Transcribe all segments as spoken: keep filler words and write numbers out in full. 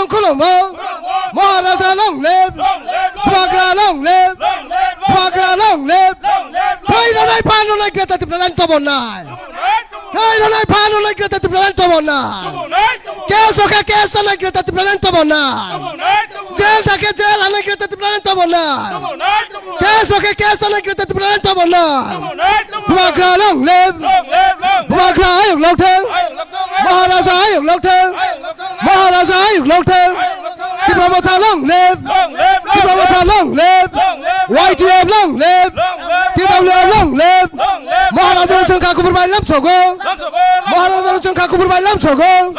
Khulumbo. Maharaja long live. Bubagra long live. Bubagra long live. Thai ranai phan ranai Greater Tipraland tobonai. Thai ranai phan ranai Greater Tipraland tobonai. Case oke case ranai Greater Tipraland tobonai. Jail thake jail ranai Greater Tipraland tobonai. Case oke case ranai Greater Tipraland tobonai. Bubagra long live. Bubagra ayuk long thang. Maharaja ayuk long thang. Maharaja ayuk long thang. Tipra Motha long live. Tipra Motha long live. Y T F long live. T W F long live. Maharaja ni chwngkha kubur bai lam sogo. Maharaja ni chwngkha kubur bai lam sogo.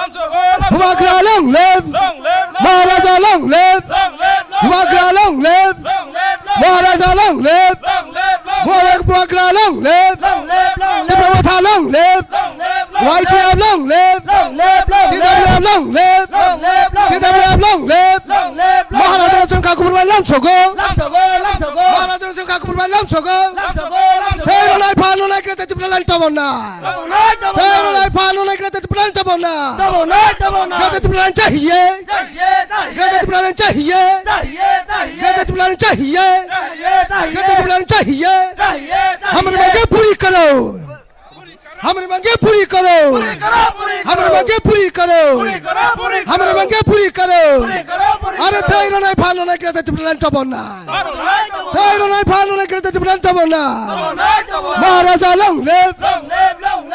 Bubagra long live. Maharaja long live. Bubagra long live. Maharaja long live. Bubagra long live. Tipra Motha long live. Y T F long live. T W F long live. T W F long live. Maharaja ni chwngkha kubur bai lam sogo. Maharaja ni chwngkha kubur bai lam sogo. Thai ranai phan ranai Greater Tipraland tobonai. Thai ranai phan ranai Greater Tipraland tobonai. Greater Tipraland chahiye. Greater Tipraland chahiye. Greater Tipraland chahiye. Greater Tipraland chahiye. Hamari mange puri karo. Hamari mange puri karo. Hamari mange puri karo. Hamari mange puri karo. Are thai ranai phan ranai Greater Tipraland tobonai. Thai ranai phan ranai Greater Tipraland tobonai. Maharaja long live.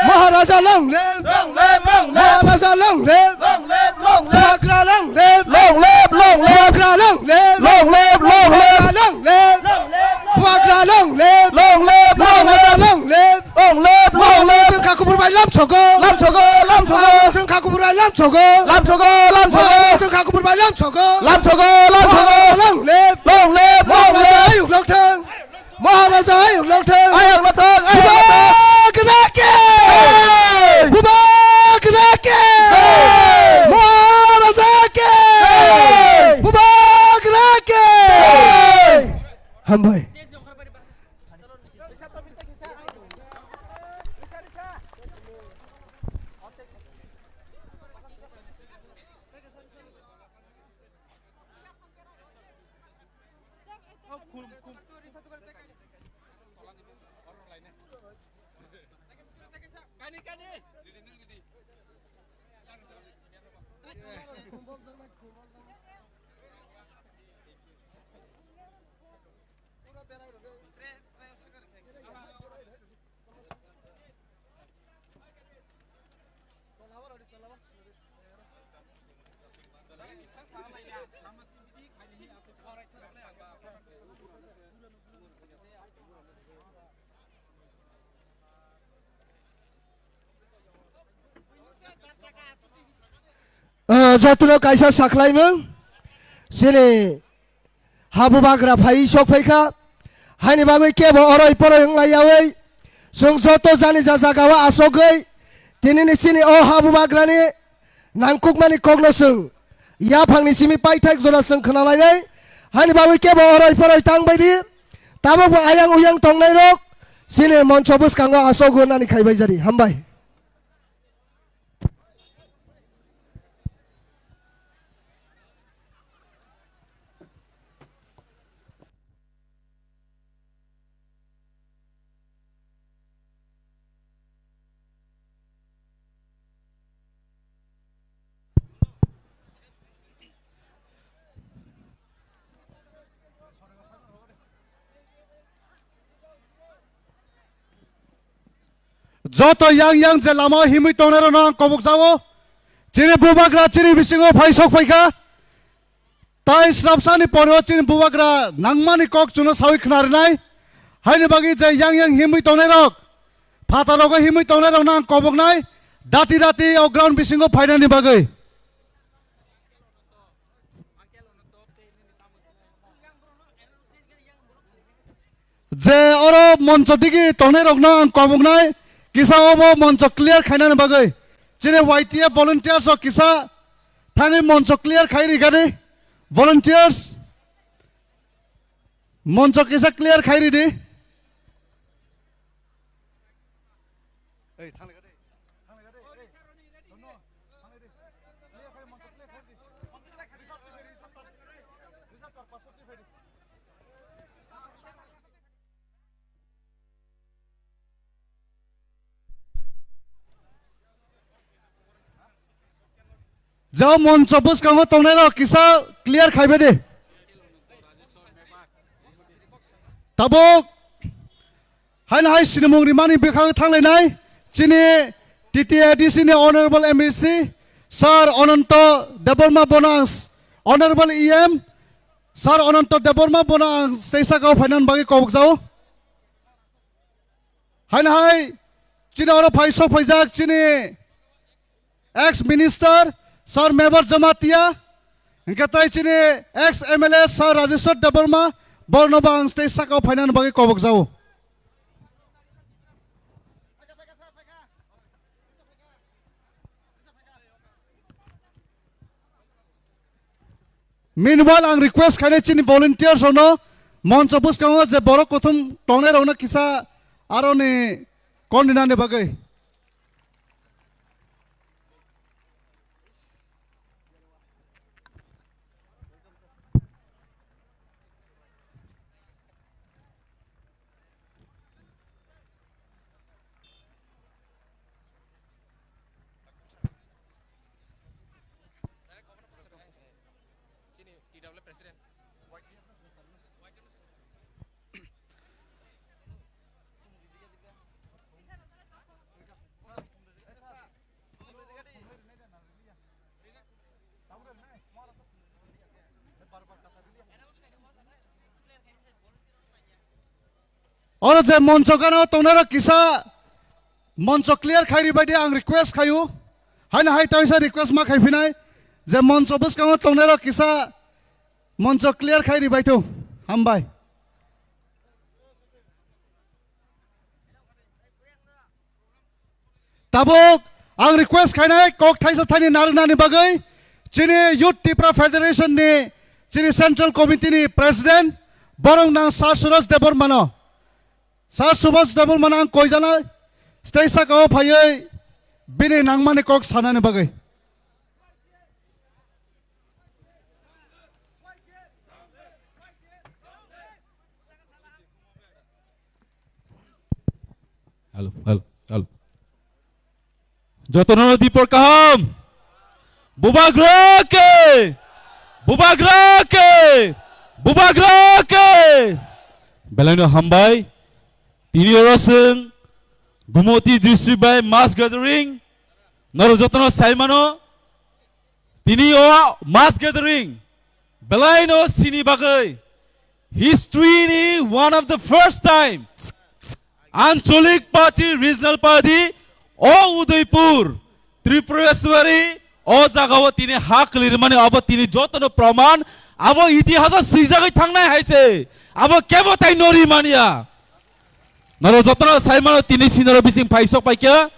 Maharaja long live. Maharaja long live. Bubagra long live. Long live, long live. Bubagra long live. Long live, long live. Bubagra long live. Long live, long live. Bubagra long live. Bubagra long live. Long live, long live. Bubagra long live. Long live, long live. Chwngkha kubur bai lam sogo. Lam sogo, lam sogo. Chwngkha kubur bai lam sogo. Lam sogo, lam sogo. Chwngkha kubur bai lam sogo. Lam sogo, lam sogo. Bubagra long live. Long live, long live. Maharaja ayuk long thang. Maharaja ayuk long thang. Ayuk long thang, ayuk long thang. Bubagra ke. Hey! Bubagra ke. Hey! Maharaja ke. Hey! Bubagra ke. Hey! Hambai. Ah, jotono kaisa saklaimung. Sini Habubagra phai sok phaikha, haini bagwi kebo oroi poroi wnglai yaui, chwng joto jani ja jagao asogwi, tinini chini o habubagrani nangkukmani kokno chwng yaphangni simi paithak jora chwng khwnalainai, haini bagwi kebo oroi poroi tangbaidi, tabukbo ayang uyang tongnairok chini moncho bwskango asogwi nani khaibaijadi. Hambai. Joto yang yang je lama himwi tongnairokno ang kobok jao. Chini bubagra chini bisingo phai sok phaikha. Tai srapsani poro chini bubagra nangmani kok chwngno sawi khna rwnai. Haini bagwi je yang yang himwi tongnairok, phatarogo himwi tongnairokno ang koboknai. Dati dati o ground bisingo phainani bagwi. Je oro moncho digi tongnairokno ang koboknai, kisa obo moncho clear khainani bagwi. Chini Y T F volunteers rok kisa thangwi moncho clear khai rikani. Volunteers, moncho kisa clear khai ridi. Ei, thang lega de. Thang lega de. Ei, Dono, thang lega de. Clear khai, moncho clear khai di. Jao moncho bwskango tongnairok kisa clear khaibai di. Tabuk haino hai sinimung rimani bwkhango thanglainai chini T T A D C ni Honorable M A C Sir Ananto Debbarma bono ang s-, Honorable E M Sir Ananto Debbarma bono ang stage sakao phainani bagwi kobokjao. Haino hai chini oro phai sok phaijak chini ex minister Sir Mebar Jamatia, hingke tai chini ex M L A Sir Rajeshwar Debbarma, borno bo ang stage sakao phainani bagwi kobokjao. Meanwhile, ang request khainai chini volunteers rokno moncho bwskango je borok kuthum tongnairokno kisa aroni kon rinani bagwi. Oro je moncho gana tongnai rok kisa moncho clear khai ribai di, ang request khaio. Haino hai toisa request ma khai phinai je moncho bwskango tongnai rok kisa moncho clear khai ribai thung. Hambai. Tabuk ang request khainai kok thaisa thaini narwknani bagwi chini Youth Tipra Federation ni chini Central Committee ni President borok nang Sir Suraj Debbarma no. Sir Suraj Debbarma no ang koijana stage sakao phaiwi bini nangmani kok sanani bagwi. Hello, hello, hello. Jotono dipor kaham. Bubagra ke! Bubagra ke! Bubagra ke! Belaino hambai. Tini oro seng Gumoti district by mass gathering. Noro jotono saimano. Tini o mass gathering belaino sini bagwi history ni one of the first time Anchalik Party, Regional Party o Udaipur Tripureshwari o jagao tini ha kwlwirmani abo tini jotono proman abo itihaso swijagwi thangnai hai se abo kebo tai nori manya. Noro jotono saimano tini sinoro bising phaisok paikha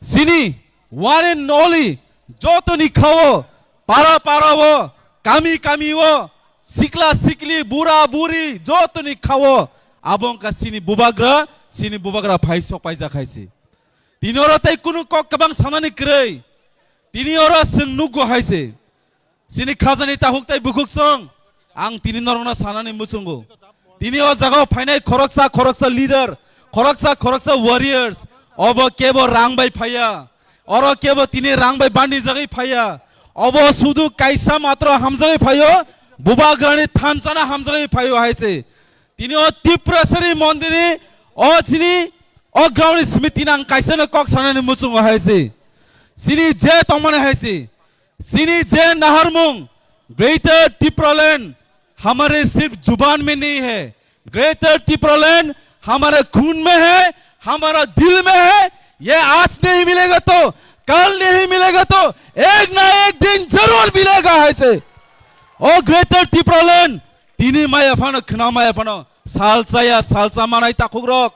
sini one and only jotoni khao para para o kami kami o sikla sikli bura buri jotoni khao abo wngkha sini bubagra sini bubagra phaisok paijak hai se. Tini oro tai kunu kok kwbang sanani kwrwi tini oro chwng nukgo hai se. Chini khajani takhuk tai bukhuk song, ang tini norokno sanani muchungo. Tini o jagao phainai khoroksa khoroksa leader, khoroksa khoroksa warriors, obo kebo rang bai phaiya, oro kebo tini rang bai bandi jagwi phaiya, obo sudu kaisa matro hamjagwi phaio, bubagrani thanchana hamjagwi phaio hai se. Tini o Tiprasari mondirni o chini o ground smiti nang kaisa no kok sanani muchungo hai se. Chini je tongmani hai se. Chini je naharmung, Greater Tipraland hamare sirf juban mein nahi hai, Greater Tipraland hamare khoon mein hai, hamara dil mein hai. Ye aaj nahi milega to kal nahi milega to ek na ek din zarur milega hai se. O Greater Tipraland tini maya phano khna maya phano salchaya salcha manai takhukrok.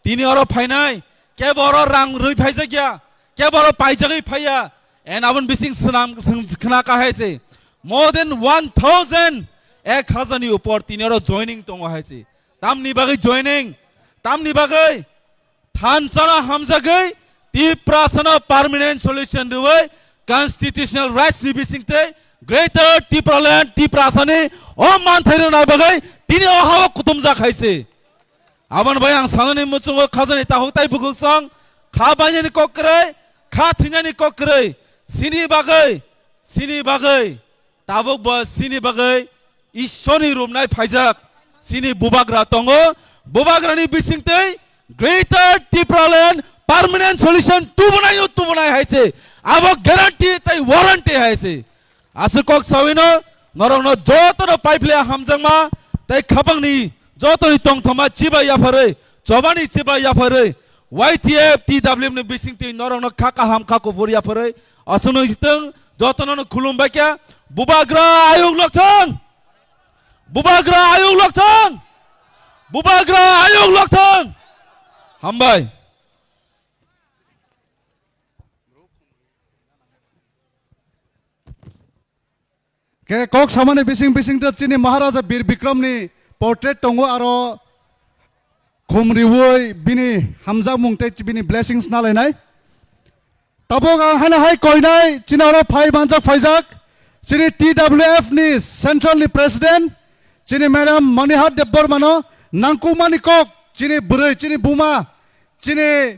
Tini oro phainai, kebo oro rang rwi phaijakya, kebo oro paijagwi phaiya. And aboni bising swnam, swng khna ka hai se. More than one thousand, ek hazar ni upor tini oro joining tongo hai se. Tamni bagwi joining, tamni bagwi thanchana hamjagwi Tiprasano permanent solution rwi constitutional rights ni bisingtwi Greater Tipraland, Tiprasani o manthai rwna bagwi tini o ha-o kutumjak hai se. Aboni bai ang sanani muchungo khajani takhuk tai bukhuk song kha bainani kok kwrwi, kha thwinani kok kwrwi, sini bagwi, sini bagwi, tabuk bo sini bagwi Ishwarni rumnai phaijak sini bubagra tongo. Bubagrani bisingtwi Greater Tipraland permanent solution tubunai o tubunai hai se. Abo guarantee tai warranty hai se. Aswk kok sawino norokno jotono paiphle hamjakma tai khapangni jotoni tongthoma chiba yapharwi, chobani chiba yapharwi, Y T F, T W F ni bisingtwi norokno kha kaham kha kuphur yapharwi aswkno hitwng jotono khulumbai kha. Bubagra ayuk lokchang! Bubagra ayuk lokchang! Bubagra ayuk lokchang! Hambai. Ke kok samani bising bising de chini Maharaja Bir Bikram ni portrait tongo, aro khum riwi bini hamjakmung tei bini blessings nalainai. Tabuk ang haino hai koinai chini oro phai manjak phaijak chini T W F ni central ni president chini madam Manihat Debbarma no nangkukmani kok chini bwrwi, chini buma, chini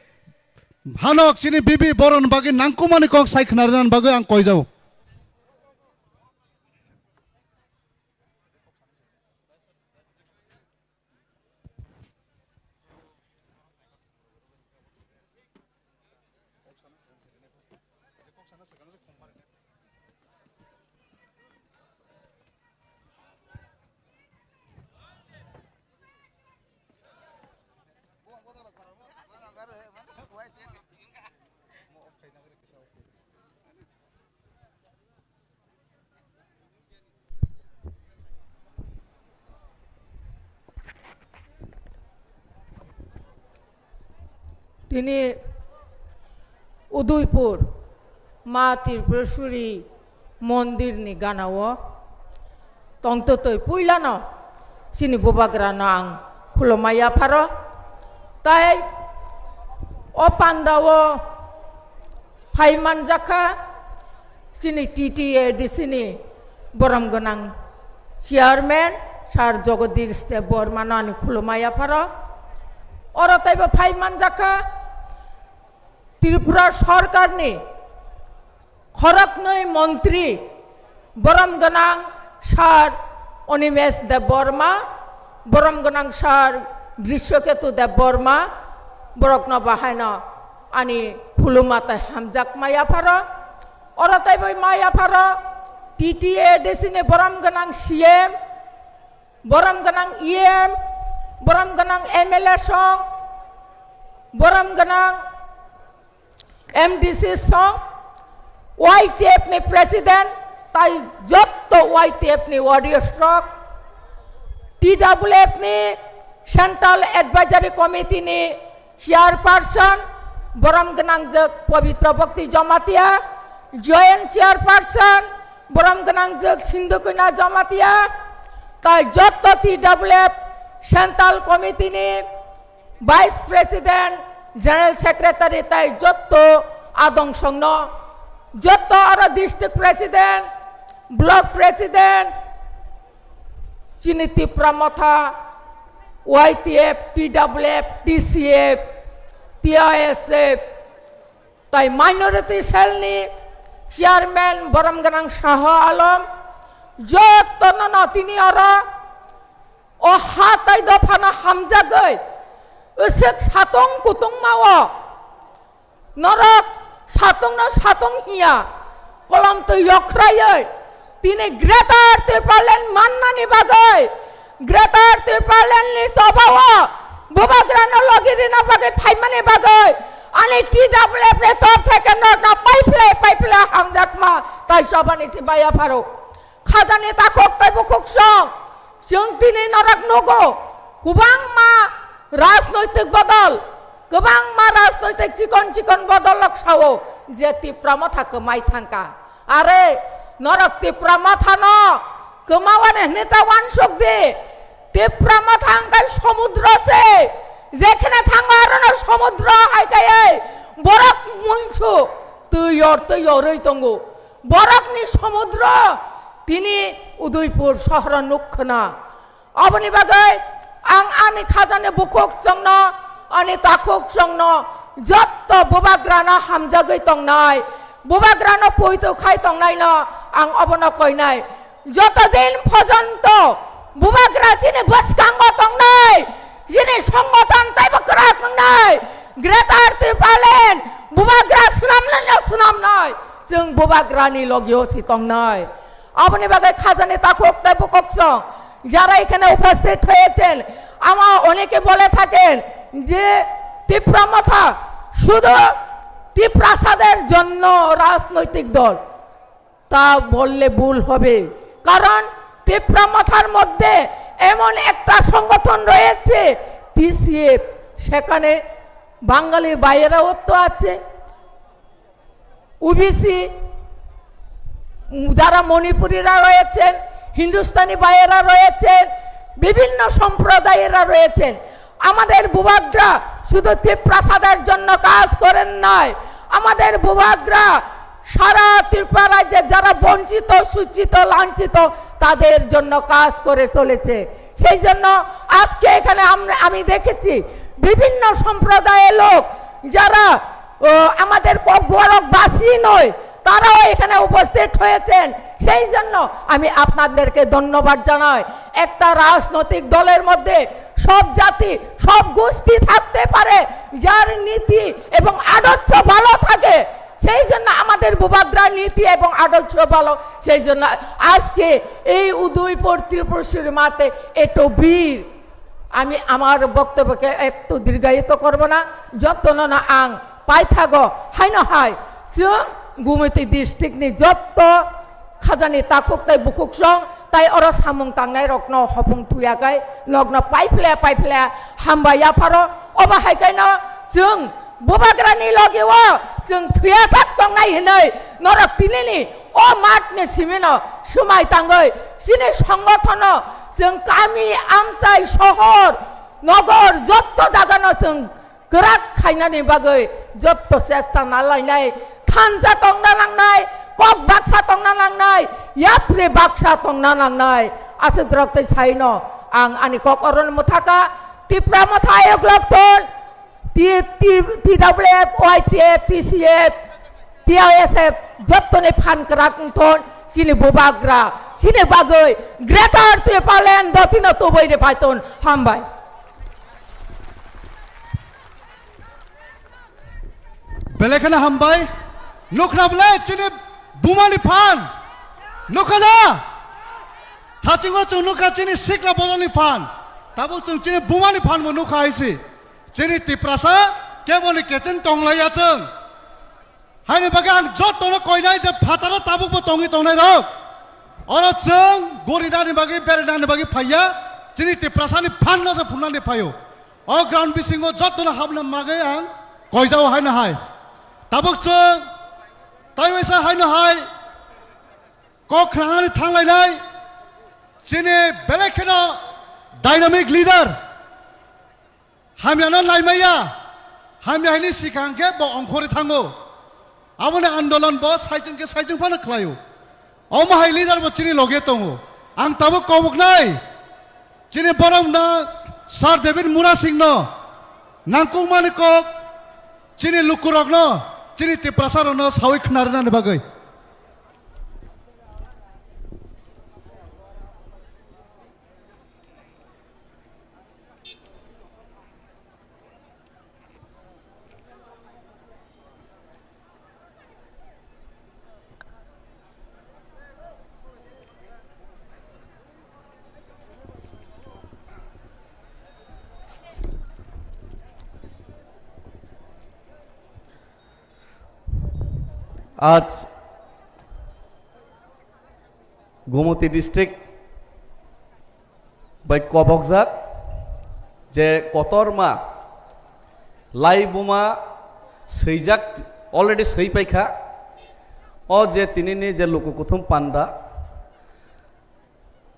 hanok, chini bibi boron bagwi nangkukmani kok sai khna rwna bagwi ang koijao. Tini Udaipur Ma Tripureshwari mondir ni gana o tongtwtwi puila no chini bubagra no ang khulumma yapharo, tai o panda o phai manjakha chini T T A D C ni borom gwnang chairman Sir Jagadish Debbarma no ani khulumma yapharo. Oro taibo phai manjakha Tripura sorkar ni khoroknwi montri, borom gwnang Sir Animesh Debbarma, borom gwnang Sir Drishyaketu Debbarma, borokno bahaino ani khulumma tai hamjakma yapharo. Oro taibo ma yapharo T T A D C ni borom gwnang C M, borom gwnang E M, borom gwnang M L A song, borom gwnang M D C song, Y T F ni president, tai jotto Y T F ni warriors rok, T W F ni Central Advisory Committee ni chairperson, borom gwnangjwk Pabitra Bhakti Jamatia, joint chairperson, borom gwnangjwk Sindhu Kanya Jamatia, tai jotto T W F Central Committee ni Vice President, General Secretary tai jotto adong songno, jotto aro District President, Block President, chini Tipra Motha, Y T F, T W F, T C F, T I S F, tai Minority Cell ni Chairman borom gwnang Saha Alom, jotto no no tini oro o ha tai dophano hamjagwi, usuk satong kutungma o norok satongno satong hiya, kolom twi yokhraiwi tini Greater Tipraland mannani bagwi, Greater Tipraland ni chobao bubagrano logi rina bagwi phaimani bagwi ani T W F ni tor theke norokno paiphle paiphle hamjakma tai chobani si baya pharo. Khajani takhuk tei bukhuk song, chwng tini norok nugo, kwbangma rajnoitik bodol, kwbangma rajnoitik chikon chikon bodol rok sao je Tipra Motha kwmai thangka. Are, norok Tipra Mothano kwmawani hwnwi ta uansuk di. Tipra Motha hwnkhe somudro se, jekhene thango arono somudro hai kaiwi borok munsu twi yor twi yorwi tongo. Borokni somudro Tini Udaipur sohoro nuk khna. Aboni bagwi ang ani khajani bukhuk chwngno, ani takhuk chwngno, jotto bubagrano hamjagwi tongnai, bubagrano poito khai tongnaino ang obono koinai. Joto din porjonto bubagra chini bwskango tongnai, chini songothon teibo kwrak wngnai, Greater Tipraland bubagra swnamnaino swnamnai, chwng bubagrani logio si tongnai. Aboni bagwi khajani takhuk tei bukhuk chwng jara ekhane uposthit hoyechin, ama oneke bole thaken je Tipra Motha sudhu Tiprasader jonno rajnoitik dol, ta bolle bhul hobe, karon Tipra Motha'r moddhe emon ekta songothon royecche T C F, sekhane Bangali bhaiyeraotto acche, O B C, যারা মণিপুরীরা রয়েছেন, হিন্দুস্তানি ভাইয়েরা রয়েছেন, বিভিন্ন সম্প্রদায়েরা রয়েছেন। আমাদের বুবাগ্রা শুধু তিপ্রাসাদের জন্য কাজ করেন নয়, আমাদের বুবাগ্রা সারা ত্রিপুরা রাজ্যে যারা বঞ্চিত, শোষিত, লাঞ্ছিত, তাদের জন্য কাজ করে চলেছে। সেই জন্য আজকে এখানে আমরা, আমি দেখেছি বিভিন্ন সম্প্রদায়ের লোক যারা, ও, আমাদের ককবরকবাসী নয়, তারাও এখানে উপস্থিত হয়েছেন। সেই জন্য আমি আপনাদেরকে ধন্যবাদ জানাই। একটা রাজনৈতিক দলের মধ্যে সব জাতি, সব গোষ্ঠী থাকতে পারে, যার নীতি এবং আদর্শ ভালো থাকে, সেই জন্য আমাদের বুবাগ্রার নীতি এবং আদর্শ ভালো। সেই জন্য আজকে এই উদয়পুর ত্রিপুরেশ্বরী মাতে এত ভিড়। আমি আমার বক্তব্যকে একটু দীর্ঘায়িত করব না, যত্ন না আং পাই থাকো, হাই না হাই, চুং গুমিতি district ni যত খাজানি তাকুক তাই বুকুক সং, তাই অর সামুং তাংনাই রকনো হপুং থুয়াকাই, নগ্ন পাইফ্লে পাইফ্লে হামবা ইয়াফারো, অবা হাইকাইনো চুং Bubagrani logi o chwng thwiya thak tongnai hinwi norok tinini o matni simino swmai tangwi chini songothono chwng kami, amchai, sohor, nogor jotto jagano chwng kwrak khainani bagwi jotto chesta nalainai, thansa tongna nangnai, kok baksa tongna nangnai, yapri baksa tongna nangnai. Aswk rok tei saino ang ani kok orono mwthaka, Tipra Motha Ayok Lokthon, T-, T-, T W F, Y T F, T C F, T I S F, jottoni phan kwrak wngthon, chini bubagra, chini bagwi Greater Tipraland dotino tubui rwphaiton. Hambai. Belai kheno hambai. Nukhna bwle chini bumani phan. Nukhana? Thachingo chwng nukha chini sikla bodolni phan. Tabuk chwng chini bumani phan bo nukha hai se. Chini Tiprasa keboni kecheng tonglaiya chwng. Haini bagwi ang jottono koinai je phataro tabukbo tongwi tongnai rok. Oro chwng gorinani bagwi, berinani bagwi phaiya, chini Tiprasani phanno se phunani phaio. O ground bisingo jottono habna magwi ang koijao haino hai. Tabuk chwng taiwaisa haino hai kok khnani thanglainai chini belai kheno dynamic leader. Hamyano naimaya, hamya hini sikang khe bo ongkhorwi thango. Aboni andolon bo saichung khe saichung phano khlaio. Omo hai leader bo chini loge tongo. Ang tabuk koboknai, chini borok na Sir David Murasing no, nangkukmani kok, chini lukurokno, chini Tiprasa rokno sawi khna rwnani bagwi. Aaj Gumoti district bai kobokjak je kotorma lai buma swijak, already swi paikha. O je tinini je luku kuthum panda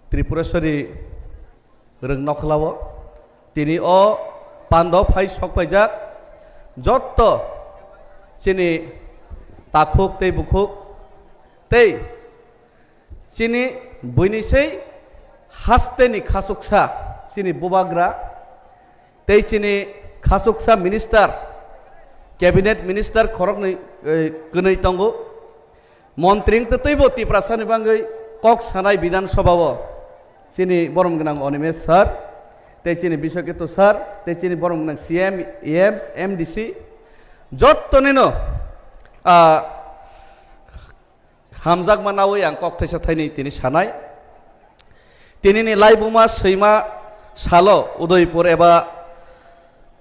Tripureshwari rwng nokhlao, tini o pando phai sok paijak jotto chini takhuk tei bukhuk tei Chini buini sei hasteni khasuksa chini bubagra tei chini khasuksa minister, cabinet minister khoroknwi, eh, kwnwi tongo. Montri wngtwi teibo Tiprasani bangwi kok sanai Bidhan Sabha o chini borom gwnang Animesh sir tei chini Biswaketu sir tei chini borom gwnang C M, E Ms, M D C jottonino, ah, hamjakma nawi ang kok thaisa thaini tini sanai. Tinini laibuma swima salo Udaipur eba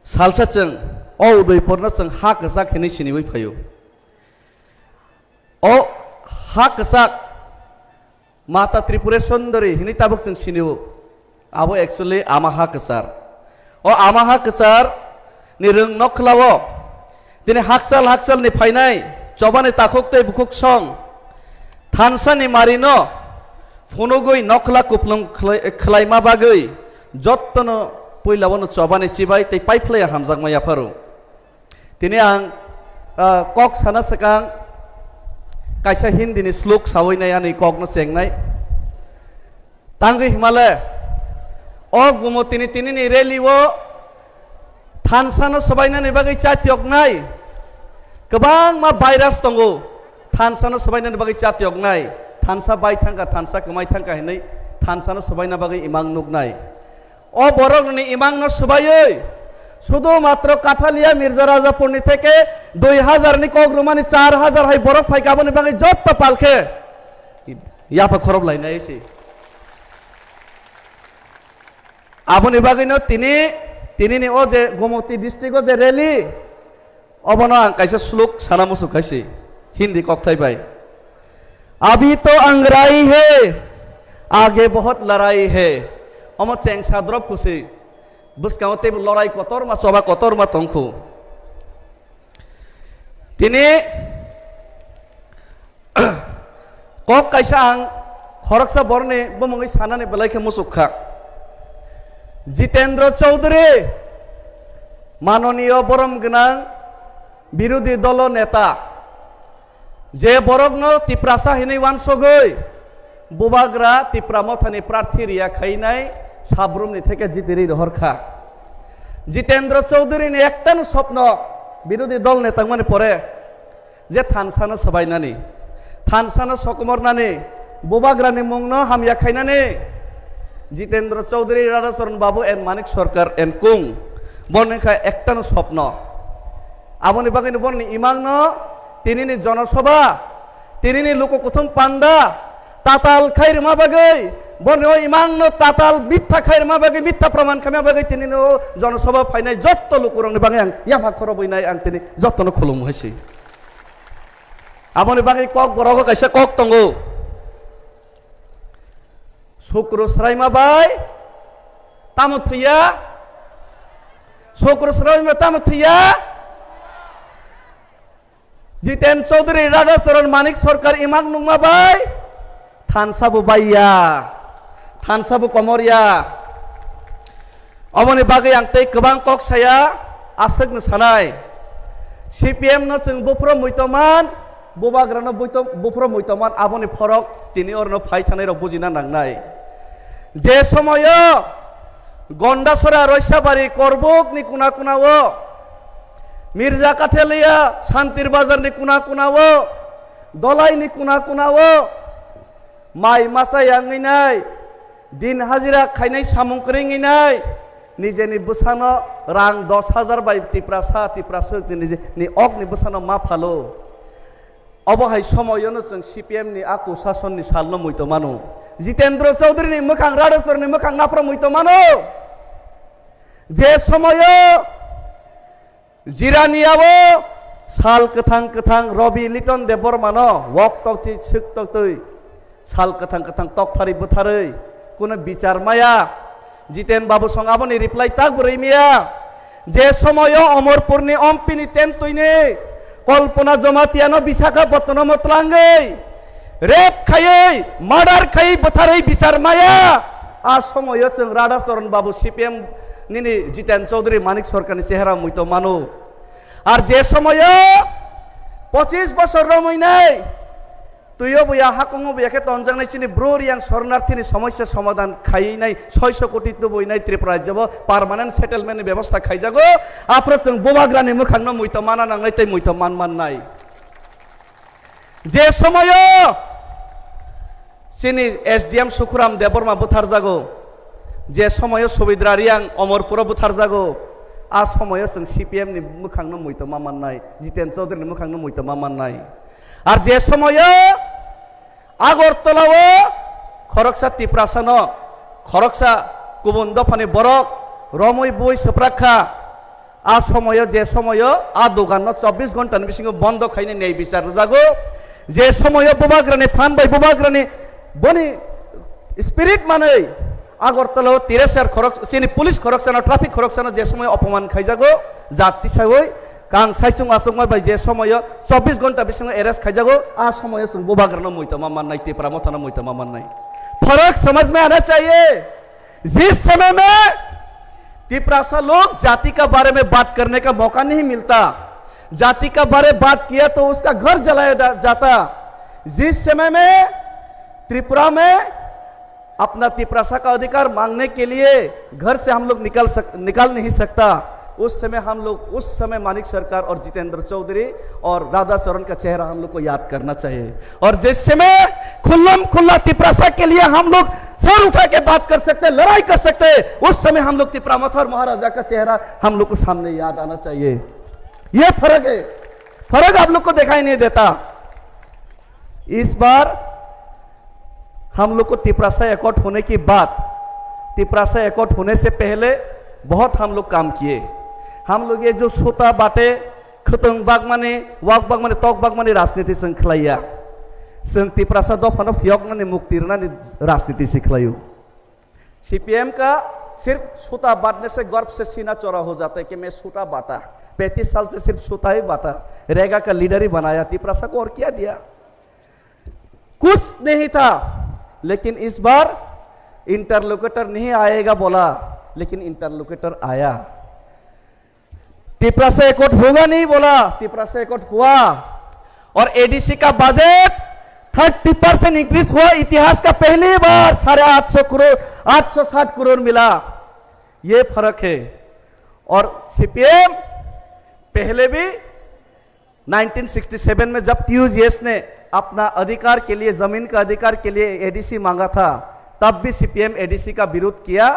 salsa chwng o Udaipurno chwng ha kwchak hinwi siniwi phaio. O ha kwchak Mata Tripura Sundari hinwi tabuk chwng sinio. Abo actually ama ha kwchar. O ama ha kwchar ni rwng nokhlao tini hakchal hakchal ni phainai chobani takhuk tei bukhuk song thansa ni mari no phunugwi nokhla kuplung khlai-, khlaima bagwi jottono puila bono chobani chibai tei paiphlaiya hamjakma yapharu. Tini ang, ah, kok sana swkang kaisa Hindi ni slok sawi nai ani kok no chengnai. Tangwi himale, o Gumotini tinini rally o thansa no swbainani bagwi chatioknai. Kwbangma virus tongo, thansa no swbainani bagwi chatioknai. Thansa bai thangka, thansa kwmai thangka hinwi thansa no swbaina bagwi imang nuknai. O borok ni imang no swbaiwi sudu matro Kathalia Mirza Rajapur ni theke dui hazar ni kok rumani char hazar hai borok phaika, aboni bagwi jotto palkhe yapha khorob lainai se. Aboni bagwino tini, tinini o je Gomoti district o je rally, obono ang kaisa slok sana muchuk khaisi Hindi kokthai bai. Abhi to angarai hai, aage bahut larai hai. Omo chengsa drop kusi. Bwskango teibo lorai kotorma, choba kotorma tongkhu. Tini kok kaisa ang khoroksa borni bumungwi sanani belai khe muchuk kha. Jitendra Chaudhary, manoniyo borom gwnang birodhi dolo neta, je borokno Tiprasa hinwi wansogwi bubagra Tipra Mothani prarthi riya khainai sabrumni theke jitiri rohor kha. Jitendra Chaudhary ni ektano sopno birodhi dol neta wngmani pore je thansano swbainani, thansano sokomornani, bubagrani mungno hamya khainani, Jitendra Chaudhary, Radhacharan Babu and Manik Sarkar and Kung, borni kha ektano sopno. Aboni bagwino borni imangno tinini jonosabha, tinini luku kuthum panda, tatal khai rwma bagwi, borni o imangno tatal mitha khai rwma bagwi, mitha praman khaima bagwi tinini o jonosabha phainai jotto lukurokni bagwi ang yapha khorobwi nai, ang tini jottono khulumwi si. Aboni bagwi kok borogo kaisa kok tongo. Sukru swraima bai tamo thwiya? Sukru swraima tamo thwiya? Jiten Chaudhary, Radhacharan, Manik Sarkar imang nungma bai thansa bo baiya, thansa bo komorya. Omoni bagwi ang tei kwbang kok saya, aswkno sanai. C P M no chwng buphuru muitoman, bubagrano buito-, buphuru muitoman, aboni phorok tini orno phai thanai rok bujina nangnai. Je somoyo Gondasora, Roisabari, Korbuk ni kuna kuna o, Mirza Kathelia, Santir Bazar ni kuna kuna o, Dolai ni kuna kuna o, mai masa yangwi nai, din hajira khainai samung kwrwngwi nai, nijeni bwsano rang dos hajar bai Tiprasa, Tiprasa nijeni okni bwsano ma phalo. Obo hai somoyono chwng C P M ni a kusasonni salno muito mano. Jitendra Chaudhary ni mwkhang, Radhachar ni mwkhang naphro muito mano. Je somoyo Jiraniao sal kwthang kwthang Robi Liton Debbarmano wok toktwi swk toktwi sal kwthang kwthang tokthari bwtharwi kunu bichar maya. Jiten Babu song aboni reply tak bwrwi maya. Je somoyo Omorpurni ompini tentwini Kalpana Jamatiano Visakhapatnamo twlangwi rape khaiwi, murder khaiwi, bwtharwi bichar maya. A somoyo chwng Radhacharan Babu C P M nini Jiten Chaudhary Manik Sarkarni chehara muito mano. Ar je somoyo pochis bosor romwi nai Tuyo buya, hakongo buya khe tonjaknai chini Bru Reang soronarthini somosya somadhan khainai soiso koti tubuinai Tripura rajyo bo permanent settlement ni bebosta khaijago. Aphro chwng bubagrani mwkhangno muito mana nangnai tei muito man mannai. Je somoyo chini S D M Sukhuram Debbarma butharjago, je somoyo Subidra Reang Omorpuro butharjago, a somoyo chwng C P M ni mwkhangno muito ma mannai, Jiten Chaudhary ni mwkhangno muito ma mannai. Ar je somoyo Agartala o khoroksa Tiprasano, khoroksa kubun dophani borok romwi bui swprak kha, a somoyo, je somoyo a doganno chobbish ghonta ni bisingo bondo khaina nei bichar rwjago, je somoyo bubagrani phan bai bubagrani boni spirit manwi Agartala o tiresar khorok, chini police khoroksano, traffic khoroksano je somoyo opoman khaijago, jat tisawi kang saichung achukma bai je somoyo chobbish ghonta bisingo arrest khaijago, a somoyo chwng bubagrano muito ma mannai, Tipra Mothano muito ma mannai. फर्क समझ में आना चाहिए। जिस समय में तिपरासा लोग जाति का बारे में बात करने का मौका नहीं मिलता, जाति का बारे बात किया तो उसका घर जलाया जा-, जाता। जिस समय में त्रिपुरा में अपना तिपरासा का अधिकार मांगने के लिए घर से हम लोग निकल सक-, निकल नहीं सकता, उस समय हम लोग, उस समय मानिक सरकार और जितेंद्र चौधरी और राधा चरण का चेहरा हम लोग को याद करना चाहिए। और जिस समय खुल्लम खुल्ला तिपरासा के लिए हम लोग सर उठा के बात कर सकते, लड़ाई कर सकते, उस समय हम लोग तिपरा मथा और महाराजा का चेहरा हम लोग को सामने याद आना चाहिए। ये फर्क है, फर्क आप लोग को दिखाई नहीं देता। इस बार हम लोग को तिपरासा एकॉर्ड होने के बाद, तिपरासा एकॉर्ड होने से पहले बहुत हम लोग काम किए। हम लोग ये जो सोता बाटे, khwtwng bagmani, wak bagmani, tok bagmani rajniti chwng khlaiya. Chwng Tiprasa dophano phiyoknani, mukti rwnani rajniti se khlaio. C P M ka sirf sota batne se garb se sina chora ho jata hai ki main sota bata. पैंतीस साल से सिर्फ सोता ही बाटा, रेगा का लीडर ही बनाया, तिपरासा को और क्या दिया? कुछ नहीं था, लेकिन इस बार इंटरलोकेटर नहीं आएगा बोला, लेकिन इंटरलोकेटर आया। तिपरासा एकॉर्ड होगा नहीं बोला, तिपरासा एकॉर्ड हुआ। और एडीसी का बजट थर्टी परसेंट इंक्रीज हुआ, इतिहास का पहली बार साढ़े आठ सौ करोड़, आठ सौ साठ करोड़ मिला। ये फर्क है। और सीपीएम पहले भी नाइनटीन सिक्सटी सेवन में जब टीयूजीएस ने अपना अधिकार के लिए, जमीन का अधिकार के लिए एडीसी मांगा था, तब भी सीपीएम एडीसी का विरोध किया,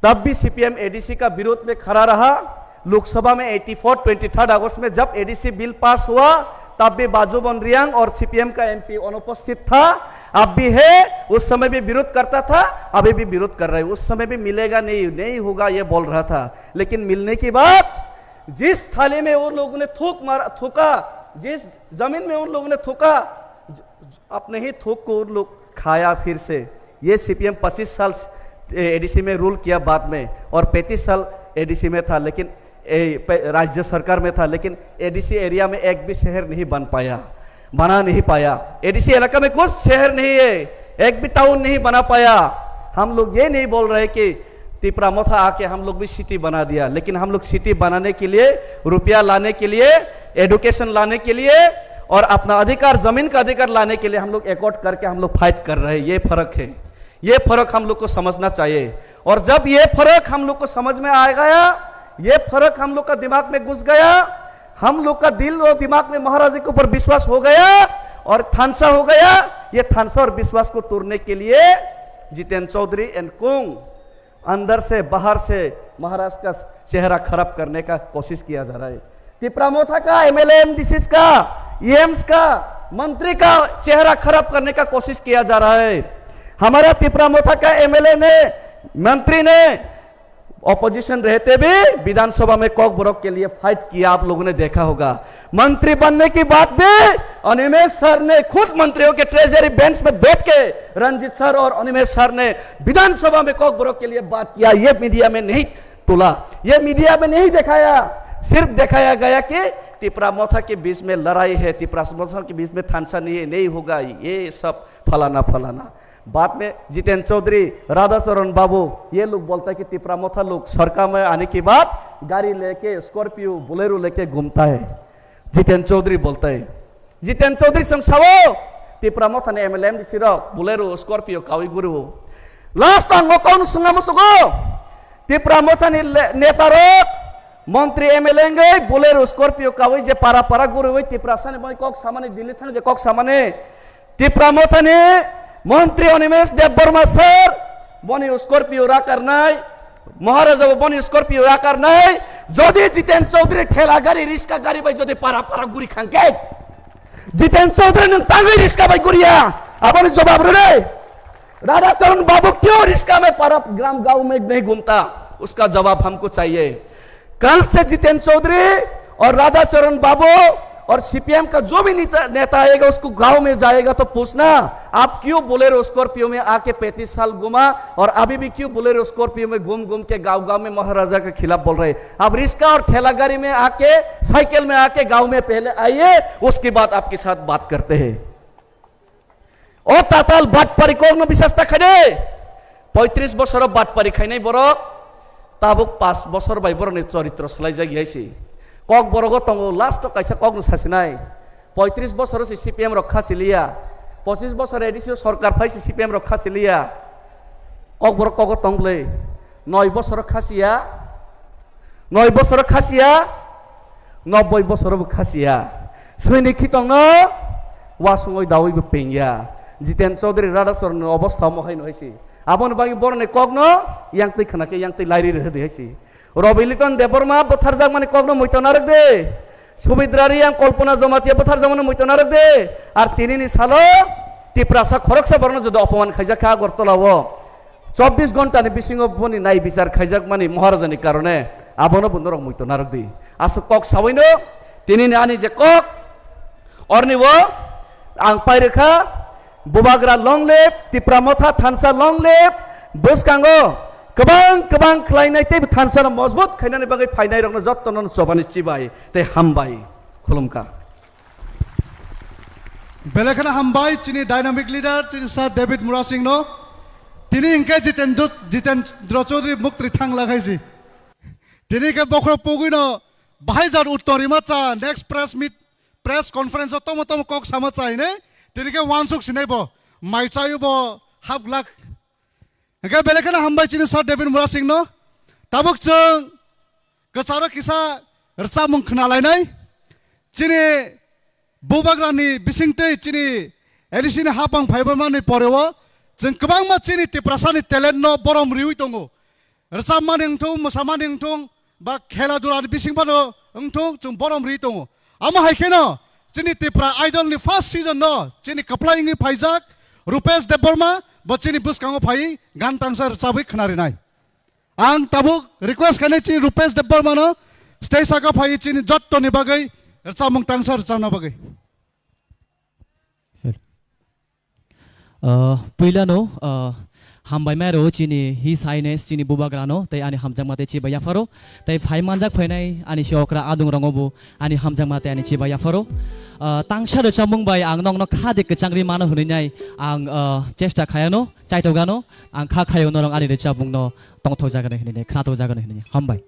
तब भी सीपीएम एडीसी का विरोध में खड़ा रहा। लोकसभा में एटी फोर, ट्वेंटी थर्ड अगस्त में जब एडीसी बिल पास हुआ, तब भी बाजूबन रियांग और सीपीएम का एमपी अनुपस्थित था, अब भी है, उस समय भी विरोध करता था, अभी भी विरोध कर रहे हैं। उस समय भी मिलेगा नहीं, नहीं होगा, ये बोल रहा था, लेकिन मिलने के बाद जिस थाली में उन लोगों ने थूक मारा, थूका, जिस जमीन में उन लोगों ने थूका, अपने ही थूक को उन लोग खाया फिर से। ये सीपीएम पच्चीस साल एडीसी में रूल किया बाद में, और पैंतीस साल एडीसी में था, लेकिन ए, पे-, राज्य सरकार में था, लेकिन एडीसी एरिया में एक भी शहर नहीं बन पाया, बना नहीं पाया। एडीसी इलाका में कुछ शहर नहीं है, एक भी टाउन नहीं बना पाया। हम लोग ये नहीं बोल रहे कि तिपरा मोथा आके हम लोग भी सिटी बना दिया, लेकिन हम लोग सिटी बनाने के लिए, रुपया लाने के लिए, एजुकेशन लाने के लिए और अपना अधिकार, जमीन का अधिकार लाने के लिए हम लोग एकॉर्ड करके हम लोग फाइट कर रहे हैं। ये फर्क है, ये फर्क हम लोग को समझना चाहिए। और जब ये फर्क हम लोग को समझ में आ गया, ये फर्क हम लोग का दिमाग में घुस गया, हम लोग का दिल और दिमाग में महाराज के ऊपर विश्वास हो गया और थानसा हो गया। ये थानसा और विश्वास को तोड़ने के लिए जितेन चौधरी एंड कुंग अंदर से, बाहर से महाराज का चेहरा खराब करने का कोशिश किया जा रहा है। तिपरा मोथा का एमएलए, एमडीसी का, ईएम्स का, मंत्री का चेहरा खराब करने का कोशिश किया जा रहा है। हमारा तिपरा मोथा का एमएलए ने, मंत्री ने ऑपोजिशन रहते भी विधानसभा में कॉकबरॉक के लिए फाइट किया, आप लोगों ने देखा होगा। मंत्री बनने के बाद भी अनिमेश सर ने खुद मंत्रियों के ट्रेजरी बेंच में बैठ के रंजीत सर और अनिमेश सर ने विधानसभा में कॉकबरॉक के लिए बात किया। ये मीडिया में नहीं तोला, ये मीडिया में नहीं दिखाया, सिर्फ दिखाया गया कि तिपरा मोथा के बीच में लड़ाई है, तिपरा मोथा के बीच में थानसा नहीं है, नहीं होगा, ये सब फलाना फलाना। बाद में जितेन चौधरी, राधाचरण बाबू, ये लोग बोलता है कि तिपरा मोथा लोग सरकार में आने के बाद गाड़ी लेके, स्कॉर्पियो, बोलेरो लेके घूमता है। जितेन चौधरी बोलता है, Jiten Chaudhary song sao, Tipra Mothani M L A M D C rok Bolero Scorpio kawi guru. Last ang o kong sunga musugo. Tipra Mothani le-, neta rok, montri M L A wngwi Bolero Scorpio kawi je para para guru wi Tiprasani bai kok samani Delhi thang je kok samani. Tipra Mothani montri Animesh Debbarma sir, boni Scorpio rakarnai, Maharaja bo boni Scorpio rakarnai, jodi Jiten Chaudhary thela gari, riska gari bai jodi para para guri khangke, Jiten Chaudhary nwng tangwi riska bai guriya, aboni jawab rwdi. Radha Charan Babu kyo riska mein para gram gaon mein nahi ghumta, uska jawab humko chahiye. कल से जितेंद्र चौधरी और राधा चरण बाबू और सीपीएम का जो भी नेता, नेता आएगा, उसको गांव में जाएगा तो पूछना, आप क्यों बोलेरो स्कॉर्पियो में आके पैंतीस साल घूमा और अभी भी क्यों बोलेरो स्कॉर्पियो में घूम घूम के गांव गांव में महाराजा के खिलाफ बोल रहे। आप रिक्शा और ठेला गाड़ी में आके, साइकिल में आके गांव में पहले आइए, उसके बाद आपके साथ बात करते हैं। O tatal batpari kokno bisas ta khaide. Poitris bosoro batpari khainai borok, tabuk pas bosor bai borokni choritro swlaijak hai se. Kokborogo tongo, last o kaisa kokno sasinai. Poitris bosoro se C P M rok khasiliya. Pochis bosor A D C o sorkar phai se C P M rok khasiliya. Kokborok kogo tong bwle. Noi bosoro khasiya. Noi bosoro khasiya, nobboi bosoro bo khasiya. Soini khitongno wasungoi dawi bo pengya. Jiten Chaudhary Radha Charanni obostha omo haino hai se. Aboni bagwi boroni kokno yang twi khna khe yang twi lairi rwhwdi hai se. Rabi Liton Debbarma bwtharjakmani kokno muitu narwk de. Subidra Reang, Kalpana Jamatia bwtharjakmani muitu narwk de. Ar tinini salo Tiprasa khoroksa borokno jodi opoman khaijak kha Agartala o, chobbish ghonta ni bisingo boni nai bichar khaijakmani Maharajani karone abono bo norok muitu narwk di. Aswk kok sabaino tinini ani je kok orni o ang pairwkha, Bubagra long live, Tipra Motha thansa long live, bwskango kwbang kwbang khlainai tei thansa no mojbut khainani bagwi phainai rokno jottono chobani chibai tei hambai khulumkha. Belai kheno hambai chini dynamic leader, chini Sir David Murasing no. Tini hwnkhe Jitendra, Jitendra Chaudhary muktri thang lakhai si. Tini khe bokhorok pogwi no bahai jar uttor rima cha, next press meet, press conference o tomo tomo kok sama cha hinwi. Tini khe wansuk sinai bo. Mai chayo bo half lakh. Hingke belai kheno hambai chini Sir David Murasing no. Tabuk chwng kwcharo kisa rwchapmung khna lainai. Chini Bubagrani bisingtwi chini A D C ni hapang phaibaimani poreo chwng kwbangma chini Tiprasani talent no borom riwi tongo. Rwchapmani wngthung, mwsamani wngthung, ba khela dula ni bising phano wngthung, chwng borom ri tongo. Amo hai kheno chini Tipra Idol ni first season no chini kwplai wngwi phaijak Rupesh Debbarma bo chini bwskango phaiwi gan tangsa rwchabwi khna rinai. Ang tabuk request khainai chini Rupesh Debbarma no stage saka phaiwi chini jotto ni bagwi rwchapmung tangsa rwchapna bagwi. Ah, puilano, ah, hambai mai rwo chini His Highness chini Bubagrano, tei ani hamjakma tei chibai yapharo, tei phai manjak phainai ani si okra adung rongo bo ani hamjakma tei ani chibai yapharo. Ah, tangsa rwchapmung bai ang nokno kha de kwchangri mano hwnwi nai ang, ah, chesta khayano, chaitogano, ang kha khayo norok ani rwchapmungno tongthok jagano hwnwi nai, khnathok jagano hwnwi nai. Hambai.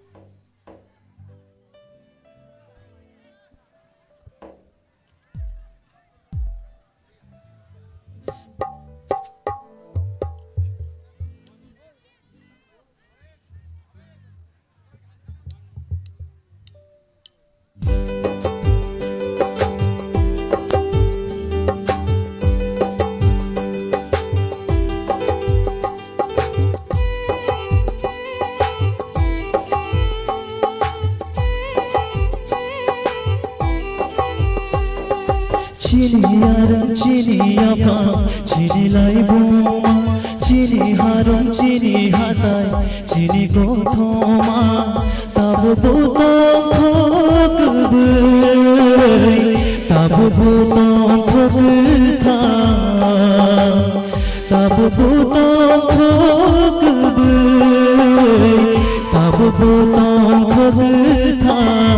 Chini arang, chini apha, chini laibuma, chini harung, chini hatai, chini kothoma, tabuk bo tongthok kwbwi, tabuk bo tongthok kwthang. Tabuk bo tongthok kwbwi, tabuk bo tongthok kwthang.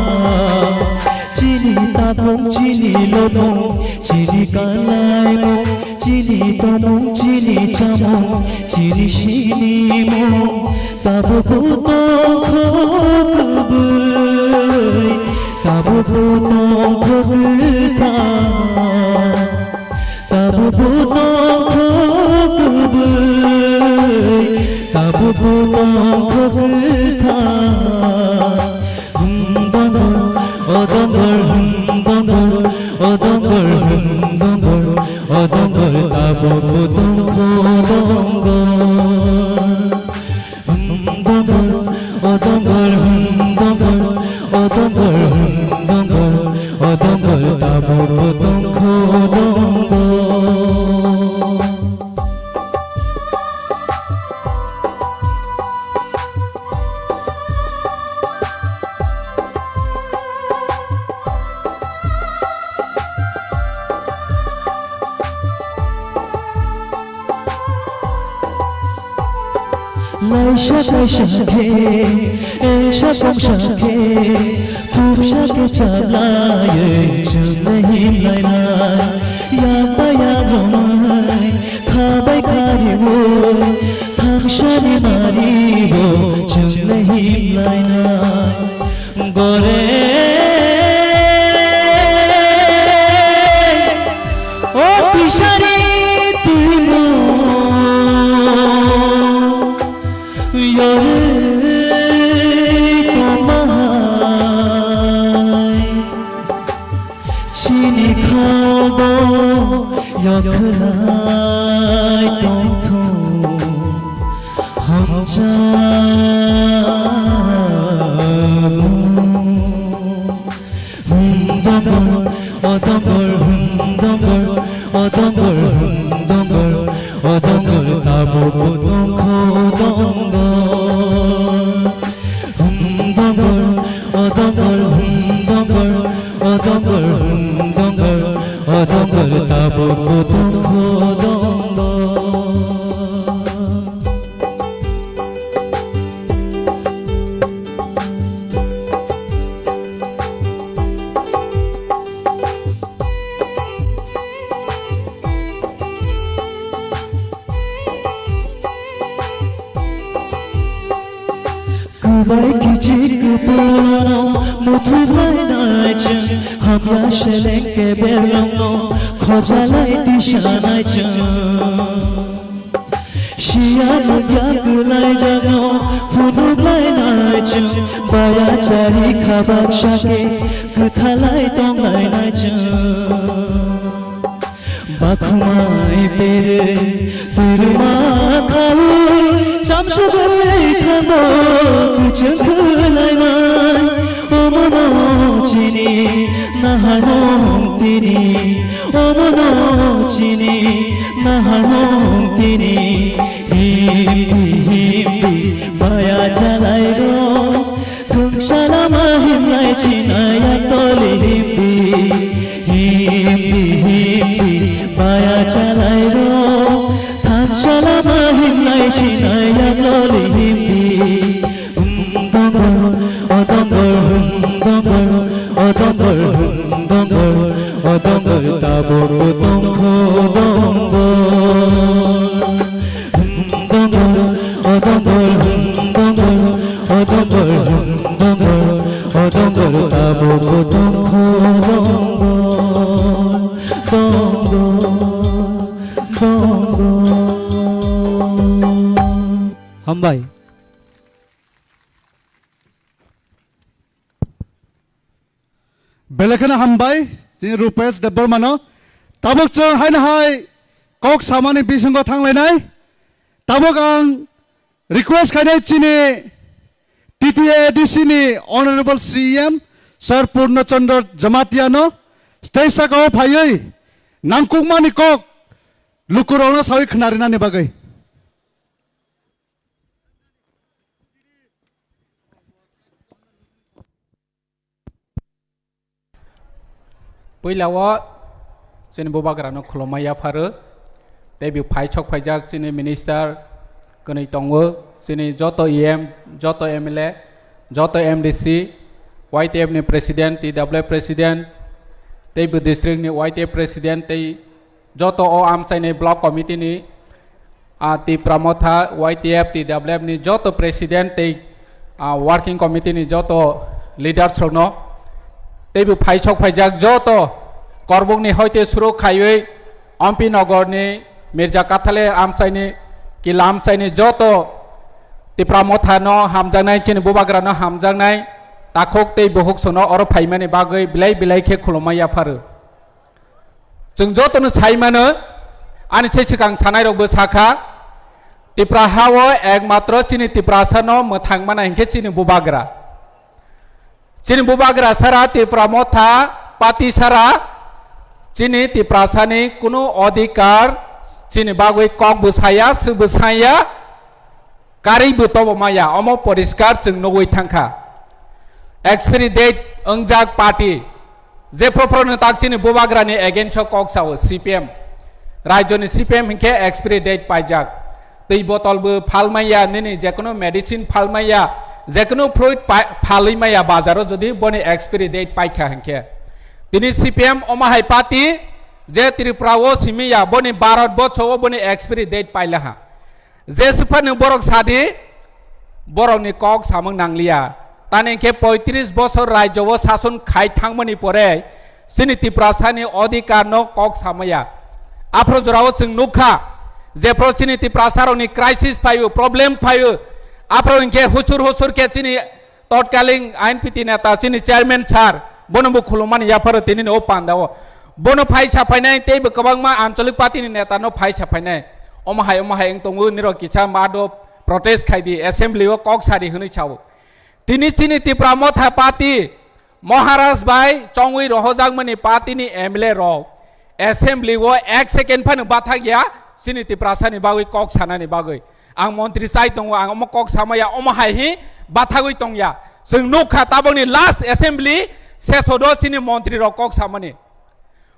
Chini tapung, chini lopung, chini kalaimung, chini tomung, chini chamung, chini sinimung. Tabuk bo tongthok kwbwi, tabuk bo tongthok kwthang. Tabuk bo tongkho kwthar, hmm, dongor, o dongor, hmm, dongor, o dongor, hmm, dongor, o dongor, tabuk bo tongkho dongor. Hmm, dongor, o dongor, hmm, dongor, o dongor, hmm, dongor, o dongor, tabuk bo tongkho dongor. Laisa kaisa khe, engsa tongsa khe, thupsa khe chablaiwi chwngno himlainai. Yak bai yak romwi, kha bai kha riwi, thangsani mari bo chwngno himlainai. Gore, o tisani timo, yore tongma hai. Chini khabo yokhlai tongthung hamjago. Hum dongor, o dongor, hum dongor, o dongor, hum dongor, o dongor, tabuk bo tongkho dongor. Hum dongor, o dongor, hum dongor, o dongor, hum dongor, o dongor, tabuk bo tongkho dongor. Kwbai kichik kwpwlano muthuklainai chwng, hamya seleng kebelongno khojalai tisanai chwng. Siya nukya kwlaijagno phunuklainai chwng, baya chari khabak sake kwthalai tonglainai chwng. Bakhumai pere twirwma thawi chamsugwi thango kwchwng khwlainai. Omono chini naharmung tini, omono chini naharmung tini. Himdi himdi baya chalairo. Thungsa lama himlai chinai yaktoli himdi, himdi, himdi, baya chalairo. Thangsa lama himlai chinai yaktoli himdi. Hum dongor, o dongor, hum dongor, o dongor, hum dongor, o dongor, tabuk bo tongkho dongor. Hum dongor, o dongor, hum dongor, o dongor, hum dongor, o dongor, tabuk bo tongkho dongor, dongor, dongor. Hambai. Belai kheno hambai, chini Rupesh Debbarmano. Tabuk chwng haino hai kok samani bisingo thanglainai. Tabuk ang request khainai chini T T A D C ni Honorable C E M Sir Purno Chandra Jamatiano stage sakao phaiwi nangkukmani kok lukurokno sawi khnarinani bagwi. Puila o chini bubagrano khulumma yapharo, tei bo phai sok phaijak chini minister kwnwi tongo, chini joto E M, joto M L A, joto M D C, Y T F ni president, T W F president, tei bo district ni Y T F president tei joto o amchaini block committee ni, ah, Tipra Motha, Y T F, T W F ni joto president tei, ah, working committee ni joto leaders rokno, tei bo phai sok phaijak joto Korbuk ni hoite suru khaiwi Ompi Nogor ni Mirza Kathale amchaini, Kila amchaini joto Tipra Motha no hamjaknai, chini bubagra no hamjaknai, takhuk tei bukhuk sono oro phaimani bagwi belai belai khe khulumma yapharo. Chwng jotono sai mano, ani se swkang sanai rok bo sakha, Tipra ha o ekmatro chini Tiprasa no mwthang mana hinkhe chini bubagra. Chini bubagra sara, Tipra Motha party sara, chini Tiprasani kunu odhikar chini bagwi kok bwsaya, sw bwsaya, karwi bo tobo maya, omo poriskar chwng nugwi thangkha. Expiry date wngjak party, je phoro phoro no tak chini bubagrani against o kok sao C P M, raijoni C P M hinkhe expiry date paijak. Twi botol bo phalmaya, nini jekunu medicine phalmaya, jekunu fruit pa-, phalwi maya bazaro jodi boni expiry date paikha hinkhe. Tini C P M omo hai party je Tripura o simiya, boni Bharat borsho o boni expiry date pailaha. Je swphano borok sadi, borokni kok samung nangliya. Tani hinkhe poitris bosor rajyo o sason khai thangmani pore chini Tiprasani odhikar no kok samaya. Aphro jorao chwng nukha, jephro chini Tiprasarokni crisis phaio, problem phaio, aphro hinkhe husur husur khe chini totkaling I N P T neta chini chairman sir, bono bo khulumani yapharo tinini o pandao. Bono phaisa phainai tei bo kwbangma anchalik party ni neta no phaisa phainai. Omo hai, omo hai wng tongo, nirok kisa ma do protest khai di, assembly o kok sari hwnwi sao. Tini chini Tipra Motha party, Maharaj bai chongwi rohojakmani party ni M L A rok assembly o ek second phano bathak ya, chini Tiprasa ni bagwi kok sanani bagwi. Ang montri chai tongo, ang omo kok samaya, omo hai hi bathagwi tongya. Chwng nukha tabokni last assembly sesodo chini montri rok kok samani.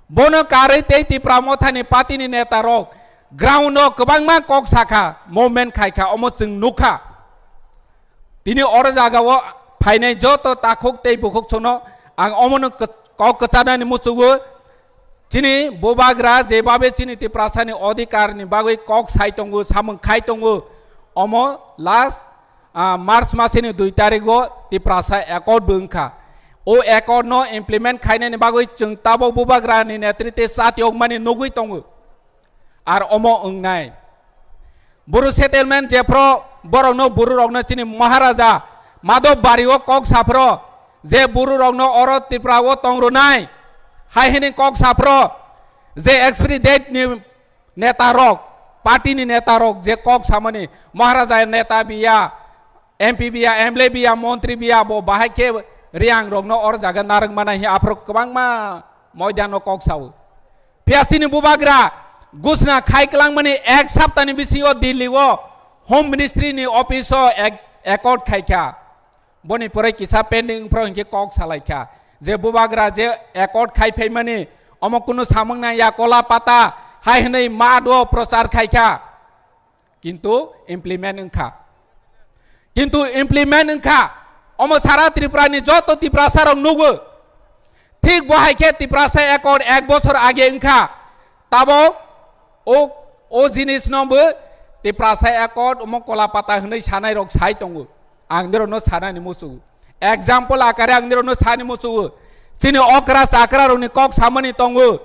Bono karwi tei Tipra Mothani party ni neta rok ground o kwbangma kok sakha, movement khaikha, omo chwng nukha. Tini oro jaga o phainai joto takhuk tei bukhuk sono ang omono kok kwcharnani muchungo. Chini bubagra jebabe chini Tiprasani odhikar ni bagwi kok sai tongo, samung khai tongo, omo last, ah, March masini dui tarik o Tiprasa accord bo wngkha. O accord no implement khainani bagwi chwng tabok bubagra ni netrite chati okmani nugwi tongo. Ar omo wngnai. Buru settlement jephro borokno, bururokno chini Maharaja Madhab Bari o kok saphro je bururokno oro Tripura o tongrwnai hai hini kok saphro je expiry date ni neta rok, party ni neta rok je kok samani Maharaja neta biya, M P biya, M L A biya, montri biya, bo bahai khe Reang rokno or jaga narwk mana hi aphro kwbangma moidano kok sao. Phiya chini bubagra gusna khai kwlangmani ek saptani bisingo Delhi o Home Ministry ni office o ek-, accord khaikha. Boni pore kisa pending wngphro hinkhe kok salaikha je bubagra je accord khai phaimani omo kunu samung nang ya, kola pata hai hwnwi ma do prochar khaikha. Kintu implement wngkha. Kintu implement wngkha. Omo sara Tripura ni joto Tiprasa rok nugo. Thik bo hai khe Tiprasa accord ek bosor age wngkha. Tabok o, o jinis no bo Tiprasa accord omo kola pata hwnwi sanai rok sai tongo. Ang nirok no sanani muchungo. Example akare ang nirok no sani muchungo. Chini okra chakra rok ni kok samani tongo.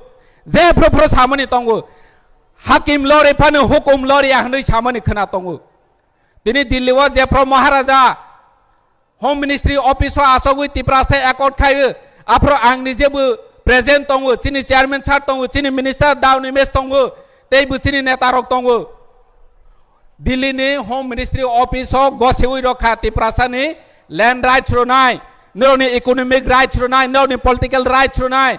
Jephru phru samani tongo. Hakim lori phano hukum lori ya hwnwi samani khna tongo. Tini Delhi o jephru Maharaja Home Ministry office o achogwi Tiprasa accord khaio, aphro ang nijebo present tongo, chini chairman sir tongo, chini minister Daw Nimesh tongo, tei bo chini neta rok tongo. Delhi ni Home Ministry office o gosiwi rokha Tiprasa ni land rights rwnai, norokni economic rights rwnai, norokni political rights rwnai,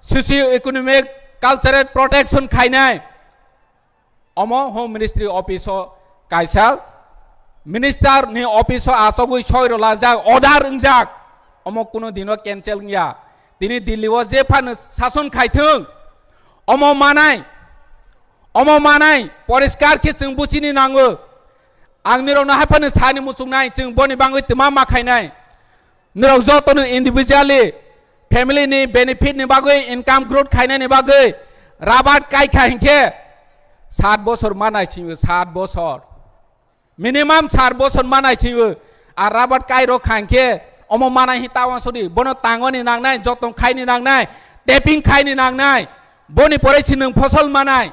socio economic cultural protection khainai. Omo Home Ministry office o kaisa minister ni office o achogwi soi rwlajak, order wngjak. Omo kuno dino cancel wngya. Tini Delhi o je phano sason khaithwng, omo manai, omo manai poriskar khe chwng buchini nango. Ang nirokno hai phano sani muchungnai, chwng boni bangwi twma ma khainai. Norok jotono individually family ni benefit ni bagwi, income growth khainani bagwi rabat kai kha hinkhe sat bosor manai singwi, sat bosor. Minimum sat bosor manai singwi. Ar rabat kai rok kha hinkhe omo manai hi ta wansudi. Bono tangoni nangnai, jotong khaini nangnai, tapping khaini nangnai. Boni pore si nwng phosol manai.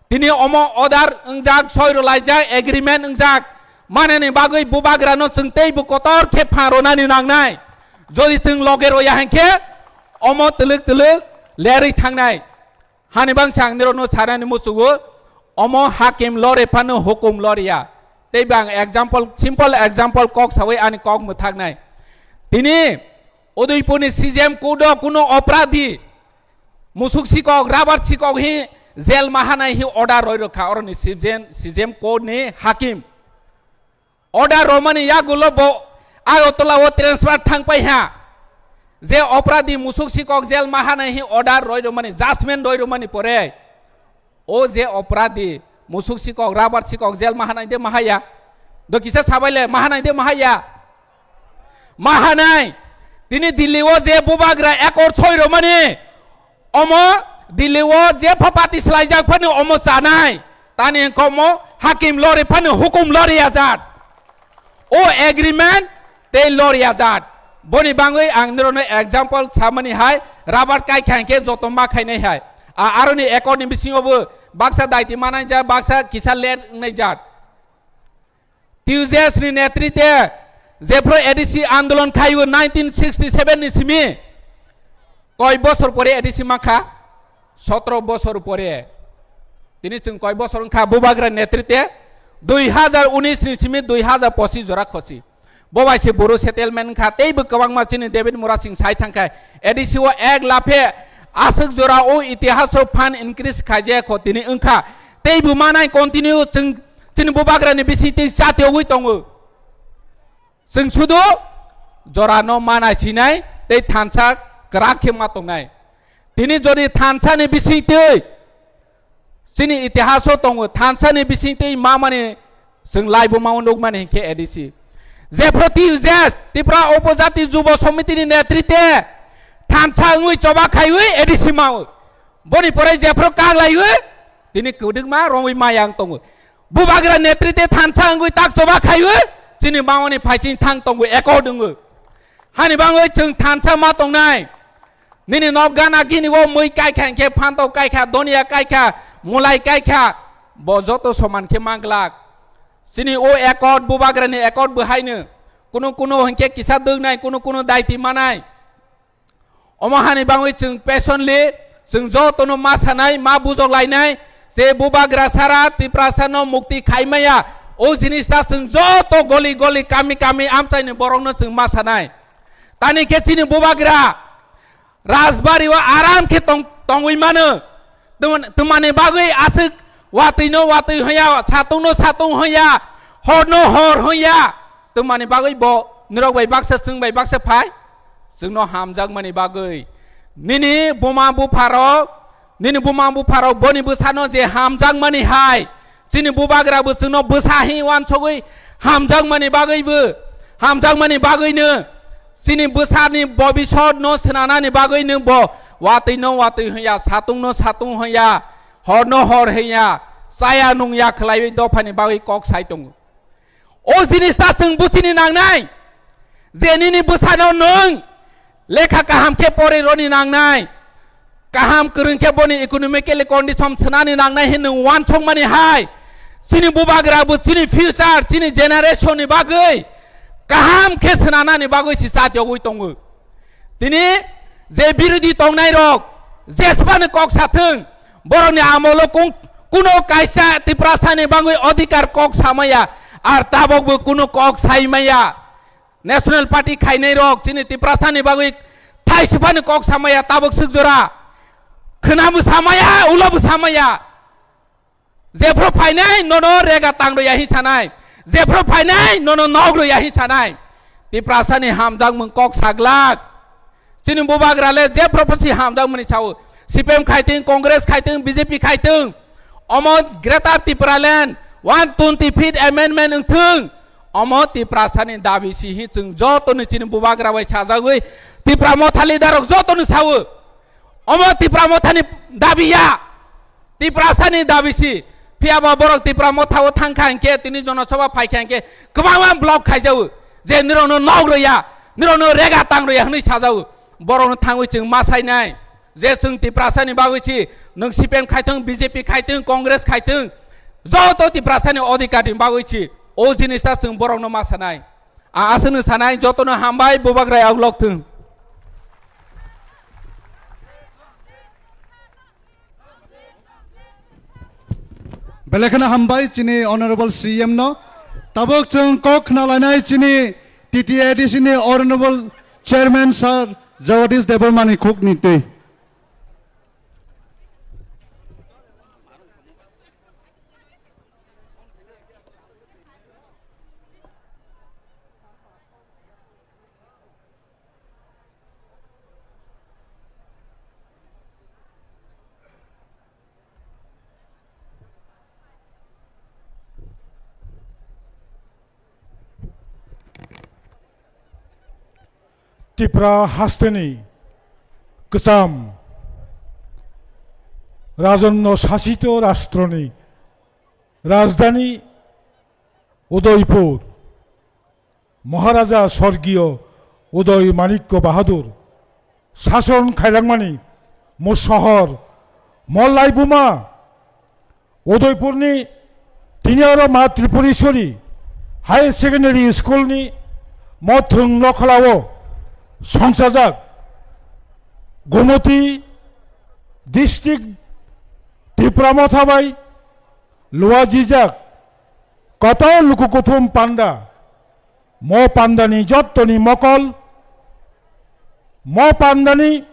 Tini omo order wngjak, soi rwlaijak, agreement wngjak. Manani bagwi bubagrano chwng teibo kotor khe phan rwnani nangnai. Jodi chwng loge roya hinkhe omo twlwk twlwk lerwi thangnai. Hani bangsa ang nirokno sanani muchungo, omo hakim lore phano hukum loriya. Teibo ang example, simple example kok sawi ani kok mwthaknai. Tini Udaipurni C J M court o kuno opradi musuk sikok, rabar sikok hi jail mahanai hi order roi rokha oroni C J M, C J M court ni hakim. Order romani yagulo bo Agartala o transfer thangpai ha. Je opradi musuk sikok jail mahanai hi order roi romani, judgment roi romani pore. O je opradi musuk sikok, rabar sikok jail mahanai de mahaya. Do kisa sabaile mahanai de mahaya. Mahanai. Tini Delhi o je bubagra accord soi romani. Omo Delhi o je pha party slaijak phano omo chanai. Tani wngkha omo hakim lori phano hukum lori ajat. O agreement tei lori ajat. Boni bangwi ang nirokno example samani hai, rabar kai kha hinkhe joto ma khainai hai. A, aroni accord ni bisingo bo baksa daiti manai jat, baksa kisa let wngnai jat. Tejas ni netrite jephru A D C andolon khaio nineteen sixty seven ni simi, koi bosor pore A D C mankha? Sotro bosor pore. Tini chwng koi bosor wngkha bubagra netrite? Dui hazar unis ni simi dui hazar pochis jora khosi. Bo bai se boro settlement wngkha, teibo kwbangma chini David Murasing sai thangkha, A D C o ek laphe aswk jora o itihaso phan increase khaijaya kho tini wngkha. Teibo manai continue chwng chini bubagrani bisingtwi chatiogwi tongo. Chwng sudu jorano mana sinai tei thansa kwrak khe ma tongnai. Tini jodi thansani bisingtwi chini itihaso tongo, thansani bisingtwi mamani chwng laibo mao nukmani hinkhe A D C. Jephru Tejas, Tripura Upojati Jubo Somitini netrite thansa wngwi choba khaiwi A D C mao. Boni pore jephru kaglaiwi tini kwdwkma romwi mayang tongo. Bubagra netrite thansa wngwi tak choba khaiwi chini mawani phaiching thang tongo, accord wngwi. Hani bangwi chwng thansa ma tongnai. Nini nok gana gini o mui kai kha hinkhe, phantok kai kha, donia kai kha, mulai kai kha, bo joto soman khe ma glak. Chini o accord, bubagrani accord bo haino. Kunu kunu hinkhe kisa dwknai, kunu kunu daiti manai. Omo hani bangwi chwng patiently chwng jotono ma sanai, ma bujok lainai, je bubagra sara Tiprasano mukti khai maya, o jinis ta chwng joto goli goli, kami kami amchaini borokno chwng ma sanai. Tani khe chini bubagra Rajbari o aram khe tong-, tongwi mano. Tuma-, tumani bagwi aswk watwi no watwi hoya, satung no satung hoya, hor no hor hoya. Tumani bagwi bo nirok bai baksa, chwng bai baksa phai. Chwngno hamjakmani bagwi. Nini buma bupharok, nini buma bupharok boni bwsano je hamjakmani hai. Chini bubagra bo chwngno bwsa hi wansogwi hamjakmani bagwibo, hamjakmani bagwino chini bwsani bobisot no swnanani bagwino bo watwi no watwi hoya, satung no satung hoya, hor no hor hoya, chaya nungya khwlaiwi dophani bagwi kok sai tongo. O jinis ta chwng buchini nangnai je nini bwsano nwng lekha kaham khe pori roni nangnai. Kaham kwrwng khe boni economically condition swnani nangnai hinwi wansokmani hai. Chini bubagra bo chini future, chini generation ni bagwi kaham khe swnanani bagwi si chatiogwi tongo. Tini je birodhi tongnai rok jesbani kok sathwng, borokni amolo kung-, kuno kaisa Tiprasani bagwi odhikar kok samaya, ar tabokbo kuno kok saimaya. National Party khainai rok chini Tiprasani bagwi thaisifani kok samaya tabok swk jora. Khwnabo samaya, ulobo samaya. Jephru phainai nono rega tang rwya hi sanai. Jephru phainai nono nok rwya hi sanai. Tiprasani hamjakmung kok saglak. Chini bubagra le jephru phosi hamjakmani sao. C P M khaitwng, Congress khaitwng, B J P khaitwng. Omo Greater Tipraland one twenty fifth amendment wngthwng. Omo Tiprasani dabi si hi chwng jotoni chini bubagra bai sajagwi Tipra Motha leader rok jotoni sawo. Omo Tipra Mothani dabi ya. Tiprasani dabi si. Phiya ba borok Tipra Motha o thang kha hinkhe tini jonosabha phai kha hinkhe kwbangma block khaijawo. Je nirokno nok rwya, nirokno rega tang rwya hwnwi sajawo. Borokno thangwi chwng ma sainai. Je chwng Tiprasani bagwi si, nwng C P M khaithwng, B J P khaithwng, Congress khaithwng, joto Tiprasani odhikar ni bagwi si. O jinis ta chwng borokno ma sanai. A-, aswkno sanai, jotono hambai, bubagra yaklok thung. Belai kheno hambai chini Honorable C M no. Tabuk chwng kok khna lainai chini T T A D C ni Honorable Chairman Sir Jagadish Debbarma ni khuk ni twi. Tripura hasteni kwcham rajonno sasito rashtroni rajdhani Udaipur, Maharaja Sorgiyo Uday Manikya Bahadur sason khailangmani mo sohor, mo laibuma Udaipurni tini oro Ma Tripureswari Higher Secondary School ni mothwng nokholao songchajak Gomoti District Tipra Motha bai luajijak kotor luku kuthum panda. Mo pandani jottoni mokol, mo pandani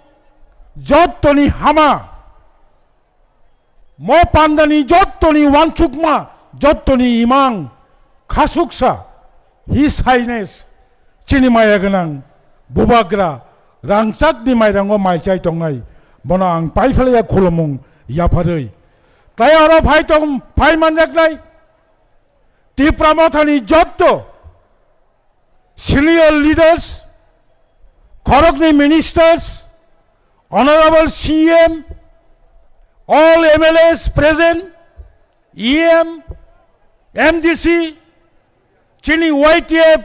jottoni hama, mo pandani jottoni wansukma, jottoni imang khasuksa, His Highness, chini maya gwnang bubagra rangchakni mairango mai chai tongnai, bono ang paiphalaiya khulumung yapharwi. Tai oro phai tong, phai manjaknai Tipra Mothani jotto senior leaders, khoroknwi ministers, honorable C M, all M L As present, E M, M D C, chini Y T F,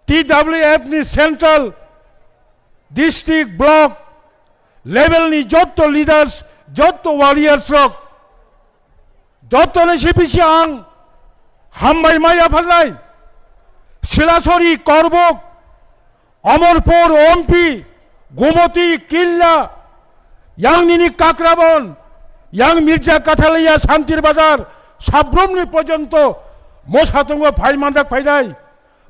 T W F ni central, district, block level ni jotto leaders, jotto warriors rok, jotto ni C P C ang hambai maya phalnai. Silasori, Korbok, Amarpur, Ompi, Gomoti, Killa, yang nini Kakrabon, yang Mirza Kathaliya, Santir Bazar, Sabrumni porjonto mosa tongo phai manjak phainai.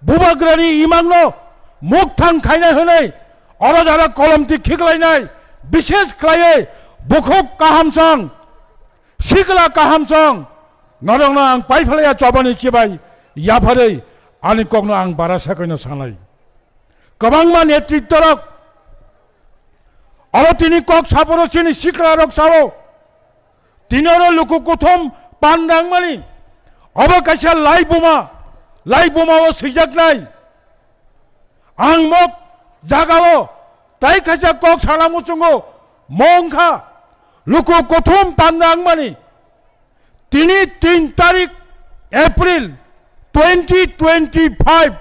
Bubagrani imangno mukthang khainai hwnwi oro jara kolomti khiklainai, bishes khlaiwi bukhuk kahamsong, sikla kahamsong, norokno ang paiphalaiya chobani chibai yapharwi ani kokno ang bara sakoino sanai. Kwbangma netrittorok oro tini kok saporo chini siklarok sao. Tini oro luku kuthum pandangmani obo kaisa laibuma, laibuma o swijaknai. Ang mok jagao tai kaisa kok sana muchungo, mo wngkha luku kuthum pandangmani. Tini tin tarik April twenty twenty-five,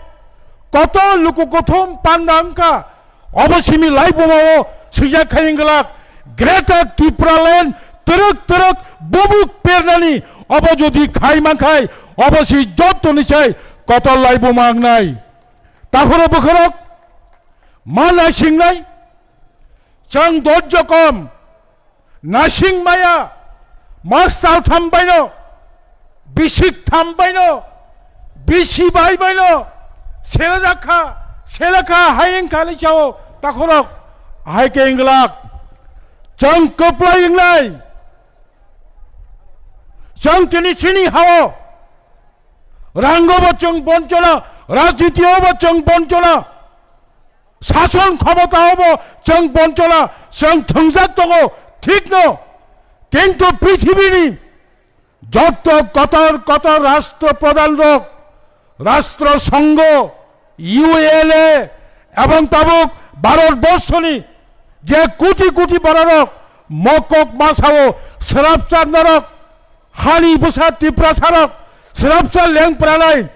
kotor luku kuthum panda wngkha, obo simi laibuma o swijak khai wngglak, Greater Tipraland twrwk twrwk bubuk pernani, obo jodi khai mankhai, obo si jottoni sai kotor laibuma wngnai. Takhoro bwkhorok ma naisingnai, chwng dojjo kom, nasing maya, mastal tham baino, bisik tham baino, bisi bai baino, selajak kha, selakha, hai wngkha ni chao, takhorok, hai khe wngglak, chwng kwplai wngnai, chwng tini chini hao, rango bo chwng bonchona, rajniti o bo chwng bonchona, sason khomota obo chwng bonchona, chwng thwngjak tongo, thikno. Kintu prithibini jotto kotor kotor rashtra pradhan rok, rashtra songho, U N A, ebong tabuk Bharat borshoni je koti koti bororok mokok masao srapchak norok, hani bwsa Tiprasarok srapsa lengpranai,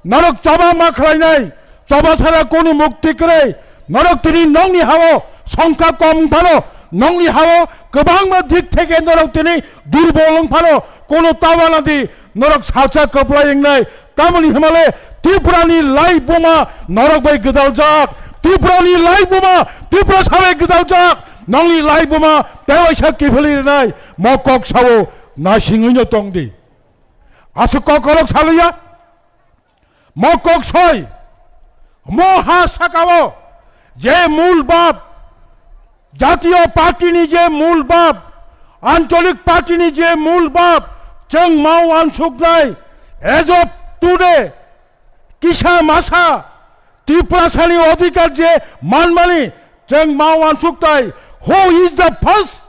norok choba ma khlainai, choba sara kunu mukti kwrwi, norok tini nokni hao songkha kom wng phano, nokni hao kwbangma dik theke norok tini durbol wng phano, kunu tabana di norok salsa kwplai wngnai, Tamoni himale Tripura ni laibuma norok bai gwdaljak, Tripura ni laibuma Tripura sabai gwdaljak, nongni laibuma tewaisa kiphilwi rwnai mo kok sao nasingwino tongdi. Aswk kokorok saluya. Mo kok soi, mo ha sakao je mul bab, jatiyo party ni je mul bab, ancholik party ni je mul bab, chwng mau uansuknai, as of today, kisa masa, Tiprasani odhikar je manmani, chwng mau uansuknai, who is the first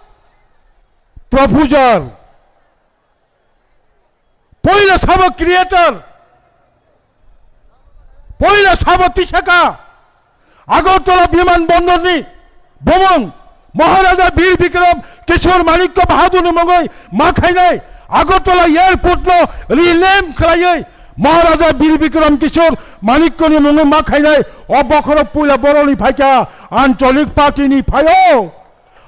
proposer? Poila sabo creator, poila sabo tisaka, Agartala Biman Bondor ni bumung Maharaja Bir Bikram Kishore Manikya Bahadur ni mungwi ma khainai, Agartala Airport no rename khlaiwi Maharaja Bir Bikram Kishore Manikya ni mungwi ma khainai, o bokhorok poila borok ni phaikha, Ancholik Party ni phaio.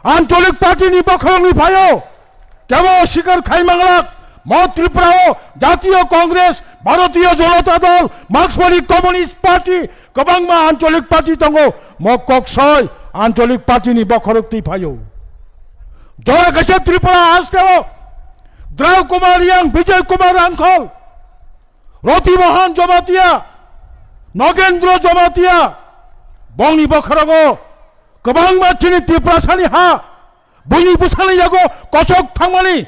Ancholik Party ni bokhorok ni phaio. Kebo sikar khai manglak, mo Tripura o Jatiyo Congress, Bharatiyo Janata Dal, Marksmani Communist Party, kwbangma Ancholik Party tongo, mo kok soi Ancholik Party ni bokhorok twi phaio. Jora kaisa Tripura haste o Drau Kumar Riang, Bijoy Kumar Rangkhol, Roti Mohan Jamatia, Nogendra Jamatia, bongni bokhorogo kwbangma chini Tiprasani ha, buini bwsani yago kochok thangmani,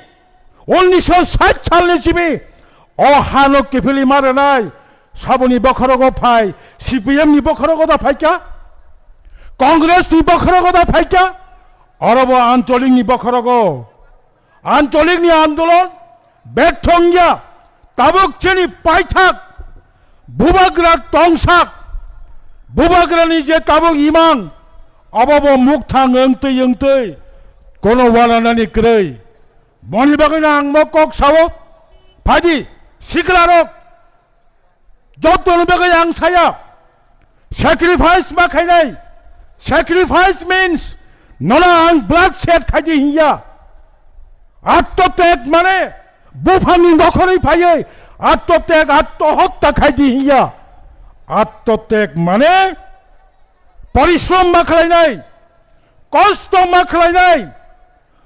unnisho sait salni simi o hano kiphilwi ma rwnai, saboni bokhorogo phai, C P M ni bokhorogo da phaikha, Congress ni bokhorogo da phaikha, orobo Ancholik ni bokhorogo. Ancholik ni andolon bertho wngya, tabuk chini paithak bubagra tongsak, bubagra ni je tabuk imang, abo bo mukthang wngtwi wngtwi kono wananani kwrwi. Boni bagwino ang mo kok sao, phaidi siklarok, Jottoni bagwi ang saya, sacrifice ma khainai. Sacrifice means nono ang blood shed khaidi hinya. Attotek mane buphangni nokhorwi phaiwi attotek, attohotta khaidi hinya. Attotek mane porishrom ma khlainai, kosto ma khlainai.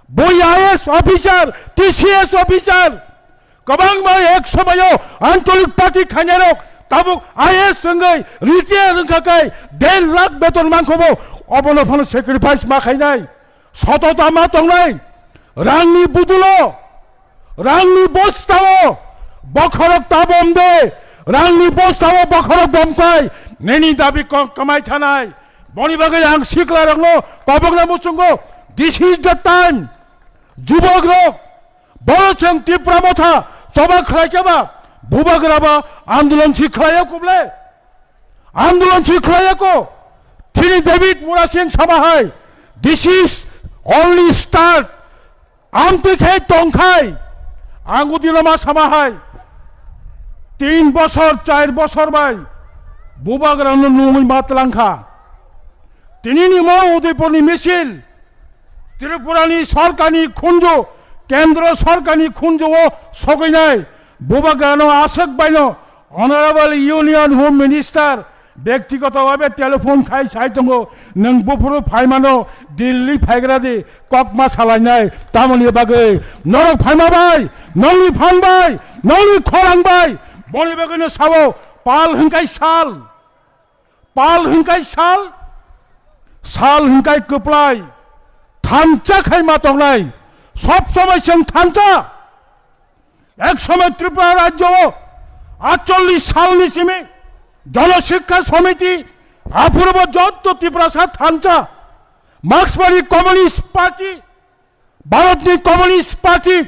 Bui I A S officer, T C S officer, kwbangma ek somoyo Ancholik Party khainairok tabuk I A S wngwi retire wngkha khe der lakh beton mankhobo, obono phano sacrifice ma khainai, sotota ma tongnai, rangni budulo, rangni bostao bokhorok tabom de, rangni bostao bokhorok bomkhai, nini dabi kok kwmai thanai. Boni bagwi ang siklarokno kobokna muchungo, this is the time. Jubok rok, boro chwng Tipra Motha choba khlai khe ba, bubagra ba andolon si khlai ya kuble? Andolon si khlai ya ko? Chini David Murasing sama hai, this is only start. Amtwi khe tong khai, ang udino ma sama hai, tin bosor, char bosor bai bubagra no nungwi ma tlang kha. Tini ni mo Udaipur ni misil, Tripura ni sorkar ni khunju, kendro sorkar ni khunju o sogwi nai, bubagra no aswk bai no Honorable Union Home Minister bektigoto bhabe telephone khai sai tongo, nwng buphuru phaimano Delhi phaigra di, kok ma salainai, tamoni bagwi norok phaima bai, nongni phan bai, nongni khorang bai, boni bagwino sao, pal hwnkai sal, pal hwnkai sal, sal hwnkai kwplai, thansa khai ma tongnai, sob somoi chwng thansa. Ek somoy Tripura rajyo o atchollish salni simi Jana Shiksha Samiti, aphuru bo jotto Tiprasa thansa, Marksmani Communist Party, Bharatni Communist Party,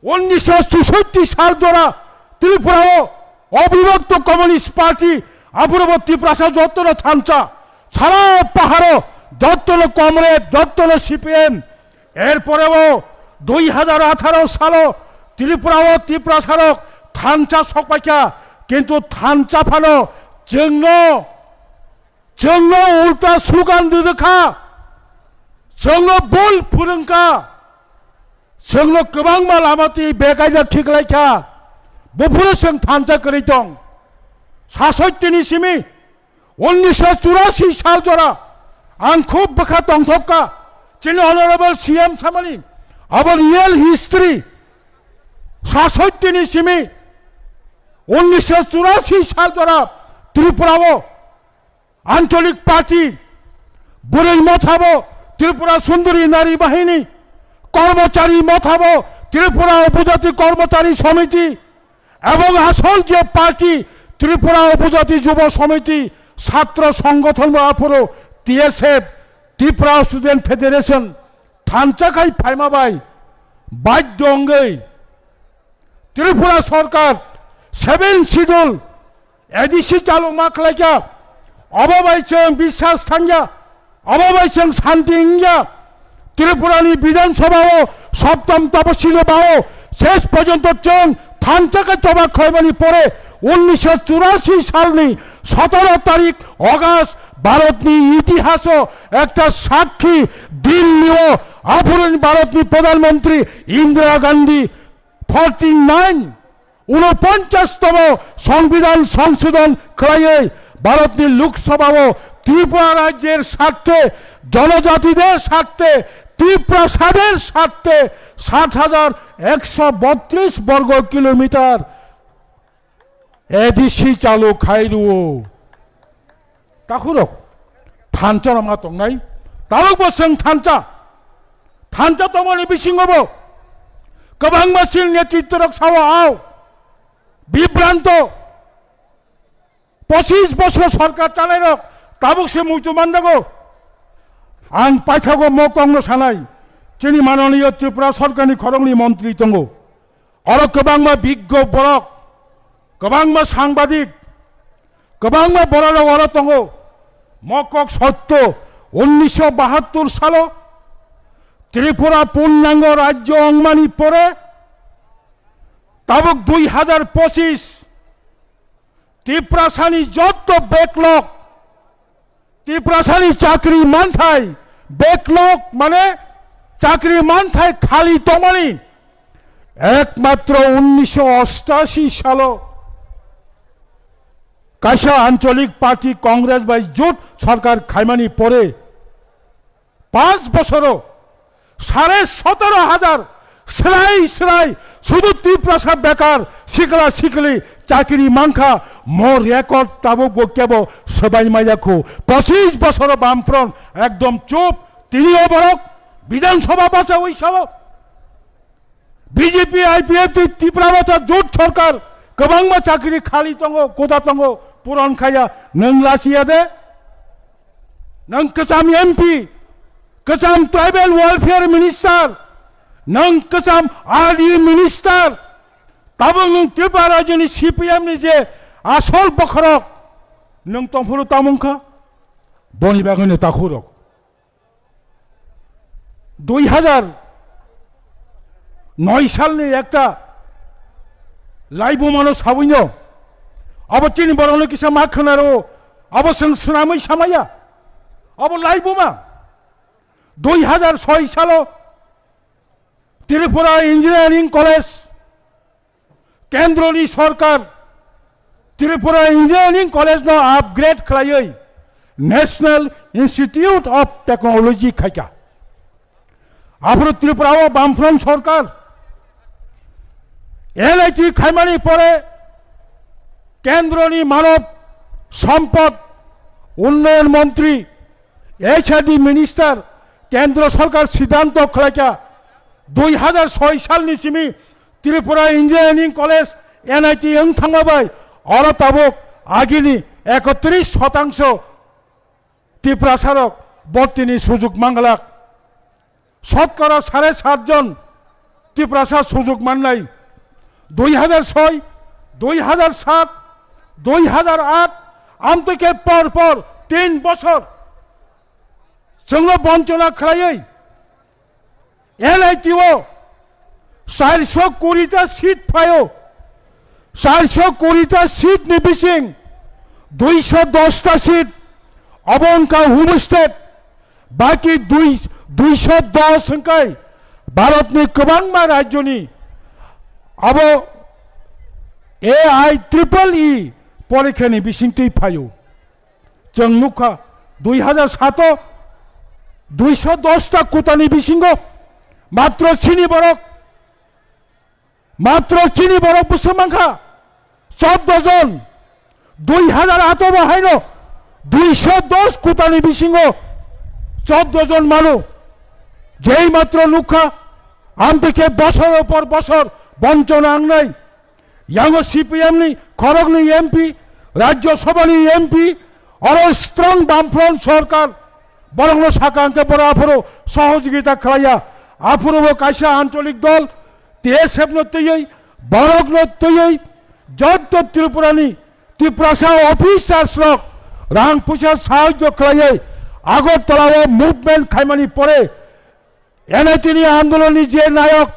unnisho chushotti sal jora Tripura o obibhakto Communist Party, aphuru bo Tiprasa jotto no thansa, sara paharo jotto no comrade, jotto no C P M, Erporebo dui hajar atharo salo Tripura o Tiprasarok thansa sokpaikha, kintu thansa phano chwngno, chwngno ulta slogan rwrwkha, chwngno bul phwrwngkha, chwngno kwbangma lama twi bekaida khiklaikha. Buphuru chwng thansa kwrwi tong. Sasoittini simi, unnisho churasi sal jora, ang khub bwkha tongthok kha, chini honorable C M samani, abo real history. Sasoittini simi, unnisho churasi sal jora, Tripura o Ancholik Party, Bwrwi Mothabo Tripura Sundori Nari Bahini, Kormochari Mothabo Tripura Upojati Kormochari Somiti, ebong asol je party Tripura Upojati Jubo Somiti, Chhatro Songgothon bo aphuru T S F, Tripura Student Federation, thansa khai phaima bai badhyo wngwi Tripura Sarkar seven Schedule A D C chalokma khlaikha, obo bai chwng biswas thangya, obo bai chwng santi wngya. Tripurani Bidhan Sabha o Saptam Tapasili bao ses porjonto chwng thansa khe choba khlaimani pore unnisho churasi salni sotoro tarik August Bharatni itihaso ekta sakhi din nio aphuruni Bharatni Pradhan Mantri Indira Gandhi forty nine, unoponchas tomo Songbidan songsodhon khlaiwi Bharatni Lok Sabha o Tripura rajyer sarthe, jonojatide sarthe, Tiprasade sarthe sat hajar ekso botris borgo kilometer A D C chalu khai rwo. Takhurok thansa rok ma tongnai, tabuk bo chwng thansa, thansa tongmani bisingo bo kwbangma chini netritw rok sao ao bibranto, pochis bosor sorkar chalai rok tabuk se muitu manjago. Ang paithago mokongno sanai, chini mananiyo Tripura sorkarni khoroknwi montri tongo, oro kwbangma biggo borok, kwbangma sangbadik, kwbangma bororok oro tongo. Mokok sotto, unnisho bahattur salo Tripura purnango rajyo wngmani pore tabuk dui hajar pochis Tiprasani jotto backlog, Tiprasani chakri manthai, backlog mane chakri manthai khali tongmani, ekmatro unnisho ostashi salo kaisa Ancholik Party Congress bai jut sorkar khaimani pore, panch bosoro sare sotoro hajar srai srai sudu Tiprasa bekar sikla sikli chakri mankha, mo record tabuk bo kebo swbai maya khu. Pochis bosoro Bamfront ekdom chup, tini o borok Bidhan Sabha bachawi sao. B J P, I P F T, Tipra Motha jut sorkar kwbangma chakri khali tongo, kota tongo, puron khaya, nwng lachiya de? Nwng kwcham M P, kwcham Tribal Welfare Minister, nwng kwcham R D Minister, tabuk nwng Tripura rajyoni C P M ni je asol bokhorok, nwng tongphuru tamung kha? Boni bagwino takhurok. Dui hajar noi salni ekta laibumano sabuino abo chini borokno kisa ma khwnaro, abo chwng swnamwi samaya, abo laibuma. Dui hajar soi salo Tripura Engineering College, Kendroni sorkar Tripura Engineering College no upgrade khlaiwi National Institute of Technology khaikha. Aphuru Tripura o Bamfront sorkar N I T khaimani pore Kendroni Manav Sampad Unnayan Montri, H R D Minister, Kendro Sorkar siddhanto khlaikha, dui hajar soi salni simi Tripura Engineering College, N I T wng thangma bai oro tabuk agini ekotris shotangso Tiprasarok bortini sujuk manglak. Shotkora sare sat jon Tiprasa sujuk mannai. Dui hajar soi, dui hajar sat, dui hajar at, amtwi khe por por tin bosor chwngno bonchona khlaiwi N I T o charso kuri ta seat phaio. Charso kuri ta seat ni bising duiso dos ta seat obo wngkha hub state, baki dui, duiso dos wngkai Bharatni kwbangma rajyoni. Abo A I triple E porikhani bisingtwi phaio. Chwng nukha, dui hazar sato duiso dos ta kutani bisingo matro chini borok, matro chini borok bwswk mankha choddo jon. Dui hazar ato bo haino duiso dos kutani bisingo choddo jon mano. Jei matro nukha, amtwi khe bosor por bosor bonchona wngnai. Yango C P M ni khoroknwi M P, Rajya Sabha ni M P, oro strong Bamfront sorkar, borokno saka hwnkhe borok aphuru sohojogita khlaiya, aphuru bo kaisa ancholik dol, T S F no twiwi, borokno twiwi, jotto Tripura ni Tiprasa officers rok rang puisa sahajyo khlaiwi Agartala o movement khaimani pore N I T ni andolon ni je nayok,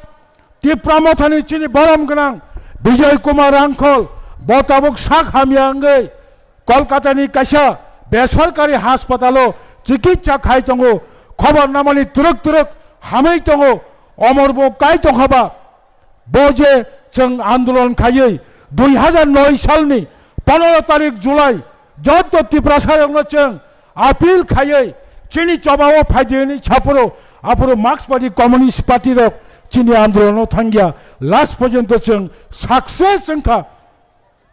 Tipra Mothani chini borom gwnang Bijoy Kumar Rangkhol, bo tabuk sak hamya wngwi Kolkata ni kaisa besorkari haspatalo chikitsa khai tongo. Khobor namani twrwk twrwk hamwi tongo, omor bo kai tongkha ba. Bo je chwng andolon khaiwi dui hazar noi salni pondro tarik July jotto Tiprasarokno chwng appeal khaiwi chini chobao phaidi hwnwi saphuru, aphuru Marxbadi Communist Party rok chini andolono thangya, last porjonto chwng success wngkha.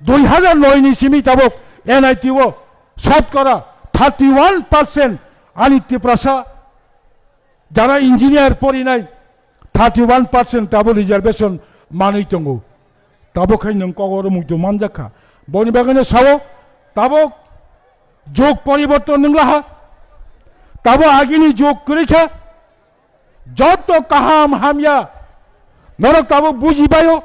Dui hazar noi ni simi tabuk N I T o shotkora thirty one percent ani Tiprasa jara engineer porinai thirty one percent tabuk reservation manwi tongo. Tabuk khai nwng kok oro muitu manjakha. Boni bagwino sao, tabuk jug poriborton nwnglaha. Tabuk agini jug kwrwikha. Jotto kaham hamya norok tabuk bujibaio.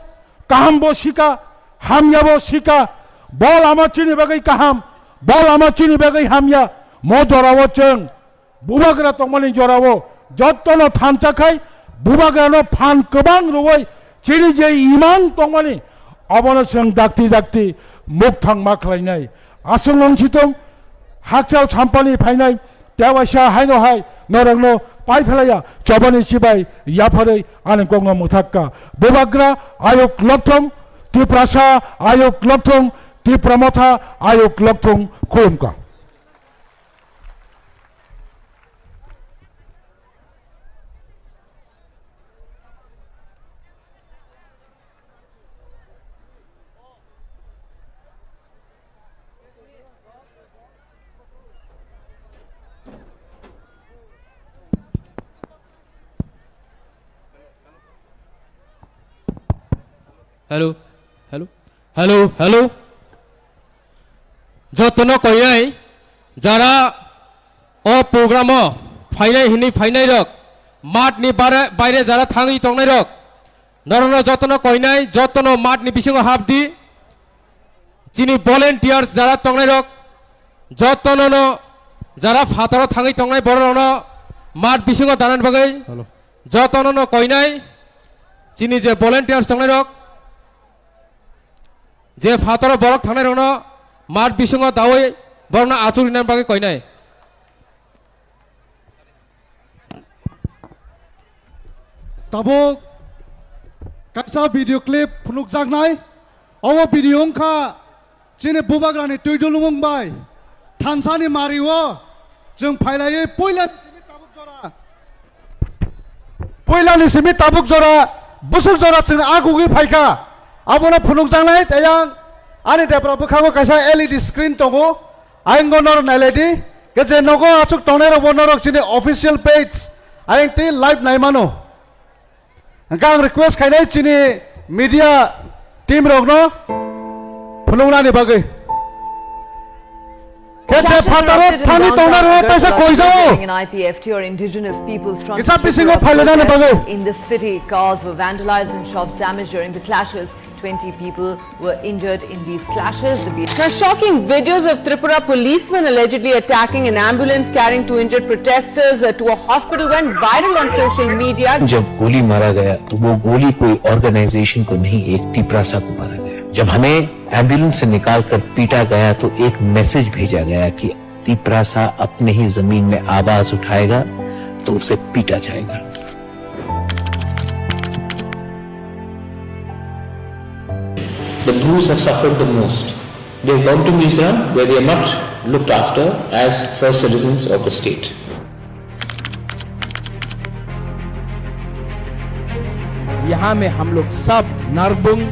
Kaham bo sika, hamya bo sika. Bo lama chini bagwi kaham, bo lama chini bagwi hamya. Mo jorao chwng Bubagra tongmani jorao jottono thansa khai, Bubagrano phan kwbang rwui chini je imang tongmani, abono chwng dakti dakti mukthang ma khlainai. Aswk wng si tong, hakchal sampani phainai, tewaisa haino hai norokno pai phelaiya, chobani chibai yapharwi ani kokno mwthak kha. Bubagra ayuk lokthong, Tiprasa ayuk lokthong, Tipra Motha ayuk lokthong, khulumkha. Hello, hello, hello, hello. Jotono koinai jara o program o phainai hwnwi phainai rok, mat ni bare, baire jara thangwi tongnai rok, norokno jotono koinai, jotono mat ni bisingo hapdi. Chini volunteers jara tongnai rok, jotono no jara phataro thangwi tongnai borok rokno mat bisingo danani bagwi, hello, jotono no koinai. Chini je volunteers tongnai rok, je phataro borok thangnai rokno mat bisingo dawi borokno achuk rinani bagwi koinai. Tabuk kaisa video clip phunukjaknai. Obo video wngkha chini Bubagrani twi dulumung bai thansani mario chwng phailaiwi puila Puilani simi tabuk jora, bwswk jora chwng agugwi phaikha. Abono phunukjaknai tei ang ani debra bwkhago kaisa L E D screen tongo. Ayang go norok nailaidi. Khe je nogo achuk tongnai rokbo norok chini official page ayang tei live naimano. Hwnkhe ang request khainai chini media team rokno phunuknani bagwi. Khe je phataro thangwi tongnai rokno teisa koijao. Kisa bisingo phailainani bagwi. In the city, cars were vandalized and shops damaged during the clashes. Twenty people were injured in these clashes. The B- Now, shocking videos of Tripura policemen allegedly attacking an ambulance carrying two injured protesters, uh, to a hospital went viral on social media. जब गोली मारा गया, तो वो गोली कोई ऑर्गेनाइजेशन को नहीं, एक तिपरासा को मारा गया। जब हमें एम्बुलेंस से निकालकर पीटा गया, तो एक मैसेज भेजा गया कि तिपरासा अपने ही जमीन में आवाज उठाएगा, तो उसे पीटा जाएगा। The Brus have suffered the most. They have gone to Mizoram, where they are not looked after as first citizens of the state. यहाँ में हम लोग सब नारबुंग,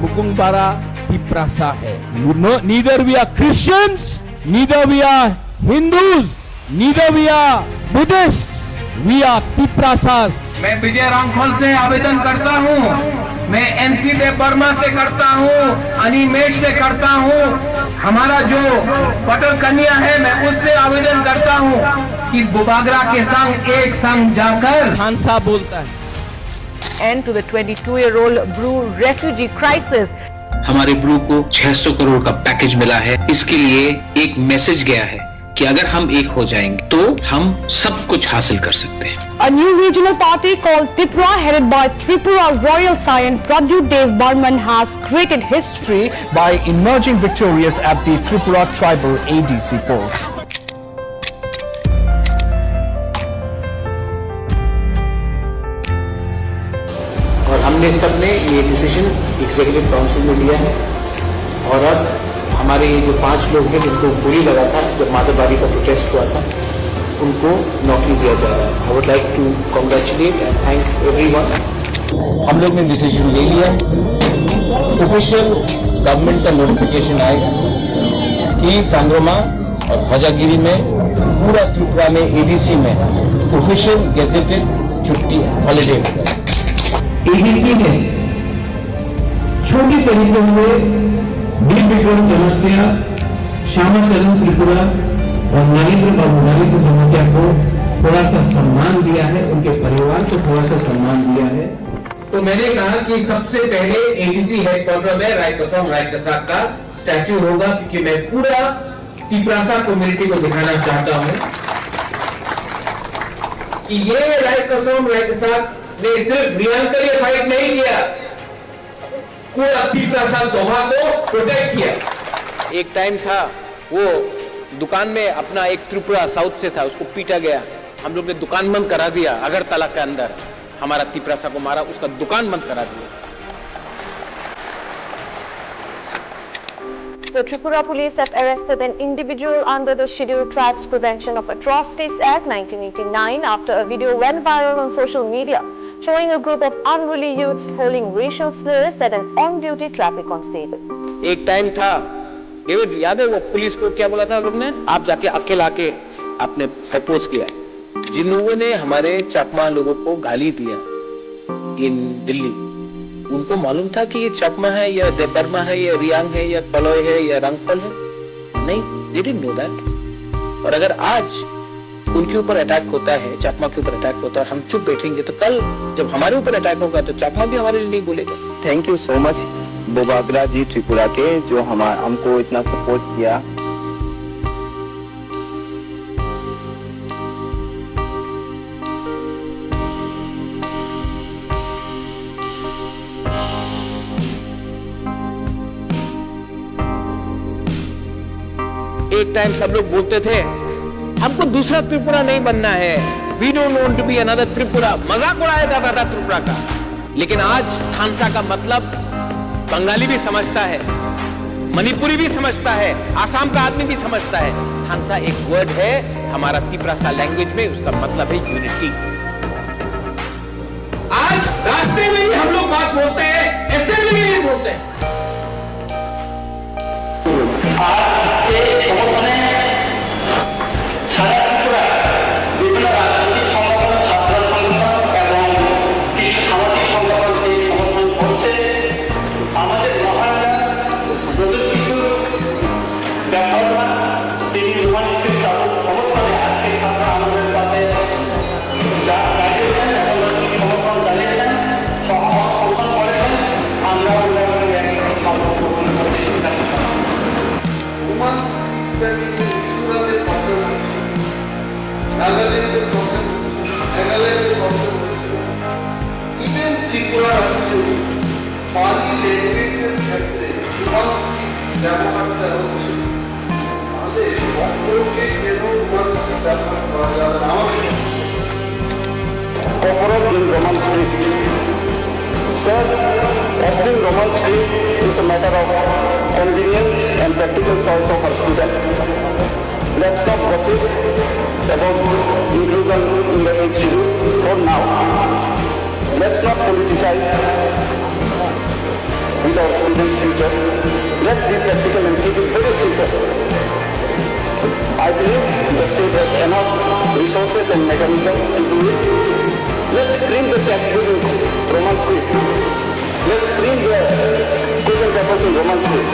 मुकुंगबारा, तिप्रासा है। No, neither we are Christians, neither we are Hindus, neither we are Buddhists, we are Tiprasas. मैं विजय रामफल से आवेदन करता हूं, मैं एनसी देव वर्मा से करता हूं, अनिमेश से करता हूं, हमारा जो पटल कन्या है, मैं उससे आवेदन करता हूं कि बुबागरा के संग एक संग जाकर खानसा बोलता है। End to the twenty-two year old Bru refugee crisis. हमारे ब्रू को छह सौ करोड़ का पैकेज मिला है। इसके लिए एक मैसेज गया है कि अगर हम एक हो जाएंगे तो हम सब कुछ हासिल कर सकते हैं। A new regional party called Tipra, headed by Tripura Royal Scion Pradyut Dev Barman, has created history by emerging victorious at the Tripura Tribal A D C polls. और हमने सब ने ये डिसीजन एग्जीक्यूटिव काउंसिल में लिया है। और अब हमारे ये जो पांच लोग हैं जिनको गोली लगा था जब माधवबाड़ी का प्रोटेस्ट हुआ था, उनको नौकरी दिया जा रहा है। I would like to congratulate and thank everyone. हम लोग ने डिसीजन ले लिया, ऑफिशियल गवर्नमेंट का नोटिफिकेशन आएगा कि सांग्रोमा और ध्वजागिरी में पूरा त्रिपुरा में एडीसी में ऑफिशियल गैजेटेड छुट्टी है, हॉलीडे होगा। एडीसी ने छोटे तरीके से वीर विक्रम जमातिया, श्यामा चरण त्रिपुरा और नरेंद्र बाबू नरेंद्र जमातिया को थोड़ा सा सम्मान दिया है, उनके परिवार को थोड़ा सा सम्मान दिया है। तो मैंने कहा कि सबसे पहले एडीसी हेडक्वार्टर में राय कसम राय कसाक का स्टैचू होगा, क्योंकि मैं पूरा तिपरासा कम्युनिटी को दिखाना चाहता हूं कि ये राय कसम राय कसाक ने सिर्फ रियांग के लिए फाइट नहीं किया, पूरा तिपरासा दोहा को प्रोटेक्ट किया। एक टाइम था, वो दुकान में अपना एक त्रिपुरा साउथ से था, उसको पीटा गया, हम लोग ने दुकान बंद करा दिया। अगरतला के अंदर हमारा तिपरासा को मारा, उसका दुकान बंद करा दिया। The Tripura police have arrested an individual under the Scheduled Tribes Prevention of Atrocities Act nineteen eighty-nine after a video went viral on social media showing a group of unruly youths hurling racial slurs at an on-duty traffic constable. एक टाइम था, डेविड, याद है वो पुलिस को क्या बोला था लोग ने? आप जाके अकेला आके आपने अपोज किया। जिन लोगों ने हमारे चकमा लोगों को गाली दिया इन दिल्ली, उनको मालूम था कि ये चकमा है या देबबर्मा है या रियांग है या कलॉय है या रंगफल है? नहीं, they didn't know that. और अगर आज उनके ऊपर अटैक होता है, चकमा के ऊपर अटैक होता है और हम चुप बैठेंगे तो कल जब हमारे ऊपर अटैक होगा तो चकमा भी हमारे लिए नहीं बोलेगा। Thank you so much बोबागरा जी त्रिपुरा के, जो हमारा हमको इतना सपोर्ट किया। एक टाइम सब लोग बोलते थे, हमको दूसरा त्रिपुरा नहीं बनना है, we don't want to be another Tripura। मजाक उड़ाया जाता था त्रिपुरा का, लेकिन आज थानसा का मतलब बंगाली भी समझता है, मणिपुरी भी समझता है, आसाम का आदमी भी समझता है। थानसा एक वर्ड है हमारा तिपरासा लैंग्वेज में, उसका मतलब है यूनिटी। आज रास्ते में ही हम लोग बात बोलते हैं, असेंबली में भी बोलते हैं। আর এই সমর্থনে সারা ত্রিপুরা বিভিন্ন রাজনৈতিক সংগঠন, ছাত্র সংগঠন এবং কিছু সামাজিক সংগঠন এই সমর্থন করছে। আমাদের মহারাজা প্রচুর কিছু ব্যবহার, তিনি রোমান স্ক্রিপ্ট চালু সমর্থনে আজকে ছাত্র আন্দোলনের পথে যা দাঁড়িয়েছেন এবং সমর্থন জানিয়েছেন, সহ-, সমর্থন করেছেন, আমরা উন্নয়নের একসাথে সর্বপ্রথম করতে চাচ্ছি। রোমান স্ক্রিপ্ট ব্যাংকিংয়ের গুজরাটের পক্ষে বলছি, নাগাল্যান্ডের পক্ষে বলছি, মেঘালয়ের পক্ষে বলছি, ইভেন ত্রিপুরা রাজ্যে পালি ল্যাঙ্গুয়েজের ক্ষেত্রে রোমান স্ক্রিপ্ট ব্যবহারটা হচ্ছে। তাহলে সম্পর্কে কেন রোমান স্ক্রিপ্ট ব্যবহার করা যাবে না? আমাকে অপরাধ দিন Roman script. Sir, opting Roman script is a matter of convenience and practical choice of our student. Let's not gossip about inclusion in the eighth schedule for now. Let's not politicize with our students' future. Let's be practical and keep it very simple. I believe the state has enough resources and mechanism to do it. Let's print the textbook in Roman script. Let's print the question papers in Roman script.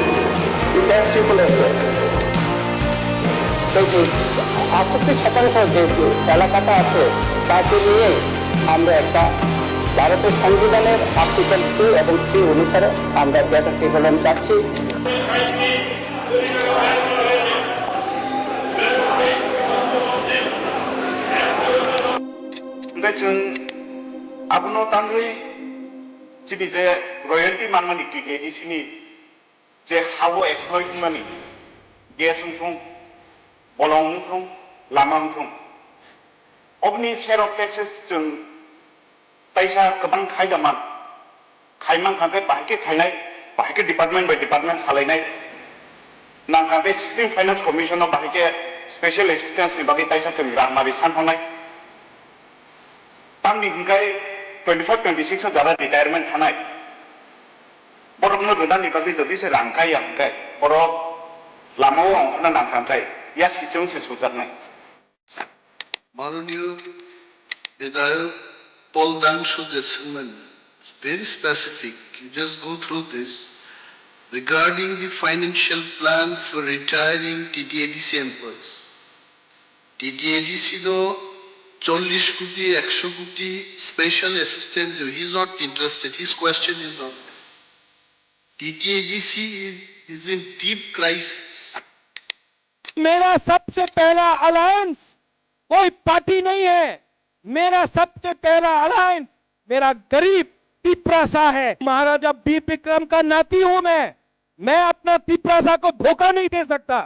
It's as simple as that. এই যে আটষট্টি শতাংশ যে এলাকাটা আছে, তাকে নিয়ে আমরা একটা ভারতের সংবিধানের আর্টিকেল টু এবং থ্রি অনুসারে আমরা ডেটা টেবল চাচ্ছি। Hingke chwng abono tangwi chini je royalty manmani T T A D C ni je ha-o exploit wngmani, gas wngthung, bolong wngthung, lama wngthung, oboni share of taxes chwng taisa kwbang khai da man. Khai mankha khe bahai khe khainai, bahai khe department by department salainai. Nangkha khe sixteen Finance Commission no bahai khe special assistance ni bagwi taisa chwng rang mari san thangnai. Tamni hwnkhe twenty-five twenty-six o jara retirement thanai. Borokno rwnani bagwi jodi se rang kaiya hwnkhe borok lamao ongkhorna nangkha hwnkhe ya sichwng se sujaknai. মাননীয় বিধায়ক পল দাংশু যে শুনলেন, it's very specific. You just go through this regarding the financial plan for retiring T T A D C employees. T T A D C no চল্লিশ কোটি, একশো কোটি special assistance, he is not interested. His question is not. T T A D C is, is in deep crisis. मेरा सबसे पहला अलायंस कोई पार्टी नहीं है। मेरा सबसे पहला अलायंस मेरा गरीब तिपरासा है। महाराजा बीर विक्रम का नाती हूं मैं। मैं अपना तिपरासा को धोखा नहीं दे सकता।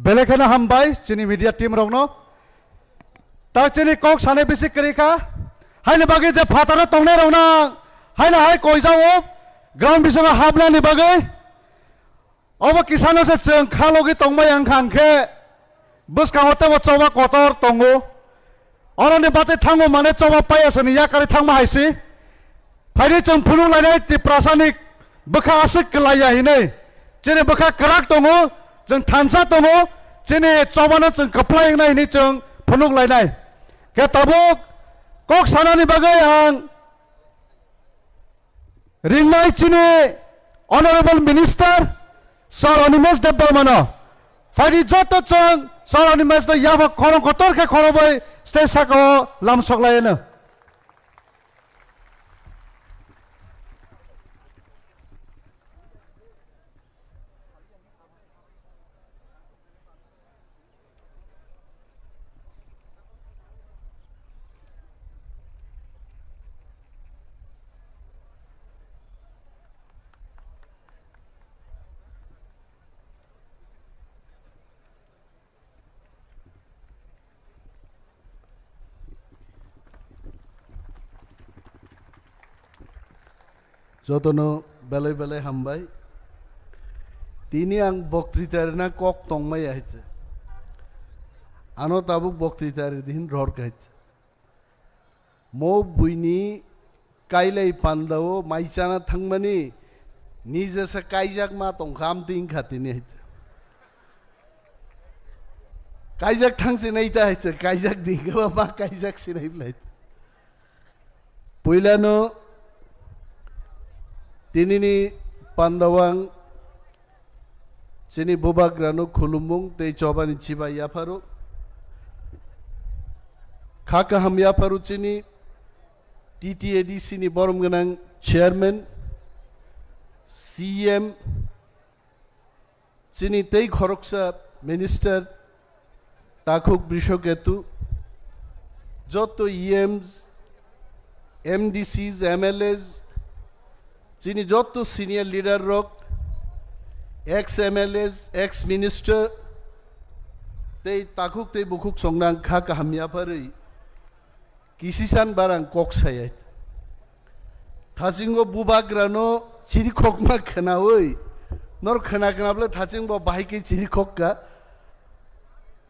Belai kheno hambai chini media team rokno. Tak chini kok sanai bisi kwrwi kha. Haini bagwi je phataro tongnai rokno haino hai koijago ground bisingo habnani bagwi. Obo kisano se chwng kha logi tongmai ang kha hwnkhe bwskango teibo choba kotor tongo. Oroni bachai thango mane choba paiya soni yakarwi thangma hai si. Phaidi chwng phunuk lainai Tiprasani bwkha aswk kwlaiya hinwi. Chini bwkha kwrak tongo, chwng thansa tongo, chini chobano chwng kwplai wngnai hinwi chwng phunuk lainai. Khe tabuk kok sanani bagwi ang ringnai chini Honorable Minister Sir Animesh Debbarmano. Phaidi joto chwng Sir Animeshno yapha khorang kotor khe khorokbai stage sakao lamsok laiano. Jotono belai belai hambai. Tini ang boktwita rina kok tongmaya hai se. Ano tabuk boktwita ri din ror kahit. Mo buini kailai pandao mai chana thangmani nije sa kaijak ma tongkha amtwi wngkha tini hai. Kaijak thang se nai ta hai se, kaijak di khe ma kaijak se nai lai. Puilano tinini pandawang Chini bubagrano khulumung tei chobani chibai yapharo. Kha kaham yapharo chini T T A D C ni borom gwnang chairman, C M, chini tei khoroksa minister, Takhuk Brishoketu, joto E Ms, M D Cs, M L As, chini joto senior leader rok, ex M L As, ex minister, tei takhuk tei bukhuk songnang kha kaham yapharwi kisisan barang kok sayai. Thasingo bubagrano chirikhokma khwnawi, nor khwna khwnable thasingbo bahai khe chirikhok kha.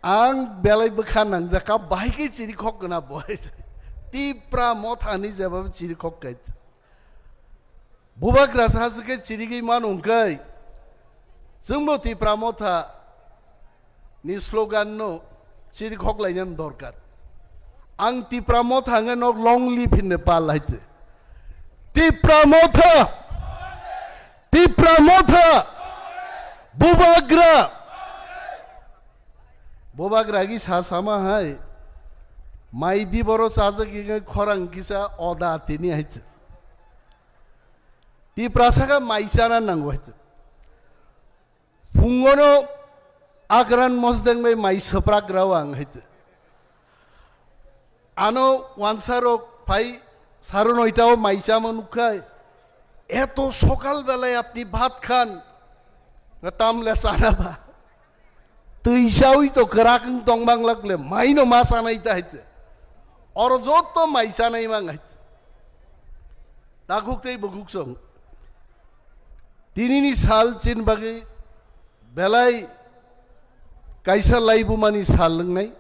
Ang belai bwkha nangjaka, bahai khe chirikhok khwna bo. Tipra Motha hinwi jeba chirikhok kha. Bubagra sa se khe chirigwi mano hwnkhe, chwngbo Tipra Motha ni slogan no chirikhok lainani dorkar. Ang Tipra Motha hwnwi nok long live hinwi pal hai se. Tipra Motha! Tipra Motha! Bubagra! Bubagra gi sa sama hai. Mai di boro chajak gi khorang kisa oda tini hai se. Tiprasa kha mai chana nango hai se. Phungono Akran Mosdeng bai mai swprak rao ang hai te. Ano wansa rok phai saro noita o mai chama nukkhai. Eto sokal belai apni bhat khan. Nga tam le sana ba. Twi chawi to kwrak wng tong bang lak le mai no ma sanai ta hai te. Oro jotto mai chanai mang hai te. Takhuk tei bukhuk song. Tinini sal chin bagwi belai kaisa laibumani sal wngnai.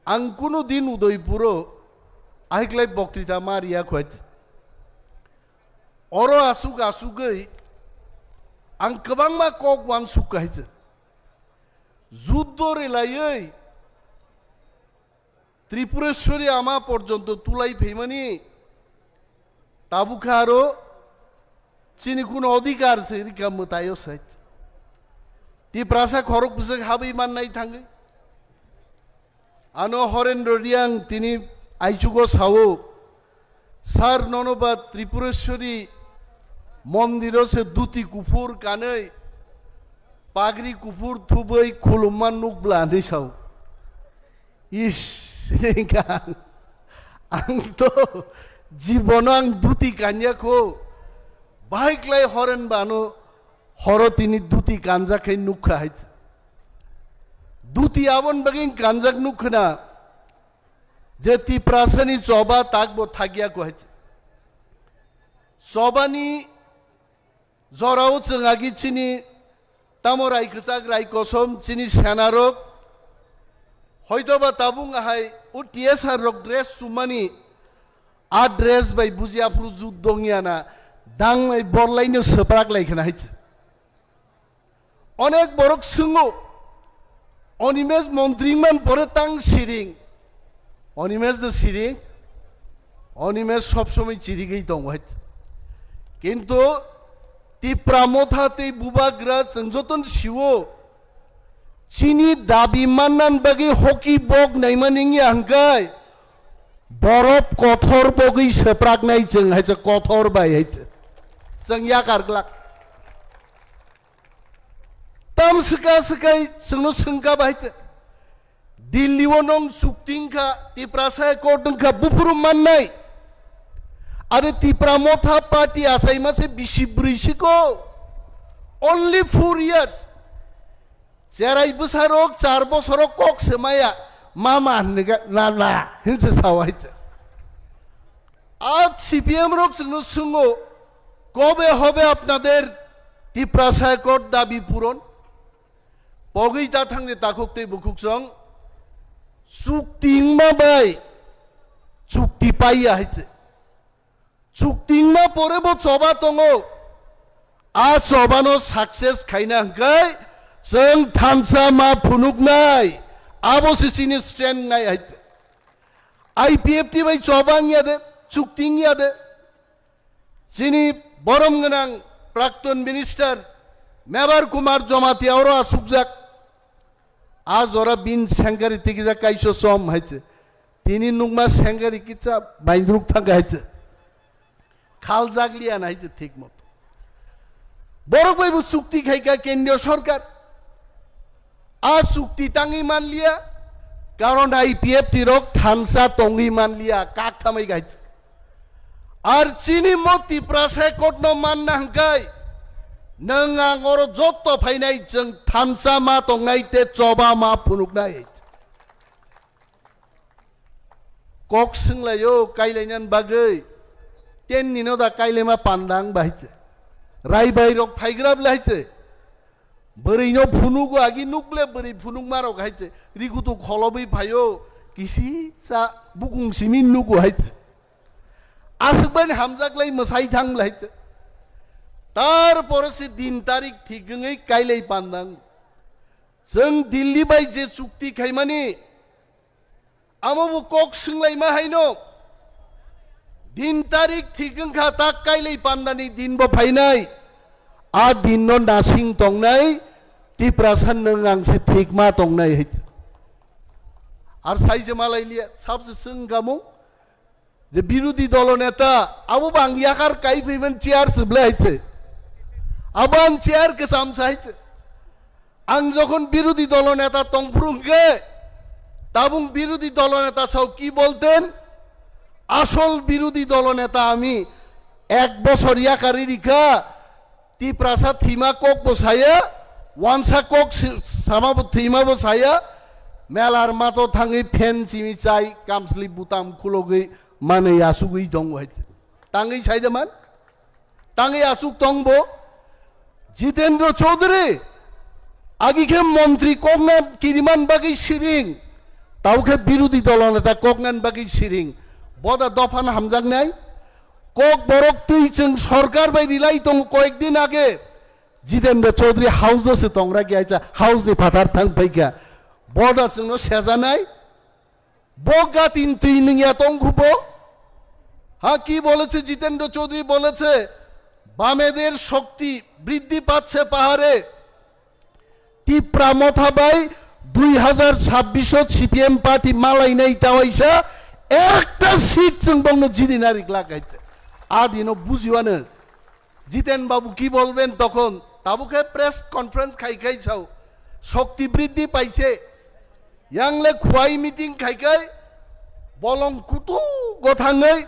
Ang kunu din Udaipuro ahiklai boktwita ma riya khwait. Oro asuk asugwi ang kwbangma kok uansuk kahai se. Juddo rilaiwi Tripureshwari ama porjonto tulai phaimani tabukha aro chini kuno odhikar se rika mwtaio sait. Tiprasa khorok bwswk habwi mannai thangwi. Ano Horendro Riang tini aichugo sao, Sir, nono ba Tripureshwari mondiro se duti kuphur kanwi, pagri kuphur thubwi khulumma nukbla hinwi sao. Is, ang to jibono ang duti kanya kho. Bahai klai horen bano horo tini duti kanjak khai nukha hai. Duti abon bagwi kanjak nukhna je Tiprasani choba takbo thagya kho hai. Chobani jorao chwng agi chini tamo rai kwchak rai kosom chini senarok hoitoba tabung ahai o T S R rok dress sumani a dress bai buji aphuru jut dongya na dangnai borlaino swprak lai khna hai. Onek borok swngo, Onimes montri wngman pore tang siring. Onimes de siring. Onimes sob somoi chirigwi tongo hai. Kintu Tipra Motha tei Bubagra chwng jotono siwo. Chini dabi mannan bagwi hoki bok naimani wngya hwnkhe borop kothor bogwi swpraknai chwng hai se kothor bai hai se. Chwng yakar glak. Tam swka swkai chwngno swngka bahai te. Delhi o nong chukti wngkha, Tiprasa accord wngkha, buphuru mannai. Are Tipra Motha party achaima se bisi brwi siko. Only four years. Cherai bwsarok char bosoro kok se maya. Mama hinwi ga-, na, na, hinse sao hai te. Ar C P M rok chwngno swngo, "Kobe hobe apnader Tiprasa accord dabi puron?" Pogwi ta thangni takhuk tei bukhuk song, chukti wngma bai chukti paiya hai se. Chukti wngma pore bo choba tongo. A chobano success khaina hwnkhe chwng thansa ma phunuknai. Abo se chini stand nai hai. I P F T bai choba wngya de, chukti wngya de. Chini borom gwnang Prakton Minister Mebar Kumar Jamatia oro asukjak. A jora bin sengkari tikijak kaiso som hai se. Tini nukma sengkari kisa baindruk thangkha hai se. Khaljak liya na hai se thik moto. Borok bai bo chukti khaikha kendriyo sorkar. A chukti tangwi manliya, karon I P F T rok thansa tongwi manliya, kak thamwi gai. Ar chini mo Tiprasa court no manna hwnkhe, nwng ang oro jotto phainai, chwng thansa ma tongnai tei choba ma phunuknai. Kok swnglaio kailainani bagwi, tenni no da kailaima pandang bahai se. Rai bai rok phaigra bwlai se. Bwrwi no phunugo agi nukle bwrwi phunukma rok hai se. Rikutu kholobwi phaio kisi sa bukung simi nugo hai se. Aswk bai hamjak lai mwsai thang bwlai se. Tar pore se din tarik thik wngwi kailai pandang. Chwng Delhi bai je chukti khaimani, amo bo kok swnglaima haino. Din tarik thik wngkha, tak kailai pandani din bo phainai. A din no nasing tongnai, Tiprasa nwng ang se thik ma tongnai hai. Ar sai je malai liya, sab se swng kamo. Je birodhi dolo neta, abo bo ang yakar kai phaiman chair se bwlai hai se. Abo ang chair kwcham se hai se. Ang jokhon birodhi dolo neta tongphuru hwnkhe, tabung birodhi dolo neta sao ki bolten? Asol birodhi dolo neta ami ek bosor yakari rikha, Tiprasa thwima kok bo saya, wansa kok si-, sama bo thwima bo saya, melar mato thangwi phen chimi chai, kamsli butam khulogwi manwi asugwi tongo hai. Tangwi saida man? Tangwi asuk tong bo? Jitendra Chaudhary, agi khe montri kokna kiriman bagwi siring, tau khe birodhi dolo neta koknan bagwi siring. Boda dophano hamjaknai? Kok borok twi chwng sorkar bai rilai tongo koyek din age. Jitendra Chaudhary house o se tongra ki aisa house ni phatar thang paikha. Boda chwngno sejanai. Bo gatin twi nungya tongkhubo. Ha ki boleche Jitendra Chaudhary boleche, "Bameder shokti briddhi pachhe pahare." Tipra Motha bai dui hazar chabbish o C P M party malainai tawaisa ekta seat chwng bongno jidina riklak hai. Adino bujiwano. Jiten Babu ki bolben tokhon? Tabuk khe press conference khai khai sao. Shokti briddhi paiche. Yang le khuai meeting khai khai bolong kutu gothangwi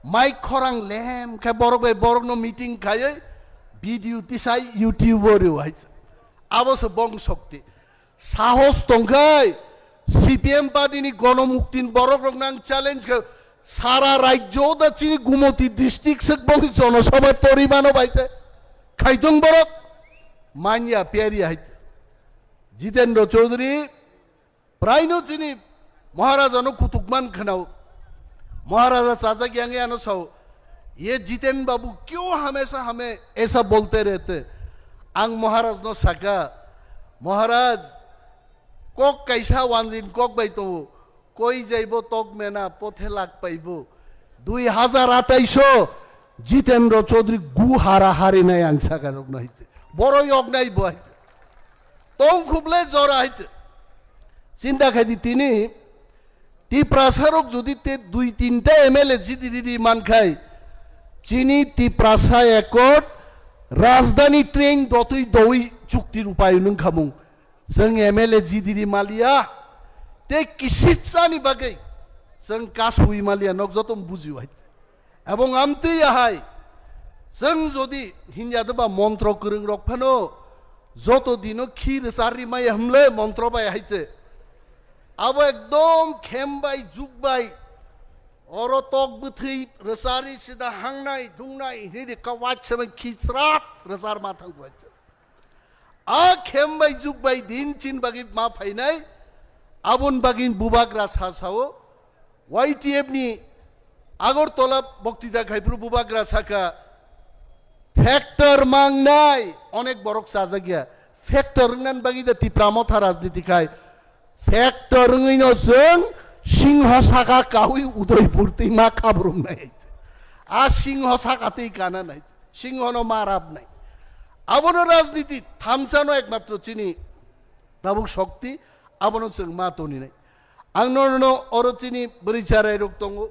mai khorang lem khe borok bai borokno meeting khaiwi video tisai YouTube o rw hai. Abo se bong shokti. Sahos tongkhai, C P M party ni gonomuktin borok rok nang challenge khe sara rajyo da chini Gumoti district sek bongni jonosabha tori mano baite. Khaitong borok manya peri hai. Jitendra Chaudhary praino chini Maharaja no kutuk man khnao. Maharaja chajak yang ano sao, "Ye Jiten Babu kyo hamesha hame esa bolte rehte?" Ang Maharaj no saka, "Maharaj, kok kaisa wanjin kok bai tongo, koi jaibo tok mena pothe lak paibo." Dui hazar atais o Jitendra Chaudhary gu hara hari nai ang saka rok nai te. Boro yok nai bo hai te. Tong khuble jora hai te. Chinta khai di tini Tiprasa rok jodi te dui tinta M L A jidi riri man khai, chini Tiprasa Accord rajdhani train dotwi dowi chukti rupai nung khamung. Chwng M L A jidiri maliya, tei kisitsani bagwi chwng kasui maliya, nok joto bujiu hai. Ebong amtwi ahai, chwng jodi hinya deba montro kwrwng rok phano joto dino khi rwchar rimaya hwnle montro bai hai se. Abo ekdom khem bai, juk bai, oro tok bwthwi rwchari sida hangnai, dungnai, hini de kawach se bai khi chrat rwchar ma thang bai se. A khem bai juk bai din chin bagwi ma phainai, abon bagwi bubagra sa sao, Y T F ni Agartala boktita khai phuru bubagra saka, factor mangnai onek borok chajak ya, factor wngnan bagwi da Tipra Motha rajniti khai, factor wngwi no chwng singho saka kaui Udaipur twi ma khabrumnai, a singho saka twi kana nai. Singhono ma rabnai. Abono rajniti thansa no ekmatro chini tabuk shokti, abono chwng ma toninai. Ang no, no, oro chini bwrwi charai rok tongo.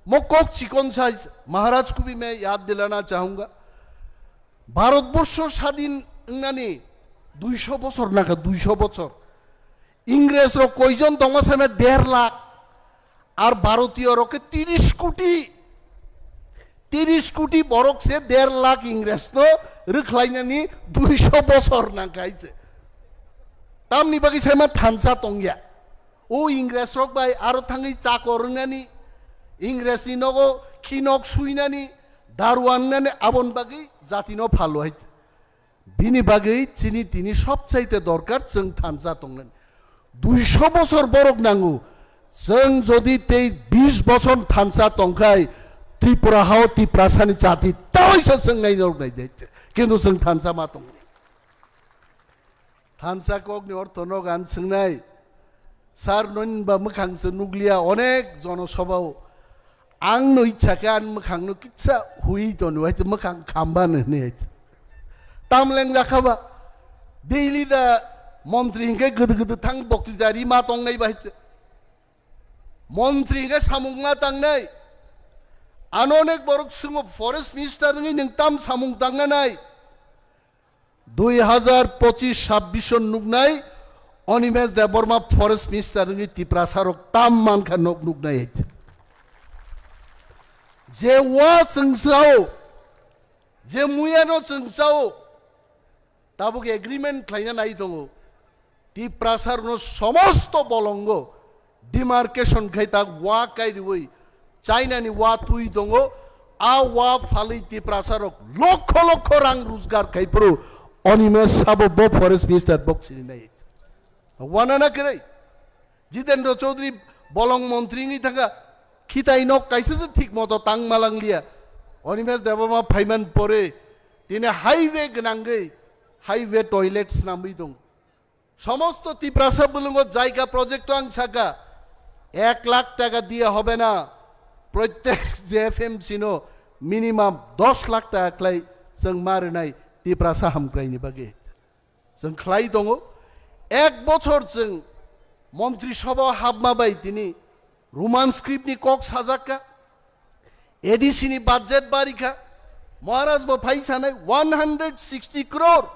Mo kok chikon sai Maharaj Kubi me yad dilana chahunga. Bharatborsho sadin wngnani duisho bochor nangkha, duisho bochor. Ingres rok koijon tongma sana der lakh, ar Bharatiyo rok khe tiris koti. Tiris koti borok se der lakh Ingres no rwkhlainani duisho bochor nangkha hai se. Tamni bagwi saima thansa tongya. O Ingres rok bai aro thangwi chakor wngnani, Ingres ni nogo khinok suinani, daruan wngnani, abon bagwi jati no phalo hai. Bini bagwi chini tini sobchaite dorkar chwng thansa tongnani. Duisho bochor borok nango. Chwng jodi tei bish bochor thansa tongkhai, Tripura hao Tiprasani jati tawaisa chwng nai norok nai de. Kintu chwng thansa ma tongo. Thansa kokni ortho no gan swngnai. Sir, noni ba mwkhang se nukliya onek jonosabhao. Ang no ichha khe ani mwkhang no kitsa hui toni hai mwkhang khamba no hwnwi hai. Tamleng jakha ba. Daily da montri hinkhe gudu gudu thang bokti da rima tongnai ba hai. Montri hinkhe samung ma tangnai. Ano onek borok swngo forest minister wngwi nwng tam samung tangna nai. Dui hazar pochis sabbish o nuknai Animesh Debbarma forest minister wngwi Tiprasa rok tam mankha nok nuknai. Je wa chwng sao, je muyano chwng sao, tabuk agreement khlaina nai tongo. Tiprasa rokno somosto bolongo demarcation khai ta wa kai riwi China ni wa twi tongo, a wa phalwi Tiprasa rok lokho lokho rang rojgar khai phuru Animesh sabo bo forest minister bok sini nai. Wana na kwrwi? Jitendra Chaudhary bolong montri wngwi thangkha, khitai nok kaisa se thik moto tang malang liya. Animesh Debbarma phaiman pore tini highway gwnangwi highway toilet snamwi tong. Somosto Tiprasa bulungo jaiga project o ang saka, ek lakh taka diya hobe na, protek J F M C no minimum dos lakh taka khlai chwng ma rwnai Tiprasa hamkrai ni bagwi. Chwng khlai tongo, ek bochor chwng montri sabha hapma bai tini Roman script ni kok sajak ka, A D C ni budget bari kha, Maharaj bo phai sanai one hundred sixty crore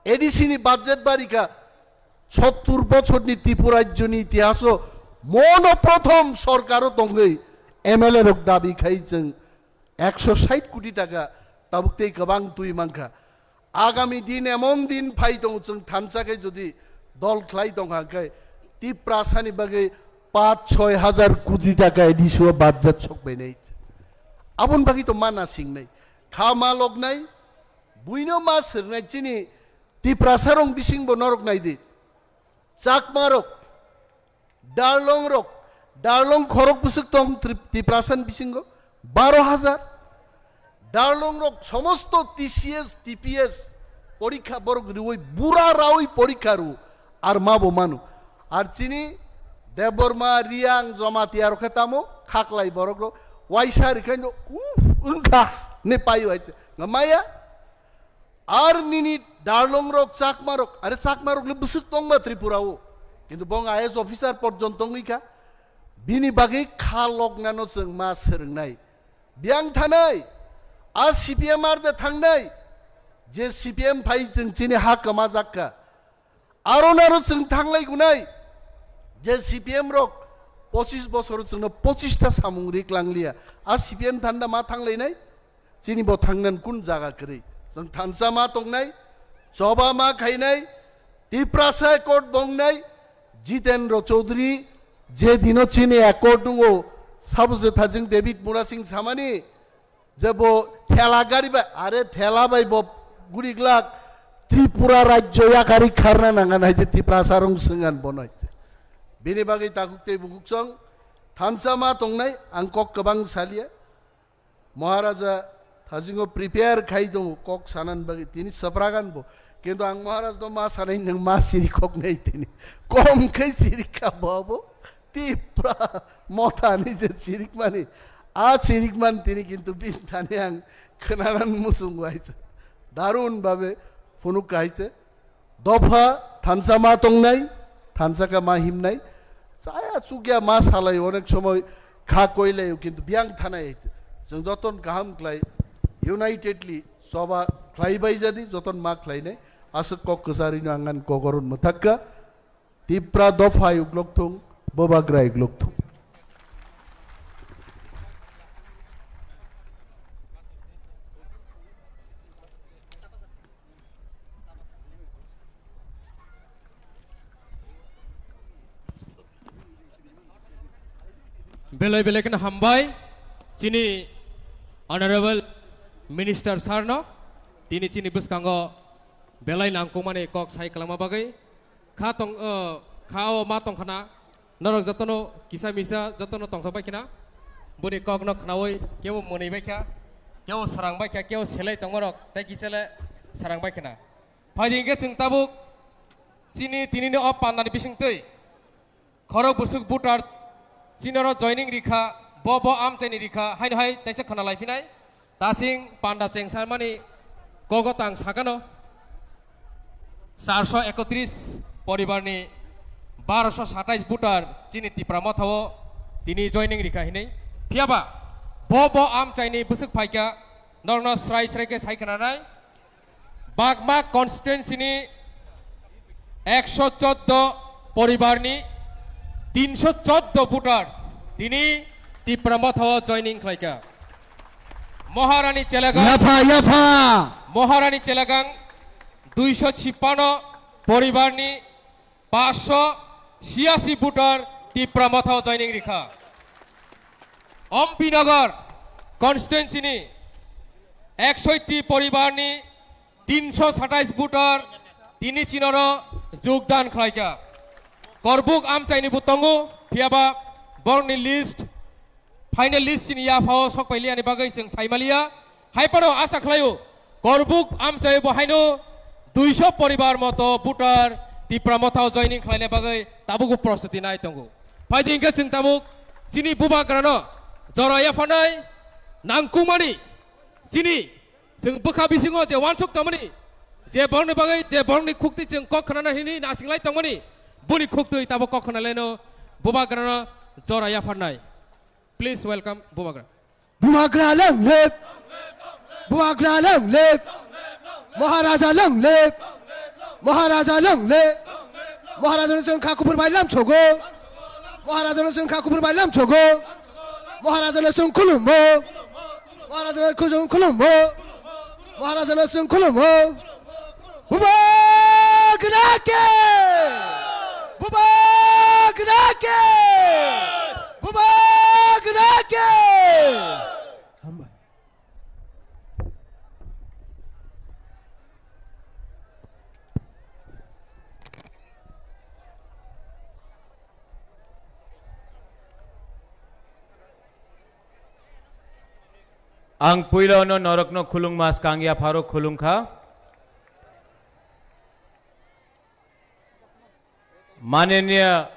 A D C ni budget bari kha, sottur bochor ni Tripura rajyo ni itihaso mono prothom sorkar o tongwi M L A rok dabi khai chwng ekso sait koti taka tabuk tei kwbang twi mankha. Agami din emon din phai tongo, chwng thansa khe jodi dol khlai tong kha khe Tiprasani bagwi paanch choi hazar koti taka A D C o budget sok bainai. Aboni bagwi to mana singnai. Kha ma loknai, buino ma sirnai chini Tiprasa rong bising bo norok nai di. Chakma rok, Darlong rok, Darlong khorok bwswk tong Trip-, Tiprasan bisingo baro hazar. Darlong rok somosto T C S, T P S porikha borok riwi bura rawi porikha ru ar ma bo manu. Ar chini Debbarma, Riang, Jamatia rok khe tamo khaklai borok rok waisa rikhaino, "Uf, wngkha," ne paio hai te. Nga maya? Ar nini Darlong rok, Chakma rok, are Chakma rok le bwswk tongma Tripura o. Kintu bong I A S officer porjonto wngwi kha. Bini bagwi kha loknano chwng ma swrwngnai. Biyang thanai, a C P M ar de thangnai, je C P M phai chwng chini ha kwmajak kha. Aro naro chwng thanglai gunai, je C P M rok pochis bosor chwngno pochis ta samung ri klangliya. A C P M thanda ma thanglainai? Chini bo thangnan kun jaga kwrwi? Chwng thansa ma tongnai, choba ma khainai, Tiprasa Accord bongnai, Jitendra Chaudhary je dino chini accord wngo, sabo je thajing David Murasing samani, je bo thela gari bai, are thela bai bo guri glak, Tripura rajyo yakari kharna nangan hai je Tiprasa rong swngan bono hai. Bini bagwi takhuk tei bukhuk chwng thansa ma tongnai, ang kok kwbang salia. Maharaja thajingo prepare khai tongo kok sanan bagwi, tini sapragan bo. Kintu ang Maharaj no ma sanai, nwng ma siri kok nai tini. Kom khai siri kha bo abo. Tipra motha ni je sirik mani. A sirik man tini kintu bin thani ang khnanan musung waisa. Darun babe phunuk kaise. Dopha thansa ma tongnai, thansa ka ma himnai. Chaya chukya ma salai onek somoy kha koilai, kintu biyang thanai. Chwng joton kaham klai, unitedly choba khlai bai jadi, joton ma khlainai. Aswk kok kwcharino angan kogoron mwthakka. Tipra dopha uglok thung, Bubagra uglok thung. Belai belai kheno hambai chini Honorable Minister sir no, tini chini bwskango belai nangkukmani kok sai kwlangma bagwi. Kha tong, o, kha o ma tong khna, norok jotono kisa misa jotono tongthok bai khna, boni kok no khnaui kebo mwnwi bai kha, kebo srang bai kha, kebo selai tongma rok tei kisa le srang bai khna. Phaidi hwnkhe chwng tabuk chini tini ni o panda ni bising twi khorok bwswk voter chini oro joining rikha, bo bo amchaini rikha, haino hai taisa khna lai phinai. Tasing panda chengsa mani kogo tang sakano charso ekotris poribarni barso satais voter chini Tipra Mothao tini joining rikha hinwi. Phiyaba bo bo amchaini bwswk phaikha, norokno srai srai khe sai khna nai. Bagma constituency ni ekso choddo poribarni tinsho choddo voters tini Tipra Mothao joining khlaikha. Maharani Chelagang, yapha, yapha. Maharani Chelagang duiso chipano poribarni paanso chiyasi voter Tipra Mothao joining rikha. Ompinagar constituency ni eksoiti poribarni tinsho satais voter tini chinoro jogdan khlaikha. Korbuk amchaini bo tongo, phiyaba borokni list, final list chini yaphao sokpailiyani bagwi chwng saimaliya. Hai phano asa khlaio, Korbuk amchai bo haino duiso poribar moto voter Tipra Mothao joining khlaina bagwi tabukbo prostuti nai tongo. Phaidi hwnkhe chwng tabuk chini Bubagrano jora yapharnai nangkukmani chini chwng bwkha bisingo je uansuk tongmani, je borokni bagwi, je borokni khuktwi chwng kok khwnana hinwi nasinglai tongmani, boni khuktwi tabuk kok khwnalaino Bubagrano jora yapharnai. Please welcome Bubagra. Bubagra long live! Bubagra long live! Maharaja long live! Maharaja long live! Maharaja no chwng kha kuphur bai lam chogo. Maharaja no chwng kha kuphur bai lam chogo. Maharaja no chwng khulumo. Maharaja no chwng khulumo. Maharaja no chwng khulumo. Bubagra ke! Bubagra ke! Bubagra ke! Hambai. Ang puila no norokno khulungma skang yapharo khulungkha. Mananiya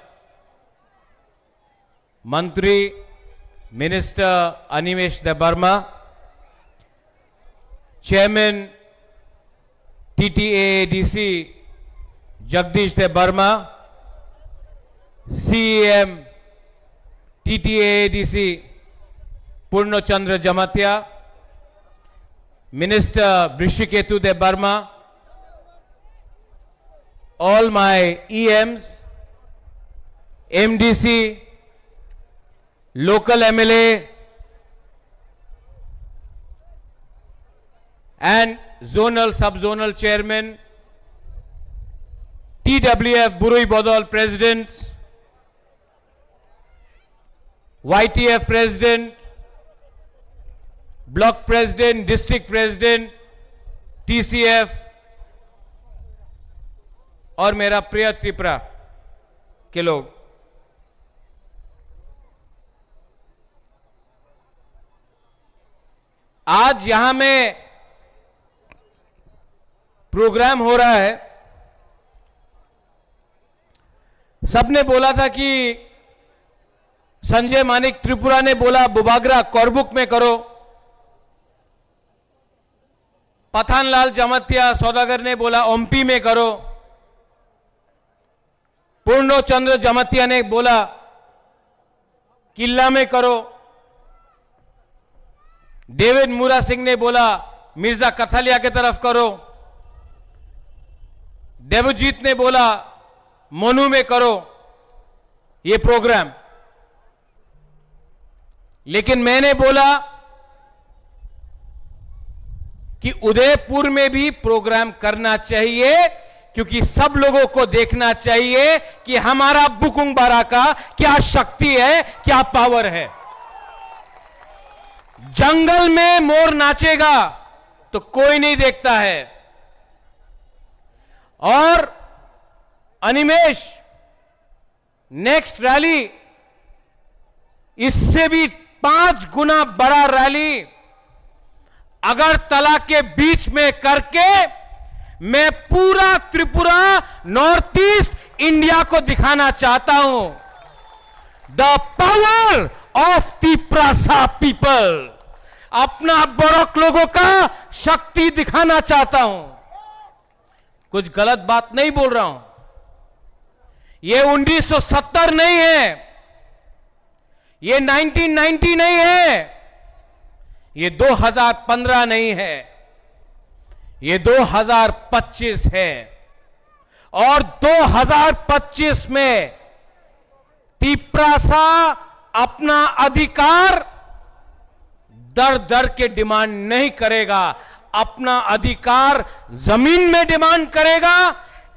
Mantri, Minister Animesh Debbarma, Chairman T T A A D C Jagdish Debbarma, C E M T T A A D C Purno Chandra Jamatia, Minister Brishyketu Debbarma, all my E Ms, M D C, local M L A, and zonal, sub-zonal chairman, T W F Burui Bodol president, Y T F president, block president, district president, T C F, और मेरा प्रिय त्रिपुरा के लोग, आज यहां में प्रोग्राम हो रहा है। सबने बोला था कि संजय मानिक त्रिपुरा ने बोला, बुबागरा करबुक में करो। पठानलाल जमातिया सौदागर ने बोला ओम्पी में करो, पूर्णचंद्र जमातिया ने बोला किल्ला में करो, डेविड मुरा सिंह ने बोला मिर्जा कथालिया की तरफ करो, देवजीत ने बोला मनु में करो ये प्रोग्राम। लेकिन मैंने बोला कि उदयपुर में भी प्रोग्राम करना चाहिए, क्योंकि सब लोगों को देखना चाहिए कि हमारा बुकुंग बारा का क्या शक्ति है, क्या पावर है। जंगल में मोर नाचेगा तो कोई नहीं देखता है। और अनिमेश, नेक्स्ट रैली, इससे भी पांच गुना बड़ा रैली अगरतला के बीच में करके मैं पूरा त्रिपुरा, नॉर्थ ईस्ट इंडिया को दिखाना चाहता हूं, the power of Tiprasa people। अपना बोड़क लोगों का शक्ति दिखाना चाहता हूं। कुछ गलत बात नहीं बोल रहा हूं। ये उन्नीस सौ सत्तर नहीं है, ये नाइनटीन नाइंटी नहीं है, ये दो हज़ार पन्द्रह नहीं है, ये दो हज़ार पच्चीस है। और दो हज़ार पच्चीस में तिप्रासा अपना अधिकार दर दर के डिमांड नहीं करेगा, अपना अधिकार जमीन में डिमांड करेगा,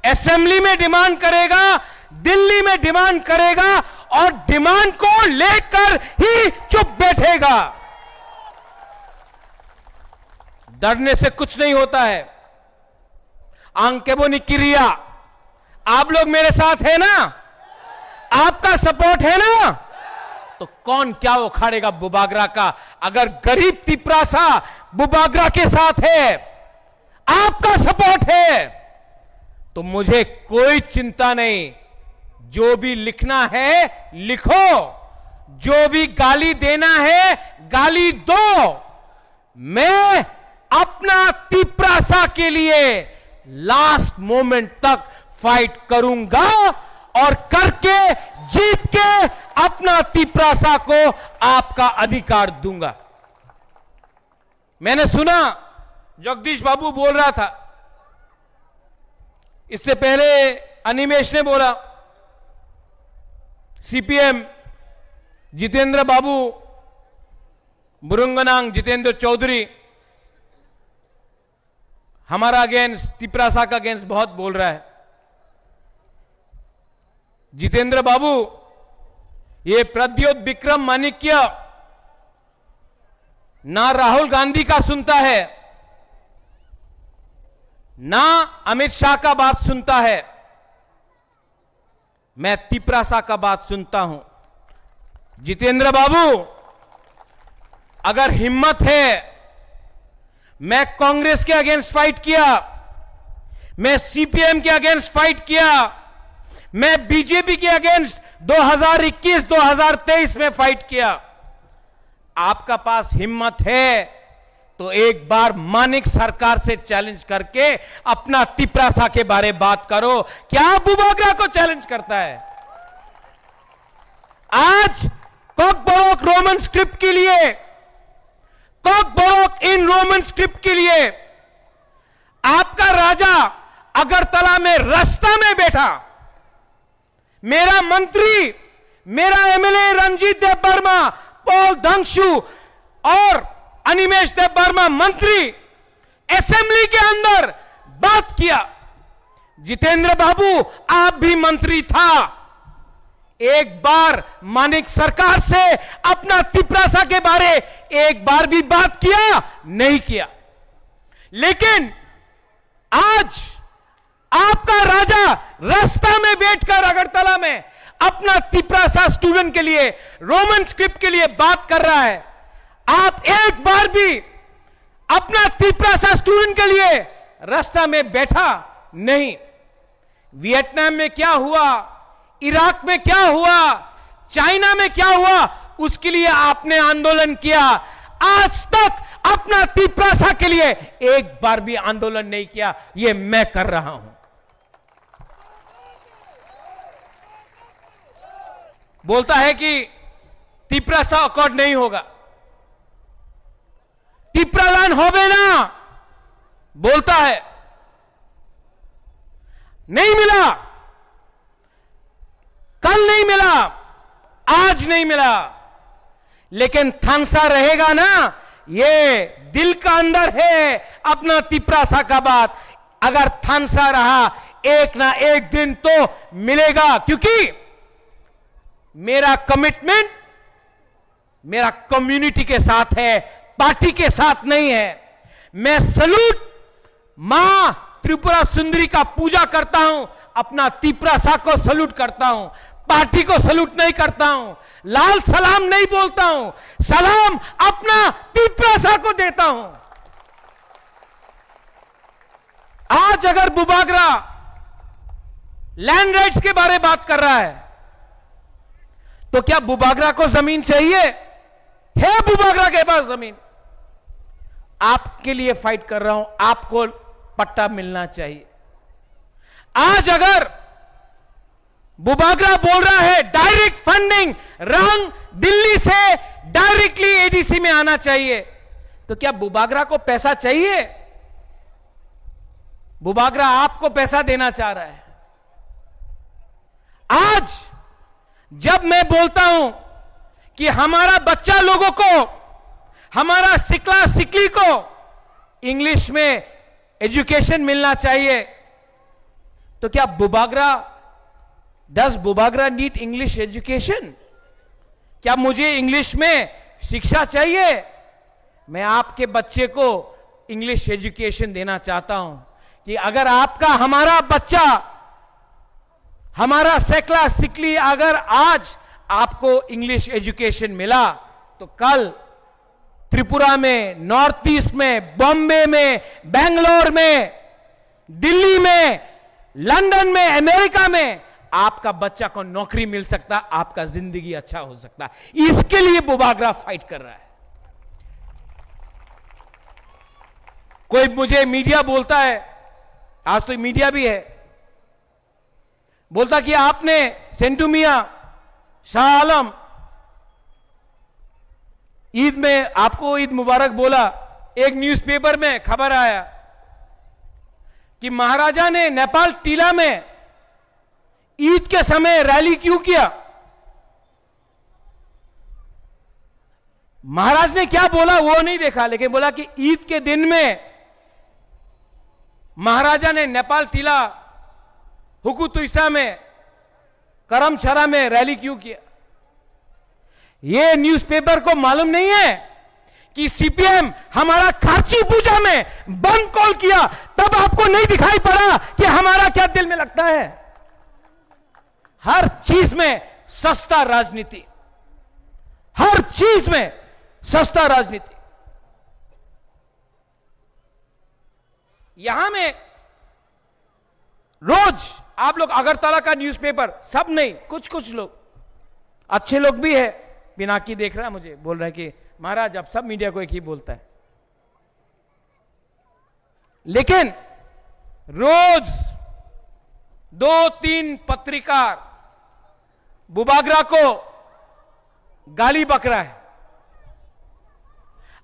असेंबली में डिमांड करेगा, दिल्ली में डिमांड करेगा और डिमांड को लेकर ही चुप बैठेगा। डरने से कुछ नहीं होता है। Ang kebo ni kiria, आप लोग मेरे साथ है ना? आपका सपोर्ट है ना? तो कौन क्या उखाड़ेगा बुबागरा का? अगर गरीब तिप्रासा बुबागरा के साथ है, आपका सपोर्ट है, तो मुझे कोई चिंता नहीं। जो भी लिखना है, लिखो। जो भी गाली देना है, गाली दो। मैं अपना तिप्रासा के लिए लास्ट मोमेंट तक फाइट करूंगा और करके, जीत के अपना तिप्रासा को आपका अधिकार दूंगा। मैंने सुना जगदीश बाबू बोल रहा था, इससे पहले अनिमेश ने बोला, सीपीएम जितेंद्र बाबू, बुरुंगनांग जितेंद्र चौधरी हमारा अगेंस्ट, तिप्रासा का अगेंस्ट बहुत बोल रहा है। जितेंद्र बाबू, ये प्रद्योत विक्रम माणिक्य ना राहुल गांधी का सुनता है, ना अमित शाह का बात सुनता है। मैं तिप्रासा का बात सुनता हूं। जितेंद्र बाबू, अगर हिम्मत है, मैं कांग्रेस के अगेंस्ट फाइट किया, मैं सीपीएम के अगेंस्ट फाइट किया, मैं बीजेपी के अगेंस्ट दो हज़ार इक्कीस दो हज़ार तेईस में फाइट किया। आपका पास हिम्मत है तो एक बार मानिक सरकार से चैलेंज करके अपना तिप्रासा के बारे बात करो। क्या बुबागरा को चैलेंज करता है? आज कॉकबोरोक रोमन स्क्रिप्ट के लिए, कॉकबोरोक इन रोमन स्क्रिप्ट के लिए आपका राजा अगरतला में रास्ता में बैठा, मेरा मंत्री, मेरा एमएलए रणजीत देव वर्मा, पॉल दंगशु और अनिमेश देव वर्मा मंत्री असेंबली के अंदर बात किया। जितेंद्र बाबू, आप भी मंत्री था, एक बार मानिक सरकार से अपना तिप्रासा के बारे एक बार भी बात किया? नहीं किया। लेकिन आज आपका राजा रास्ता में बैठकर अगरतला में अपना तिप्रासा स्टूडेंट के लिए, रोमन स्क्रिप्ट के लिए बात कर रहा है। आप एक बार भी अपना तिप्रासा स्टूडेंट के लिए रास्ता में बैठा नहीं। वियतनाम में क्या हुआ, इराक में क्या हुआ, चाइना में क्या हुआ, उसके लिए आपने आंदोलन किया। आज तक अपना तिपरासा के लिए एक बार भी आंदोलन नहीं किया, ये मैं कर रहा हूं। बोलता है कि तिपरासा अकॉर्ड नहीं होगा, तिपरालैंड होबे ना, बोलता है, नहीं मिला। कल नहीं मिला, आज नहीं मिला, लेकिन थानसा रहेगा ना, ये दिल का अंदर है अपना तिपरासा का बात। अगर थानसा रहा, एक ना एक दिन तो मिलेगा, क्योंकि मेरा कमिटमेंट मेरा कम्युनिटी के साथ है, पार्टी के साथ नहीं है। मैं सलूट मां त्रिपुरा सुंदरी का पूजा करता हूं, अपना तिपरासा को सलूट करता हूं, पार्टी को सलूट नहीं करता हूं, लाल सलाम नहीं बोलता हूं, सलाम अपना तिपरासा को देता हूं। आज अगर बुबागरा लैंड राइट्स के बारे बात कर रहा है, तो क्या बुबागरा को जमीन चाहिए? है बुबागरा के पास जमीन? आपके लिए फाइट कर रहा हूं, आपको पट्टा मिलना चाहिए। आज अगर बुबागरा बोल रहा है डायरेक्ट फंडिंग, रंग दिल्ली से डायरेक्टली एडीसी में आना चाहिए, तो क्या बुबागरा को पैसा चाहिए? बुबागरा आपको पैसा देना चाह रहा है। आज जब मैं बोलता हूं कि हमारा बच्चा लोगों को, हमारा सिकला सिकली को इंग्लिश में एजुकेशन मिलना चाहिए, तो क्या Bubagra, does Bubagra need English education? क्या मुझे इंग्लिश में शिक्षा चाहिए? मैं आपके बच्चे को इंग्लिश एजुकेशन देना चाहता हूं कि अगर आपका, हमारा बच्चा, हमारा सेकला सिकली, अगर आज आपको इंग्लिश एजुकेशन मिला, तो कल त्रिपुरा में, नॉर्थ ईस्ट में, बॉम्बे में, बेंगलोर में, दिल्ली में, लंदन में, अमेरिका में आपका बच्चा को नौकरी मिल सकता, आपका जिंदगी अच्छा हो सकता। इसके लिए बुबागरा फाइट कर रहा है। कोई मुझे मीडिया बोलता है, आज तो मीडिया भी है, बोलता कि आपने सेंटू मियां, शाह आलम, ईद में आपको ईद मुबारक बोला। एक न्यूज़पेपर में खबर आया कि महाराजा ने नेपाल टीला में ईद के समय रैली क्यों किया। महाराज ने क्या बोला वो नहीं देखा, लेकिन बोला कि ईद के दिन में महाराजा ने नेपाल टीला, हुकुतुइसा में, करमछरा में रैली क्यों किया। ये न्यूज़पेपर को मालूम नहीं है कि सीपीएम हमारा खार्ची पूजा में बम कॉल किया, तब आपको नहीं दिखाई पड़ा कि हमारा क्या दिल में लगता है। हर चीज में सस्ता राजनीति, हर चीज में सस्ता राजनीति। यहां में रोज आप लोग अगरतला का न्यूज़पेपर, सब नहीं, कुछ कुछ लोग, अच्छे लोग भी है, पिनाकी देख रहा है मुझे, बोल रहा है कि महाराज, आप सब मीडिया को एक ही बोलता है। लेकिन रोज दो तीन पत्रकार बुबागरा को गाली बक रहा है।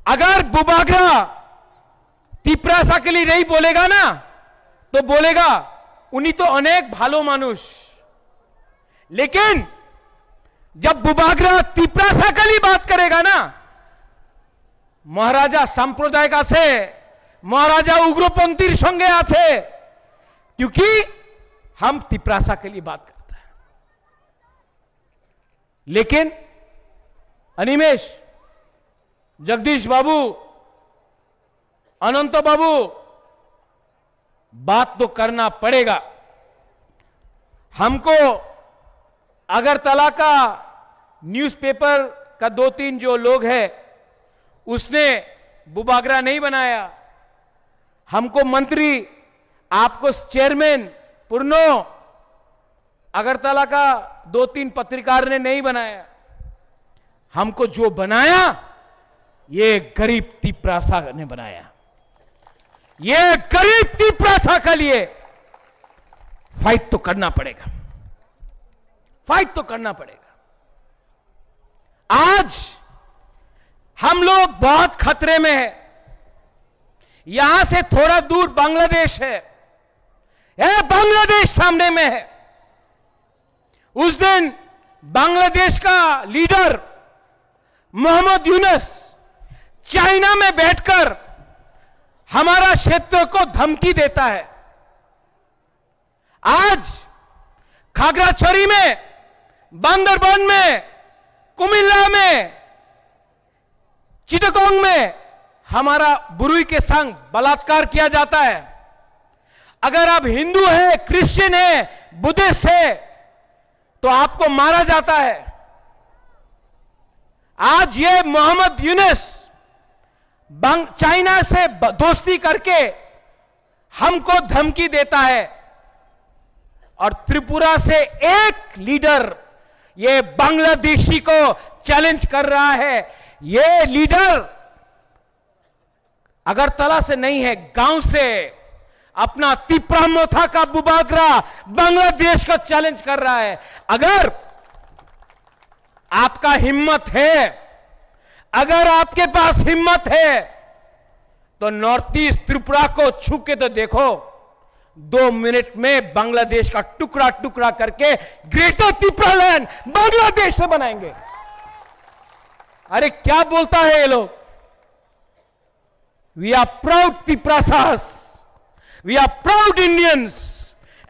अगर बुबागरा तिपरासा के लिए नहीं बोलेगा ना, तो बोलेगा, "उनी तो अनेक भालो मानुष।" लेकिन जब बुबागरा तिपरासा के लिए बात करेगा ना, মহারাজা সাম্প্রদায়িক আছে, মহারাজা উগ্রপন্থীর সঙ্গে আছে, क्योंकि हम तिपरासा के लिए बात करता है। लेकिन अनिमेश, जगदीश बाबू, अनंत बाबू, बात तो करना पड़ेगा हमको। अगरतला का न्यूज़पेपर का दो तीन जो लोग हैं, उसने बुबागरा नहीं बनाया। हमको मंत्री, आपको चेयरमैन पुरनो, अगरतला का दो तीन पत्रकार ने नहीं बनाया। हमको जो बनाया, ये गरीब तिपरासा ने बनाया। ये गरीब तिपरासा के लिए फाइट तो करना पड़ेगा, फाइट तो करना पड़ेगा। आज हम लोग बहुत खतरे में हैं। यहां से थोड़ा दूर बांग्लादेश है, ये बांग्लादेश सामने में है। उस दिन बांग्लादेश का लीडर मोहम्मद यूनुस चाइना में बैठकर हमारा क्षेत्र को धमकी देता है। आज खागड़ाछड़ी में, बांदरबन में, कुमिल्ला में, चिटागोंग में हमारा बुरुई के संग बलात्कार किया जाता है। अगर आप हिंदू है, क्रिश्चियन है, बुद्धिस्ट है, तो आपको मारा जाता है। आज ये मोहम्मद यूनुस बांग-, चाइना से ब-, दोस्ती करके हमको धमकी देता है और त्रिपुरा से एक लीडर ये बांग्लादेशी को चैलेंज कर रहा है। ये लीडर अगरतला से नहीं है, गांव से अपना तिपरा मोथा का बुबागरा बांग्लादेश का चैलेंज कर रहा है। अगर आपका हिम्मत है, अगर आपके पास हिम्मत है, तो नॉर्थ ईस्ट त्रिपुरा को छू के तो देखो। दो मिनट में बांग्लादेश का टुकड़ा टुकड़ा करके ग्रेटर तिपरा लैंड बांग्लादेश से बनाएंगे। अरे, क्या बोलता है ये लोग? We are proud Tiprasas. We are proud Indians.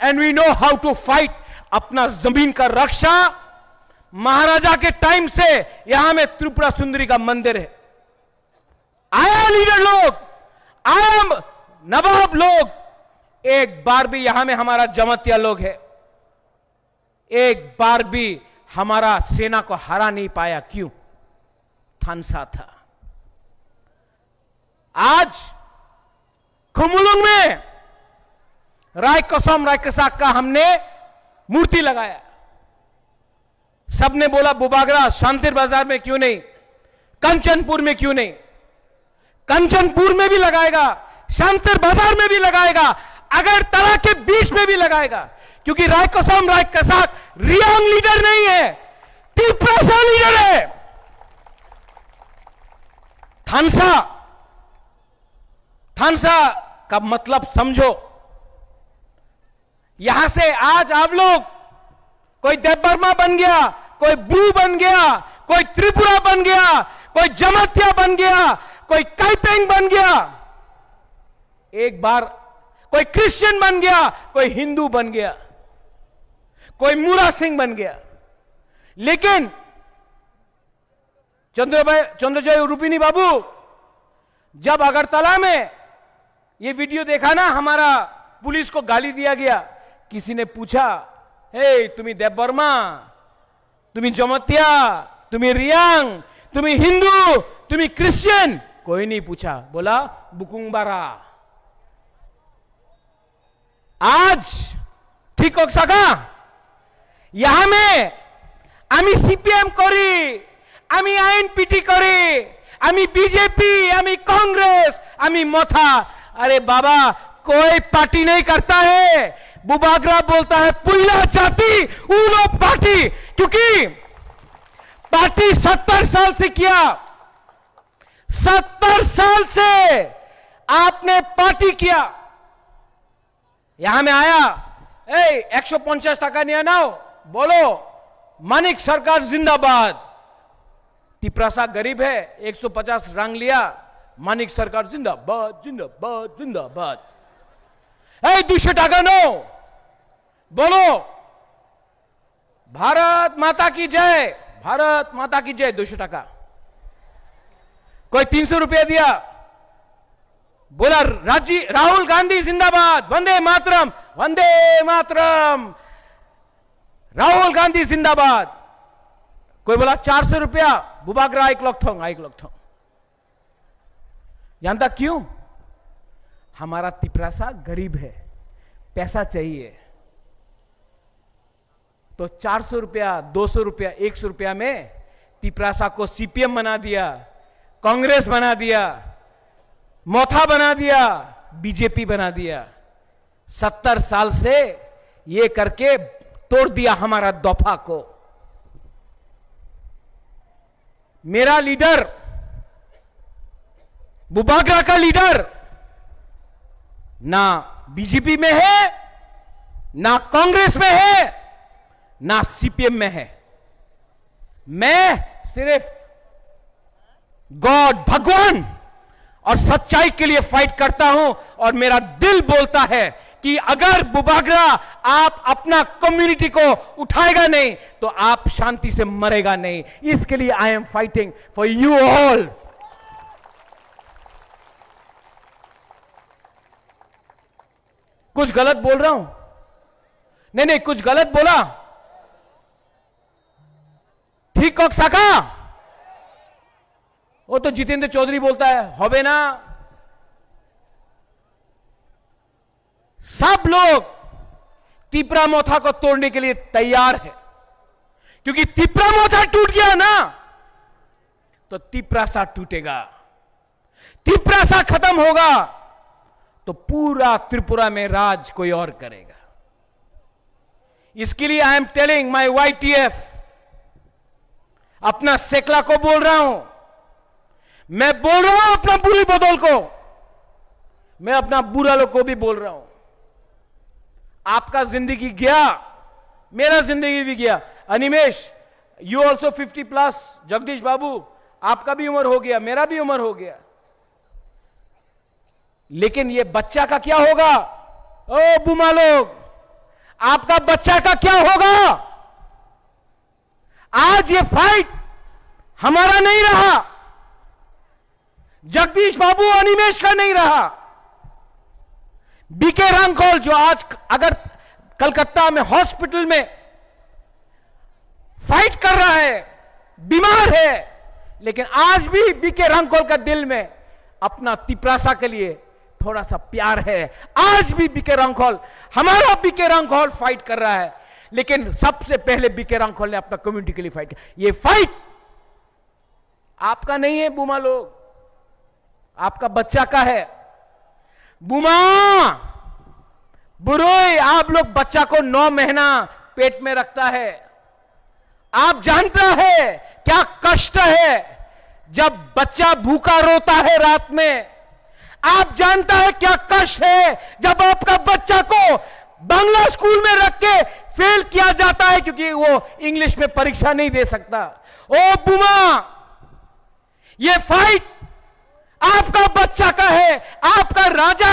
And we know how to fight. अपना जमीन का रक्षा महाराजा के टाइम से यहां में त्रिपुरा सुंदरी का मंदिर है। आया लीडर लोग, आया नवाब लोग, एक बार भी यहां में हमारा जमातिया लोग है, एक बार भी हमारा सेना को हरा नहीं पाया। क्यों? थानसा था। आज खुमुलुंग में राय कसम राय कसाक का हमने मूर्ति लगाया। सबने बोला, "बुबागरा शांतिर बाजार में क्यों नहीं, कंचनपुर में क्यों नहीं?" कंचनपुर में भी लगाएगा, शांतिर बाजार में भी लगाएगा, अगरतला के बीच में भी लगाएगा, क्योंकि राय कसम राय कसाक रियांग लीडर नहीं है, तिपरासा लीडर है। थानसा, थानसा का मतलब समझो। यहां से आज आप लोग, कोई देबबर्मा बन गया, कोई ब्रू बन गया, कोई त्रिपुरा बन गया, कोई जमातिया बन गया, कोई काइपेंग बन गया, एक बार कोई क्रिश्चियन बन गया, कोई हिंदू बन गया, कोई मुरा सिंह बन गया, लेकिन चंद्र भाई, चंद्रजय रूपिणी बाबू, जब अगरतला में ये वीडियो देखा ना, हमारा पुलिस को गाली दिया गया, किसी ने पूछा, "हे, तुम्ही देबबर्मा, तुम्ही जमातिया, तुम्ही रियांग, तुम्ही हिंदू, तुम्ही क्रिश्चियन?" कोई नहीं पूछा, बोला, "बुकुंगबारा।" आज ठीक हो सका? यहां में आमी सीपीएम करी, आमी आईएनपीटी करी, आमी बीजेपी, आमी कांग्रेस, आमी मथा। अरे बाबा, कोई पार्टी नहीं करता है। बुबागरा बोलता है, "पुइला जाति उलो पार्टी।" क्योंकि पार्टी सत्तर साल से किया, सत्तर साल से आपने पार्टी किया। यहां में आया, ए, एक सौ पचास टका नहीं आना, बोलो, "मानिक सरकार जिंदाबाद।" तिपरासा गरीब है, एक सौ पचास रंग लिया, "मानिक सरकार जिंदाबाद, जिंदाबाद, जिंदाबाद।" ए, दुई सौ टका नो, बोलो, "भारत माता की जय, भारत माता की जय।" दो सौ टका। कोई तीन सौ रुपया दिया, बोला, "राजी-, राहुल गांधी जिंदाबाद, वंदे मातरम, वंदे मातरम, राहुल गांधी जिंदाबाद।" कोई बोला, "चार सौ रुपया, बुबागरा आइक लकथोंग, आइक लकथोंग।" जानता क्यों? हमारा तिपरासा गरीब है, पैसा चाहिए। तो चार सौ रुपया, दो सौ रुपया, एक सौ रुपया में तिपरासा को सीपीएम बना दिया। कांग्रेस बना दिया, मोथा बना दिया, बीजेपी बना दिया। सत्तर साल से ये करके तोड़ दिया हमारा दफा को। मेरा लीडर, बुबागरा का लीडर ना बीजेपी में है, ना कांग्रेस में है, ना सीपीएम में है। मैं सिर्फ गॉड, भगवान और सच्चाई के लिए फाइट करता हूं। और मेरा दिल बोलता है कि अगर बुबागरा आप अपना कम्युनिटी को उठाएगा नहीं, तो आप शांति से मरेगा नहीं। इसके लिए I am fighting for you all. कुछ गलत बोल रहा हूं? नहीं, नहीं, कुछ गलत बोला? ठीक कक साका? वो तो जितेंद्र चौधरी बोलता है, होबे ना। सब लोग तिपरा मोथा को तोड़ने के लिए तैयार है, क्योंकि तिपरा मोथा टूट गया ना, तो तिपरासा टूटेगा। तिपरासा खत्म होगा, तो पूरा त्रिपुरा में राज कोई और करेगा। इसके लिए I am telling my Y T F, अपना सेकला को बोल रहा हूं, मैं बोल रहा हूं अपना बुरी बदल को, मैं अपना बुरा लोग को भी बोल रहा हूं। आपका जिंदगी गया, मेरा जिंदगी भी गया। Animesh, you also fifty plus, Jagdish बाबू, आपका भी उम्र हो गया, मेरा भी उम्र हो गया। लेकिन ये बच्चा का क्या होगा? ओ बुमा लोग, आपका बच्चा का क्या होगा? आज ये फाइट हमारा नहीं रहा, जगदीश बाबू, अनिमेश का नहीं रहा। बीके रांखल जो आज अगर कलकत्ता में हॉस्पिटल में फाइट कर रहा है, बीमार है, लेकिन आज भी बीके रांखल का दिल में अपना तिपरासा के लिए थोड़ा सा प्यार है। आज भी बीके रांखल, हमारा बीके रांखल फाइट कर रहा है, लेकिन सबसे पहले बीके रांखल ने अपना कम्युनिटी के लिए फाइट किया। ये फाइट आपका नहीं है बुमा लोग, आपका बच्चा का है। बुमा, बुरुई, आप लोग बच्चा को नौ महीना पेट में रखता है। आप जानता है क्या कष्ट है जब बच्चा भूखा रोता है रात में? आप जानता है क्या कष्ट है जब आपका बच्चा को बांग्ला स्कूल में रख के फेल किया जाता है क्योंकि वो इंग्लिश में परीक्षा नहीं दे सकता? ओ बुमा, ये फाइट आपका बच्चा का है, आपका राजा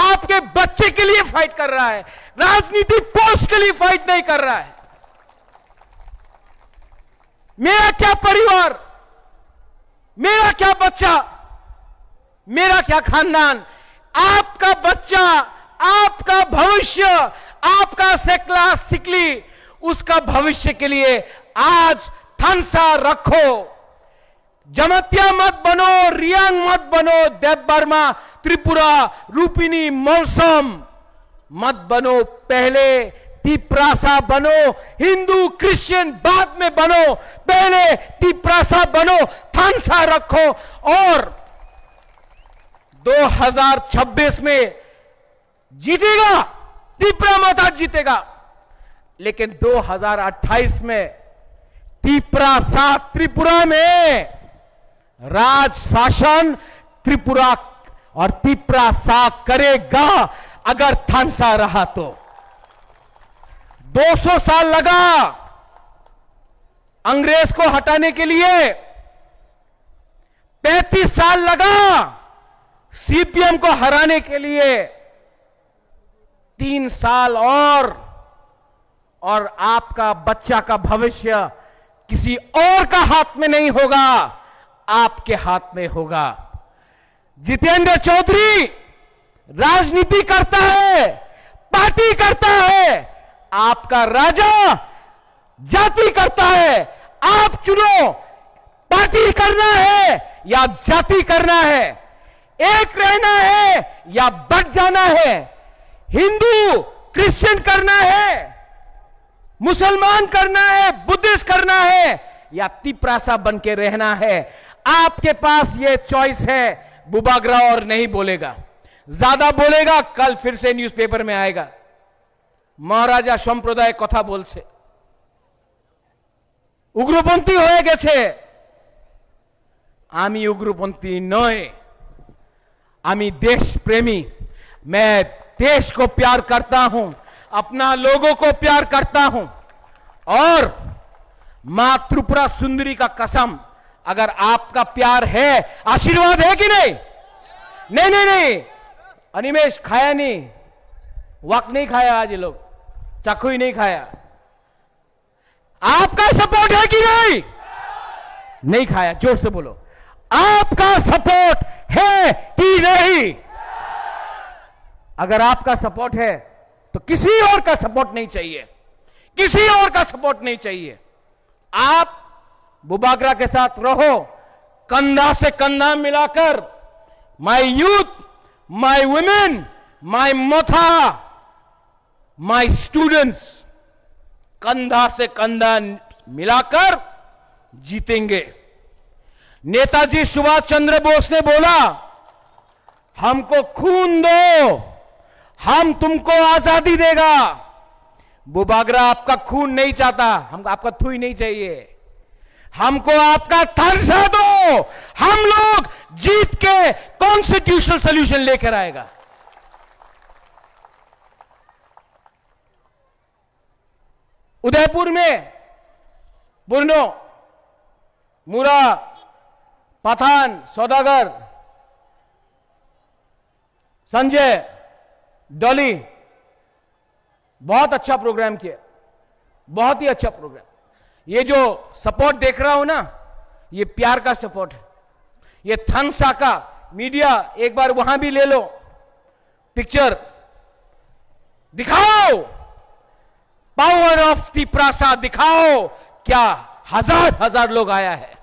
आपके बच्चे के लिए फाइट कर रहा है, राजनीति पोस्ट के लिए फाइट नहीं कर रहा है। मेरा क्या परिवार, मेरा क्या बच्चा, मेरा क्या खानदान, आपका बच्चा, आपका भविष्य, आपका सेकला सिकली, उसका भविष्य के लिए आज थानसा रखो। जमातिया मत बनो, रियांग मत बनो, देबबर्मा, त्रिपुरा, रूपिणी, मौसम मत बनो, पहले तिपरासा बनो। हिंदू क्रिश्चियन बाद में बनो, पहले तिपरासा बनो, थानसा रखो। और दो हज़ार छब्बीस में जीतेगा, तिपरा मोथा जीतेगा, लेकिन दो हज़ार अट्ठाईस में तिपरासा त्रिपुरा में राज शासन त्रिपुरा और तिपरासा करेगा, अगर थानसा रहा तो। दो सौ साल लगा अंग्रेज को हटाने के लिए, पैंतीस साल लगा सीपीएम को हराने के लिए, तीन साल और, और आपका बच्चा का भविष्य किसी और का हाथ में नहीं होगा, आपके हाथ में होगा। जितेंद्र चौधरी राजनीति करता है, पार्टी करता है, आपका राजा जाति करता है। आप चुनो, पार्टी करना है या जाति करना है, एक रहना है या बट जाना है, हिंदू क्रिश्चियन करना है, मुसलमान करना है, बुद्धिस्ट करना है या तिपरासा बन के रहना है। आपके पास ये चॉइस है, बुबागरा और नहीं बोलेगा। ज्यादा बोलेगा, कल फिर से न्यूज़पेपर में आएगा, মহারাজা সম্প্রদায় কথা বলছে, উগ্রপন্থী হয়ে গেছে। আমি উগ্রপন্থী নয়, আমি দেশপ্রেমী। मैं देश को प्यार करता हूं, अपना लोगों को प्यार करता हूं। और माँ त्रिपुरा सुंदरी का कसम, अगर आपका प्यार है, आशीर्वाद है कि नहीं? नहीं, नहीं, नहीं। अनिमेश खाया नहीं, वक नहीं खाया आज ये लोग, चाकुई नहीं खाया। आपका सपोर्ट है कि नहीं? नहीं खाया, जोर से बोलो, आपका सपोर्ट है कि नहीं? अगर आपका सपोर्ट है तो किसी और का सपोर्ट नहीं चाहिए, किसी और का सपोर्ट नहीं चाहिए। आप बुबागरा के साथ रहो, कंधा से कंधा मिलाकर। My youth, my women, my Motha, my students, कंधा से कंधा मिलाकर जीतेंगे। नेताजी सुभाष चंद्र बोस ने बोला, हमको खून दो, हम तुमको आजादी देगा। बुबागरा आपका खून नहीं चाहता, हम आपका थुई नहीं चाहिए, हमको आपका थानसा दो। हम लोग जीत के कॉन्स्टिट्यूशनल सॉल्यूशन लेकर आएगा। उदयपुर में बुर्नो, मुरा, पठान, सौदागर, संजय, डॉली, बहुत अच्छा प्रोग्राम किया, बहुत ही अच्छा प्रोग्राम। ये जो सपोर्ट देख रहा हूं ना, ये प्यार का सपोर्ट है, ये थानसा का। मीडिया, एक बार वहां भी ले लो पिक्चर, दिखाओ, पावर ऑफ तिपरासा दिखाओ। क्या हजार हजार लोग आया है।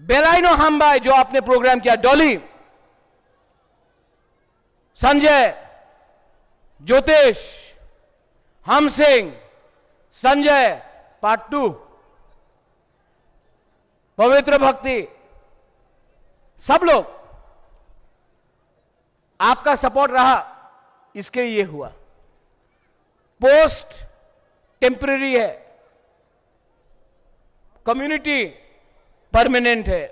बेलाइनो हामबाय जो आपने प्रोग्राम किया, डॉली, संजय, ज्योतिष, हमसिंह, संजय, पार्ट टू, पवित्र भक्ति, सब लोग, आपका सपोर्ट रहा, इसके ये हुआ। पोस्ट टेम्परेरी है, कम्युनिटी परमानेंट है।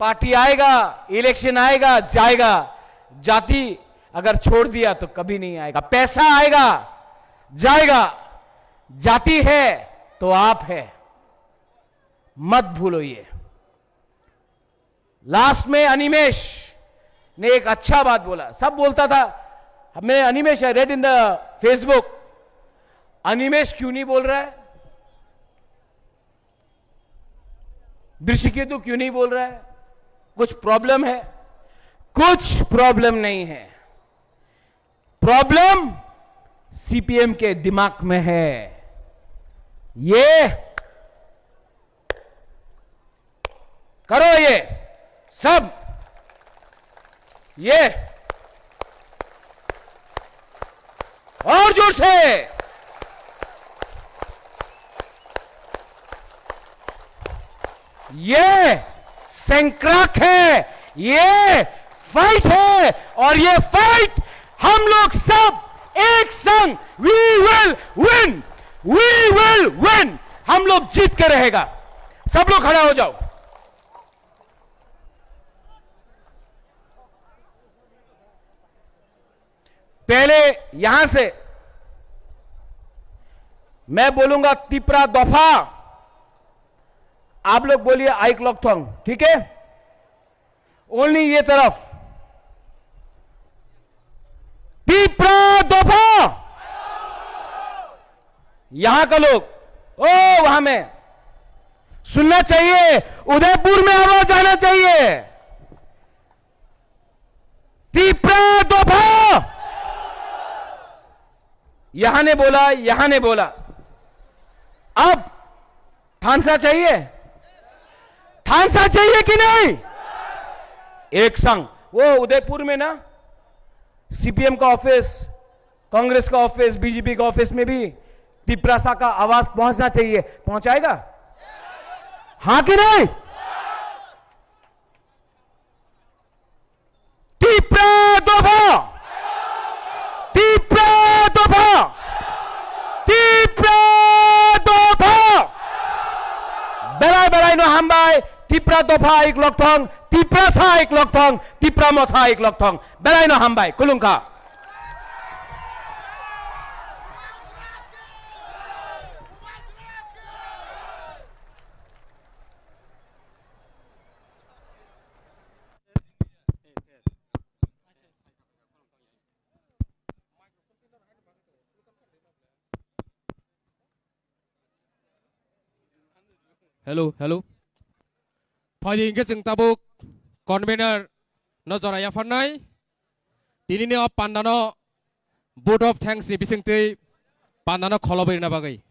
पार्टी आएगा, इलेक्शन आएगा, जाएगा। जाति अगर छोड़ दिया तो कभी नहीं आएगा। पैसा आएगा, जाएगा। जाति है तो आप है, मत भूलो ये। लास्ट में अनिमेश ने एक अच्छा बात बोला। सब बोलता था, मैं, Animesh, I read in the Facebook, Animesh क्यों नहीं बोल रहा है, ऋषिकेतु क्यों नहीं बोल रहा है? कुछ प्रॉब्लम है? कुछ प्रॉब्लम नहीं है। प्रॉब्लम सीपीएम के दिमाग में है। ये करो, ये सब, ये और जोर से। ये संक्रांत है, ये फाइट है, और ये फाइट हम लोग सब एक संग, we will win, we will win, हम लोग जीत के रहेगा। सब लोग खड़ा हो जाओ। पहले यहां से मैं बोलूंगा तिपरा दफा, आप लोग बोलिए आइक लकथोंग, ठीक है? ओनली ये तरफ, तिपरा दफा। यहां का लोग, ओ, वहां में सुनना चाहिए, उदयपुर में आवाज आना चाहिए। तिपरा दफा। यहां ने बोला, यहां ने बोला। अब थानसा चाहिए? थानसा चाहिए कि नहीं? एक संग। वो उदयपुर में ना, सीपीएम का ऑफिस, कांग्रेस का ऑफिस, बीजेपी का ऑफिस में भी तिपरासा का आवाज पहुंचना चाहिए, पहुंचाएगा? हाँ कि नहीं? Tipra dopha! Tipra dopha! Tipra dopha! Belai belai no hambai, Tipra dopha iklok thong, Tiprasa iklok thong, Tipra motha iklok thong. Belai no hambai, kulungkha. Hello, hello. Phaidi hingke chwng tabuk convener no jora yapharnai. Tinini o pandano vote of thanks ni bisingtwi pandano kholobwi rwna bagwi.